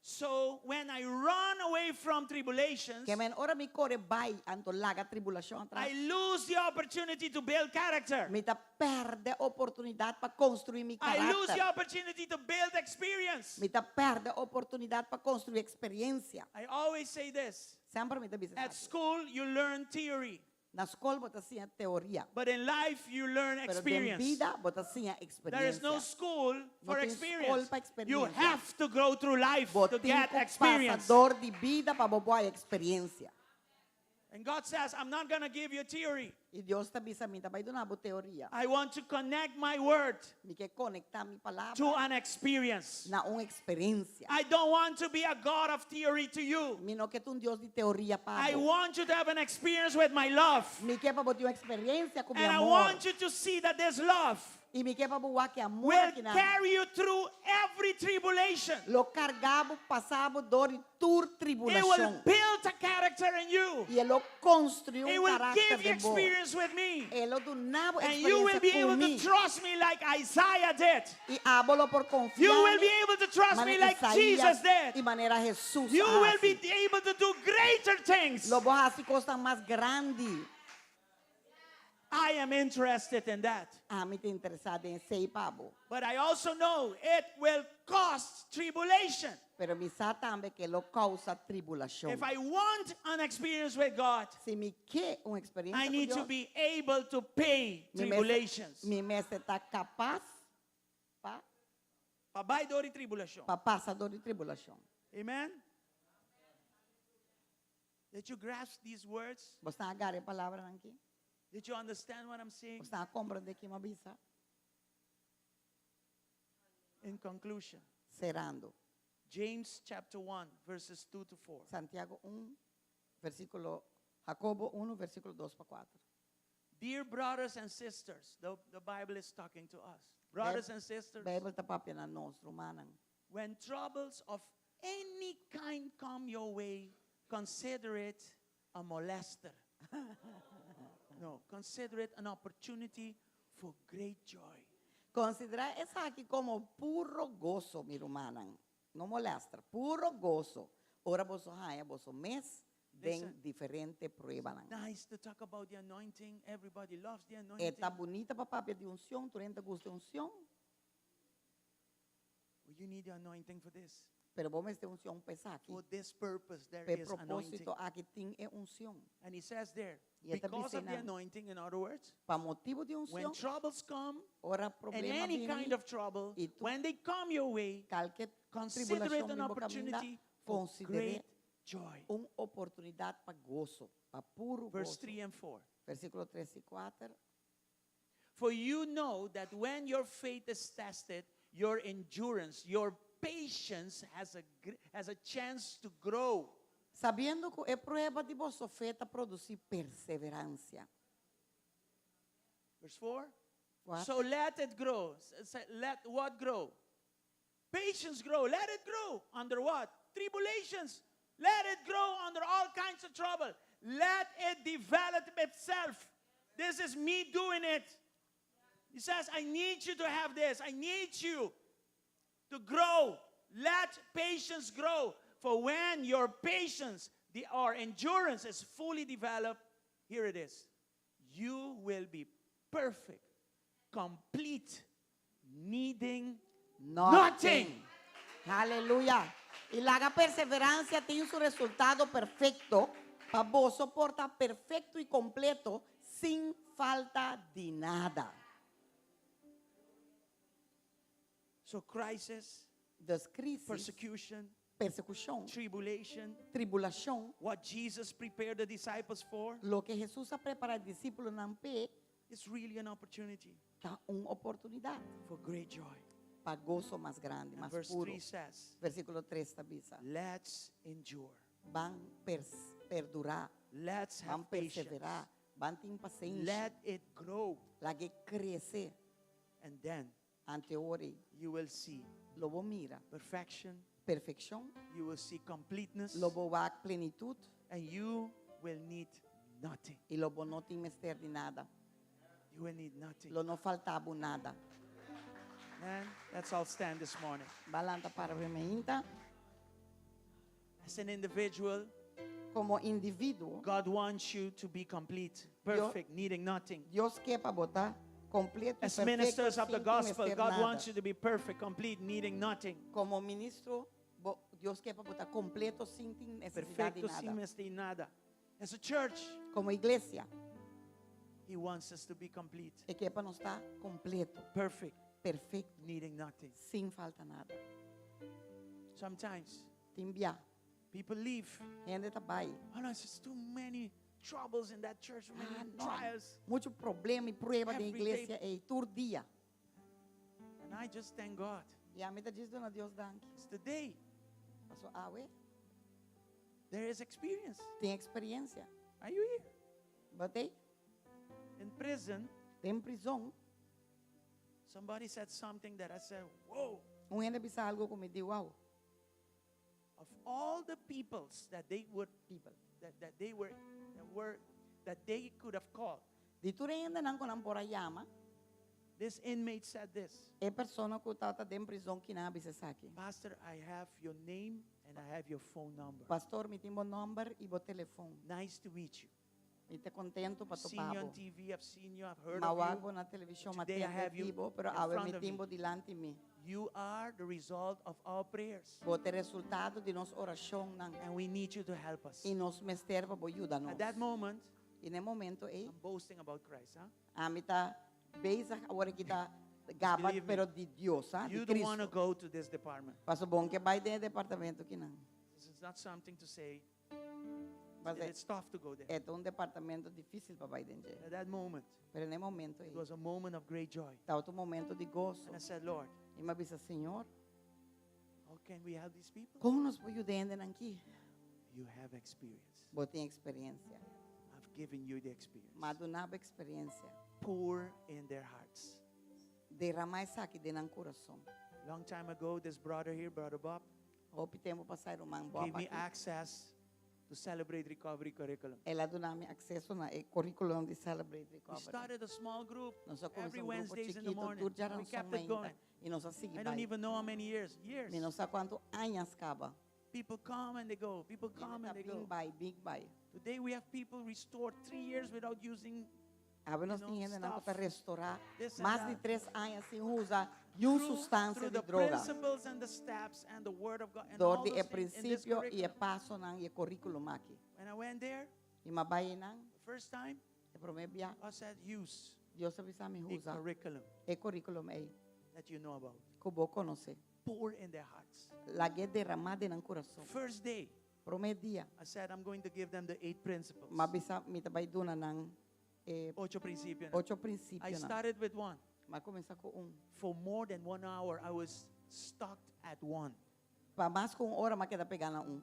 So when I run away from tribulations, Ke men ora mi kore bai anto laga tribulashon I atras. lose the opportunity to build character. Mi ta pèrdè oportunidat pa konstruí mi I lose the karakter. opportunity to build experience. Mi ta pèrdè oportunidat pa konstruí eksperensia. I always say this. Semper mi ta bisa At esaki. school, you learn theory, Na skol bo ta siña teoria, but in life, you learn pero den experience. bida bo ta siña There is no eksperensia. school for No tin experience. skol pa You eksperensia. have to go through life Bo to tin get ku pasa experience. dor di bida pa bo por haña eksperensia. And God says, I'm not going to give you theory. I Dios ta bisa mi n' ta bai duna bo teoria. I want to connect my word Mi ke konektá mi palabra to an experience. na un eksperensia. I don't want to be a God of theory to you. Mi no ke ta un Dios di teoria pa I bo. want you to have an experience with my love. Mi ke pa bo tin un eksperensia ku mi And I amor. want you to see that this love I mi ke pa bo wak e amor will akinan. carry you through every tribulation. Lo karga bo, pasa bo dor di tur It will tribulashon. build a character in you. I e lo konstruí It un will karakter give you den bo. experience with me. E lo duna bo And you will eksperensia be ku able to mi. trust me like Isaiah did. I abo lo por konfia You will mi be able to trust me manera like Isaías Jesus i did. manera Hesus You a will be hasi. able to do greater things. Lo bo hasi kosnan mas grandi. I am interested in that. Ami ta interesá den esei pa bo. But I also know it will cost tribulation. Pero mi sa tambe ku e lo kousa tribulashon. If I want an experience with God, Si mi ke un eksperensia I ku need to Dios, be able to pay mi mester, tribulations. mi mester ta kapas pa Pa bai dor di tribulashon. pa pasa dor di tribulashon. Amen. Did you grasp these words? Bo a gara e palabranan aki? Did you understand what I'm saying? Bo a komprondé kiko m'a bisa? In conclusion, Serando. James chapter 1, verses 2 to 4. Santiago 1, versíkulo, Jacobo 1, versíkulo 2 pa 4. Dear brothers and sisters, the, the Bible is talking to us. Brothers and sisters, Beibel ta papia na nos, rumannan. when troubles of any kind come your way, consider it a molester. no, consider it an opportunity for great joy. Konsiderá esaki komo puro goso, mi rumannan. No molèster, puro goso. Ora boso haña boso mes den Listen. diferente pruebanan. Nice to talk about the anointing. Everybody loves the E anointing. ta bunita pa papia di unshon, tur hende ta gusta unshon. Well, you need the anointing for this. Pero bo mester unshon pa esaki. For this purpose, there P'e is anointing. propósito aki tin e unshon. And he says there, I e ta because bisa of the nan. anointing, in other words, Pa motibu di when unshon, troubles come, ora and problema any bini, kind of trouble, i tur when they come your way, kalke consider it tribulashon an bin bo kaminda, opportunity for konsider'é great joy. un oportunidat pa goso, pa puro Verse goso. 3 and 4. Versíkulo 3 i 4. For you know that when your faith is tested, your endurance, your patience has a, gr- has a chance to grow. Sabiendo ku e prueba di boso fe ta produsí perseveransia. Verse 4. 4. So let it grow. S- s- Let what grow? Patience grow. Let it grow. Under what? Tribulations. Let it grow under all kinds of trouble. Let it develop itself. This is me doing it. He says, I need you to have this. I need you to grow. Let patience grow. For when your patience the, or endurance is fully developed, here it is. You will be perfect, complete, needing Nothing. Aleluya. I laga perseveransia tin su resultado perfekto, pa boso por ta perfekto i kompleto, sin falta di nada. So crisis, Dus krísis, persecution, persekushon, tribulation, tribulashon, what Jesus prepared the disciples for, loke Hesus a prepará e disipelnan p'e, is really an opportunity ta un oportunidat for great joy. pa goso mas grandi, And mas verse puro. 3 says, Versíkulo 3 ta bisa. let's endure. Ban pers perdurá, Let's ban have patience. perseverá, ban tin pasenshi, Let it grow. lag'é krese And then anto ora you will see lo bo mira perfection, perfekshon, you will see completeness, lo bo wak plenitut and you will need nothing. i lo bo no tin mester di nada. You will need nothing. Lo no falta bo nada. And let's all stand this morning. Ban lanta para awe mainta. As an individual, Komo individuo, God wants you to be complete, perfect, needing nothing. Dios ke pa bo ta kompleto i As perfekto, ministers of the sin tin gospel, mester God nada. wants you to be perfect, complete, needing nothing. Komo ministro, bo, Dios ke pa bo ta kompleto sin tin nesesidat di Perfecto, sin nada. mester nada. As a church, Komo iglesia, He wants us to be complete, E ke pa nos ta kompleto, perfect, perfekto, needing nothing. sin falta nada. Sometimes Tin bia, people leave. hende ta bai. Oh no, it's just too many troubles in that church, too Ah, many no. trials. Muchu problema i prueba den Every day. iglesia ei, tur dia. And I just thank God. I ami ta djis duna Dios danki. It's today. Paso awe, There is experience. tin eksperensia. Are you here? Bo t'ei, In prison, den prizòn, somebody said something that I said, whoa. un hende a bisa algu ku mi di, wow, Of all the peoples that they would people. that, that they were that were that they could have called, Di tur hendenan ku nan por a yama, this inmate said this. e persona ku tabata den prizòn akinan a bisa esaki. Pastor, I have your name and I have your phone number. Pastor, mi tin bo nòmber i bo telefòn. Nice to meet you. Mi ta kontentu pa I've seen you on topa bo. TV, I've seen you, I've heard M'a wak of bo you. na televishon, ma Today I tende have you di bo, pero in awe front mi of me. tin bo dilanti mi. You are the result of our prayers. Bo ta e resultado di nos orashonnan. And we need you to help us. I nos mester pa bo yuda nos. At that moment, I na e momento ei, I'm boasting about Christ, huh? ami ta bezig awor aki ta gaba Believe me, pero di Dios, ha, di You don't want to Cristo. go to this department. Paso bo n' ke bai den e departamento akinan. This is not something to say. Mas It's tough to go there. e ta un departamento difísil pa bai den dje. At that moment, Pero na e momento ei, it was a moment of great joy. tabata un momento di goso. And I said, Lord, I m'a bisa, Señor, how can we help these people? kon nos por yuda e hendenan aki? You have experience. Bo tin eksperensia. I've given you the experience. M'a duna bo eksperensia. Pour in their hearts. Derramá esaki den nan kurason. Long time ago, this brother here, Brother Bob, Hopi tempu pasá ruman Bob gave me aki. access to Celebrate Recovery curriculum. El a duna mi akseso na e curriculum di Celebrate We Recovery. started a small group Nos a every kuminsá un grupo Wednesdays in the chikitu, morning. tur We djaranson kept it mainta. going. I nos a sigui I don't bai. even know how many years. Years. Mi no sa kuantu aña kaba. People come and they go. People come and they Bin go. bai, bin bai. Today we have people restored 3 years without using Awe nos you know, tin hende ku stuff, ta restorá this and mas di that. 3 aña sin usa ningun supstansia through di the droga. principles and the steps and the word of God and Dor all di those e things in this prinsipio i e curriculum. pasonan i e curriculum aki. When I went there, I m'a bai einan, the first time, e promé bia, I said, use Dios a bisa mi the usa curriculum e curriculum ei, that you know about. ku bo konosé. Pour in their hearts. Lag'é derama den nan kurason. First day, Promé dia, I said, I'm going to give them the eight principles. m'a bisa mi ta bai duna nan eh, Ocho prinsipio. ocho I prinsipio. started with one. M'a kuminsá ku un. For more than one hour, I was stuck at one. Pa mas ku un ora, m'a keda pegá na un.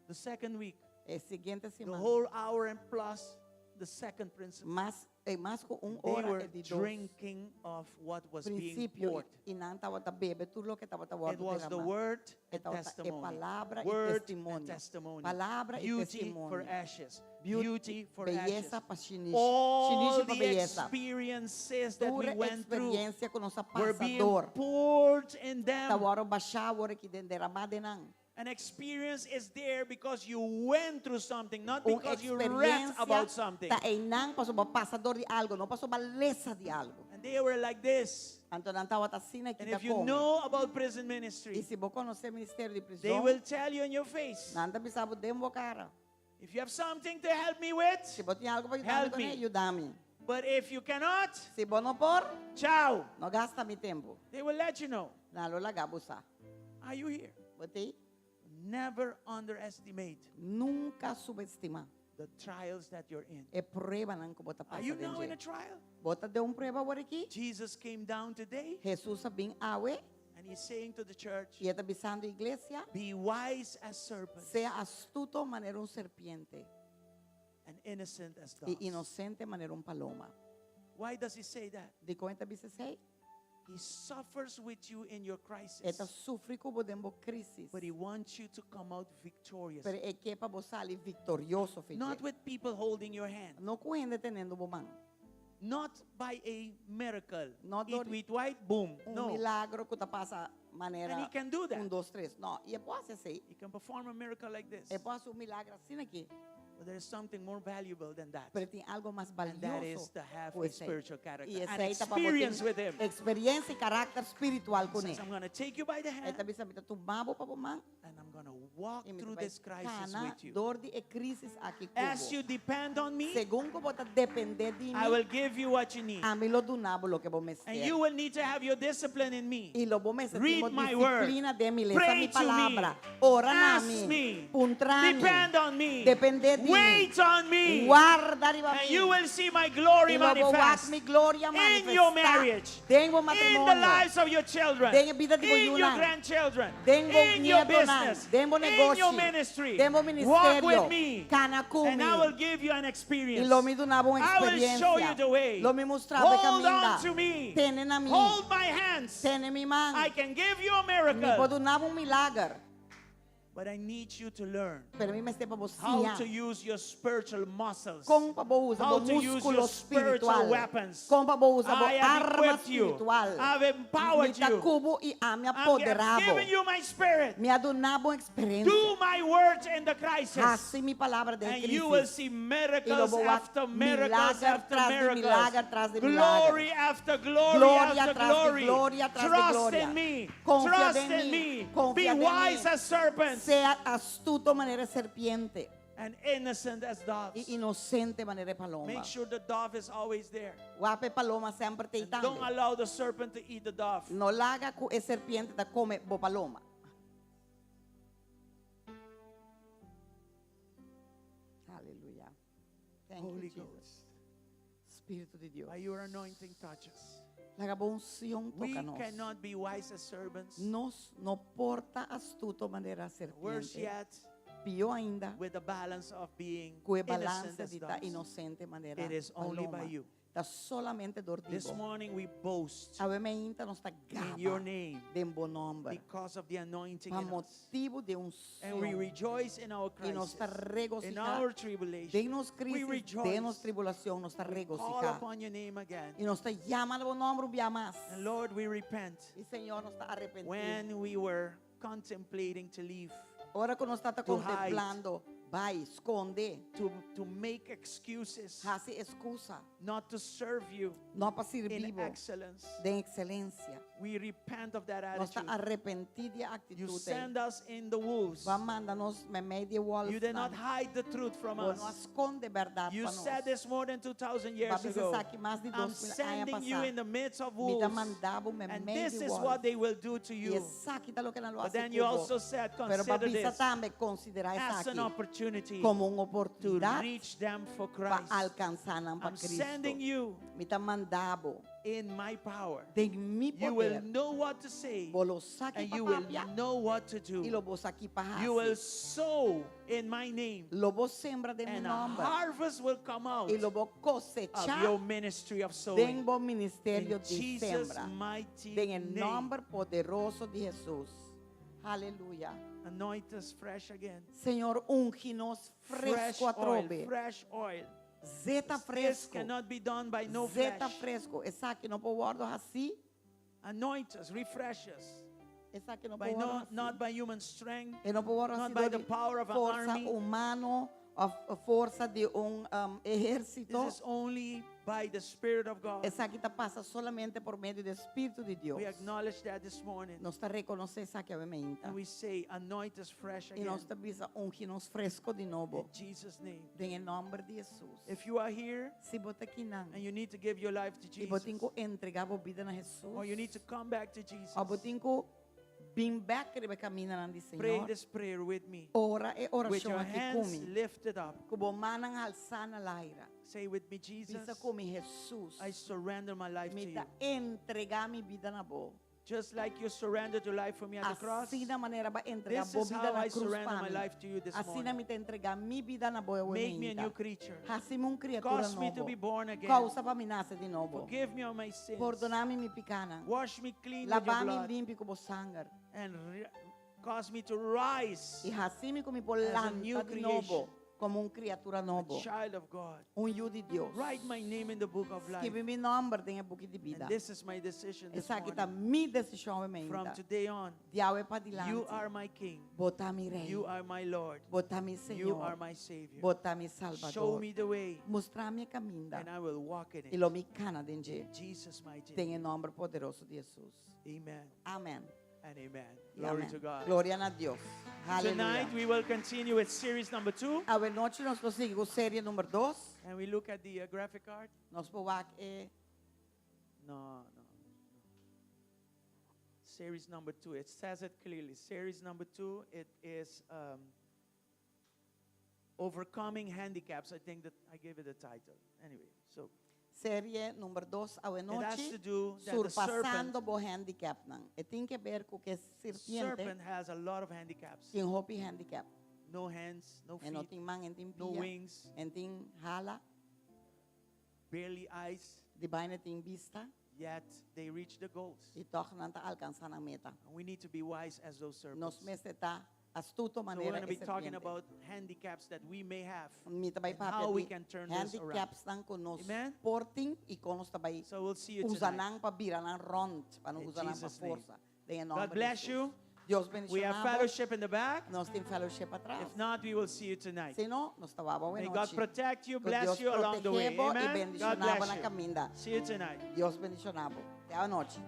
The second week, E siguiente the siman, whole hour and plus, the second principle. mas ku un They ora were e di dos drinking of what was being prinsipio poured. i nan tabata bebe tur loke tabata It was the word and E tabata e testimony. palabra i Word and testimonio. testimony. Palabra i Beauty for testimonio. ashes. Beauty- Beauty for ashes. Beyesa pa shinishi. All Shinishi pa the beyesa. experiences that we Tur went through eksperensia ku nos a were being pasa dor. poured in them. Tabata bashá aki den derama den nan. An experience is there because you went through something, not Un because you read about eksperensia something. ta einan paso b'a pasa dor di algu, no paso b'a lesa di algu. And they were like this. Anto nan tabata asina And aki if you kome. know about prison I ministry, si bo konosé ministerio di they will prizòn, tell you in your face. nan ta bisa bo den bo kara. If you have something to help me with, Si bo tin algu pa yuda mi Help kuné, me. yuda mi. but if you cannot, Si bo no por, ciao. no gasta mi tempu. They will let you know. Nan lo laga bo sa. Are you here? Bo t'ei? Never underestimate Nunka subestimá the trials that you're in. e pruebanan ku bo ta Are you pasa now in a den. trial? Bo ta den un prueba awor aki? Jesus came down today Hesus a bin awe and he's saying to the church, i e ta bisando iglesia, Be wise as serpents sea astuto manera un serpiente and innocent as i doves. inosente manera un paloma. Why does he say that? Dikon e ta bisa esei? He suffers with you in your E ta crisis, sufri ku bo den bo krísis. but he wants you to come out victorious. Pero e ke pa bo sali viktorioso, Not fiye. with people holding your hand, No ku hende teniendo bo man. not by a miracle. No Eat dor- wheat white, boom. Un No. milagro ku ta pasa manera And he can do that. 1, 2, 3. No, i e por hasi esei. He can perform a miracle like this. E por hasi un milager asina aki. But there is something more valuable than that. Pero tin algu mas And that is valioso to have ku a esei. spiritual character, I an esei ta pa bo tin experience with him. Eksperensia i karakter spiritual He ku says, ne. I'm going to take you by the E ta hand bisa mi ta tuma bo pa bo man and I'm going to walk i mi through ta bai this crisis kana with you. dor di e krísis aki As ku bo. you depend on me, Segun ku bo ta dependé di I mi, will give you what you need. ami lo duna bo loke bo And mester. you will need to have your discipline in me. I lo bo mester Read tin bo my word. disiplina den mi, lesa Pray mi to me. palabra, ora na Ask mi, me. puntra mi, Depend on me. dependé di mi, Wait on me. warda riba And mi. you will see my glory I lo bo wak manifest mi gloria in your manifestá marriage, den bo in the matrimonio, lives of your children, den e bida di bo in your yunan, grandchildren, den bo in your nietonan, business, den bo in your negoshi, ministry. den bo Walk ministerio. with me, Kana ku and mi. I will give you an experience. I lo mi duna bo un I will show you eksperensia. the way. Lo mi mustra bo e Hold on kaminda. to me. Tene na mi. Hold my hands. Tene mi man. I can give you a Mi por miracle. duna bo un milager. But I need you to learn Pero mi mester pa bo how siña. to use your spiritual muscles. Kon pa bo usa How bo to use your múskulo spiritual spiritual. weapons. Kon pa bo usa bo I have arma equipped you. spiritual. I've empowered Mi ta you. ku bo i ami a I've poderá bo. given you my spirit. Mi a duna bo eksperensia. Do my words in the crisis. Hasi mi palabra den And you will krísis. see I lo miracles bo wak after miracles milager after tras di miracles. milager tras di Glory milager. after glory Gloria after tras di glory. gloria tras di Trust gloria. in me. Konfia Trust den in mi. me. Be Konfia den wise mi. as serpents Sea astuto manera serpiente and innocent as i doves. inosente manera paloma. Make sure the dove is always there. Wak p'e paloma semper And don't t'ei tambe. allow the serpent to eat the dove. No laga ku e serpiente ta kome bo paloma. Aleluya. Thank Holy you, Jesus. Ghost, Spiritu di Dios. by your anointing touch us. Laga bo unshon We toka nos. cannot be wise as serpents. Nos no por ta astuto manera Worse serpiente. yet, Pió ainda, with the balance of being ku e innocent balanse as di ta doves. inosente manera It is only paloma. by you. Ta solamente dor di This bo. morning we boast Awe mainta nos ta in your gaba name den bo nòmber. because of the anointing Pa in us. motibu di un And we unshon. rejoice in our I nos ta crisis, in regosihá. our tribulation. Den nos We krísis, den nos rejoice. tribulashon, nos ta We call regosihá. upon your name again. I nos ta yama bo nòmber un bia mas. And Lord, we repent I Señor, nos ta arepentí. when we were contemplating to leave, Ora ku nos ta to hide. kontemplando, bai, skonde, to make excuses, hasi ekskusa, not to serve you no pa in sirbi bo excellence. den ekselensia. We repent of that Nos ta attitude. arepentí di You aktitut. send us in the wolves. Bo a manda nos meimei di wolf. You did not hide the truth from Bo no us. skonde bèrdat You pa nos. said this more than 2,000 years Bo a bisa ago. esaki mas di I'm 2000 aña sending you pasá. in the midst of Mi ta wolves. manda bo And meimei this di is wolf. what they will do to I you. esaki ta loke nan lo But hasi then you ku bo. also said, Pero consider bo a bisa this tambe konsiderá as an esaki opportunity komo un to oportunidat reach them for pa Christ. alkansá nan pa I'm sending Kristu. you Mi ta manda bo in my power. den mi You will poder. know what to say Bo lo sa ki and pa you will papia know what to i do. lo bo sa ki pa You will hasi. sow in my name Lo bo sembra den mi and a nòmber harvest will come out i lo bo of kosechá your ministry of den sowing. bo ministerio In di Jesus' sembra. mighty Den e name. nòmber poderoso di Hesus. Aleluya. Anoint us fresh again. Señor, ungi nos Fresh fresku oil, atrobe. fresh oil. Zeta This fresku. cannot be done by no Zeta flesh. fresku. Esaki no por wòrdu hasí. Anoint us, refresh us. Esaki no By por no, wòrdu not hasí. by human strength, E no por wòrdu not hasí by the di power of an forsa army. humano, òf forsa di un This ehérsito. is only by the Spirit of God. Esaki ta pasa solamente pa medio di Spiritu di Dios. We acknowledge that this morning. Nos ta rekonosé esaki awe mainta. And we say, anoint us fresh I again. nos ta bisa ungi nos fresku di nobo. In Jesus' name. Den nòmber di Hesus. If you are here Si bo ta akinan, and you need to give your life to i bo Jesus, tin ku entregá bo bida na Hesus. or you need to come back to Jesus, Òf bo tin ku bin bèk riba kaminda di pray Señor. this prayer with me. Ora e With orashon your aki hands ku mi. lifted up. Ku bo mannan halsá na laira. Say with me, Jesus, Bisa ku mi Hesus. I surrender my life to Mi you. ta entregá mi bida na bo. Just like you surrendered your life for me at the cross, Asina manera bo a entregá this bo is bida how na I krus surrender pa my mi. life to you this Asina morning. mi ta entregá mi bida na bo Make me a new mainta. creature. Hasi mi un kriatura Cause me to nobo. be born again. Kousa pa mi nase di nobo. Forgive me of my sins. Pordoná mi mi pikánan. Wash me clean with your Laba mi blood. limpi ku bo sanger. And cause me to rise I hasi mi ku mi As a new por lanta di nobo creation. komo un kriatura a nobo. child of God. Un yu di Dios. Write my name in the book of life. Skirbi mi nòmber den e buki di bida. And this is my decision this Esaki ta morning. mi desishon From mainta. today on, Di awe pa you dilanti. are my King. Bo ta mi rei. You are my Lord. Bo ta mi You are Señor. my Savior. Bo ta mi Show Salbador. me the way, Mustra mi e kaminda. and I will walk in I it. lo mi kana den dje. In Jesus' mighty Den name. e nòmber poderoso di Hesus. Amen Amèn. and amen. I Glory amèn. to God. Gloria na Dios. Tonight Aleluya. we will continue with series number 2. Awe nochi nos ta sigui ku serie number 2. And we look at the graphic card. Nos por wak e No. Series number 2. It says it clearly. Series number 2, it is Overcoming Handicaps. I think that I gave it a title. Anyway, so serie number 2 awe it has nochi. to do that the serpent, Surpasando bo handicap nan. E tin ke ber ku e serpiente serpent has a lot of handicaps. tin hopi handicap. No hands, no E no feet, tin man, e tin no pia, wings, e tin hala, barely eyes, di baina tin bista yet they reach the goals. i toch nan ta alkansá nan meta. And we need to be wise as those serpents. Nos mester ta astuto So we're manera going to e be talking serpiente. about handicaps that we may have. Mi ta bai and papia how we di can turn this around. handicaps nan ku nos Amen? por tin i kon nos ta bai So we'll see you usa tonight. nan pa bira nan rònt, pa no In usa nan pa Jesus' name. forsa. Den God nòmber di bless Hesus. you. Dios We have bendishoná bo. fellowship in the back. Nos tin fellowship atras. If not, we will see you tonight. Si no, nos ta wak May nochi. God protect you, Ku bless Dios you along the way. protegé bo i Amen. God bendishoná bo bless na you. kaminda. See you tonight. Dios bendishoná bo. Te anochi.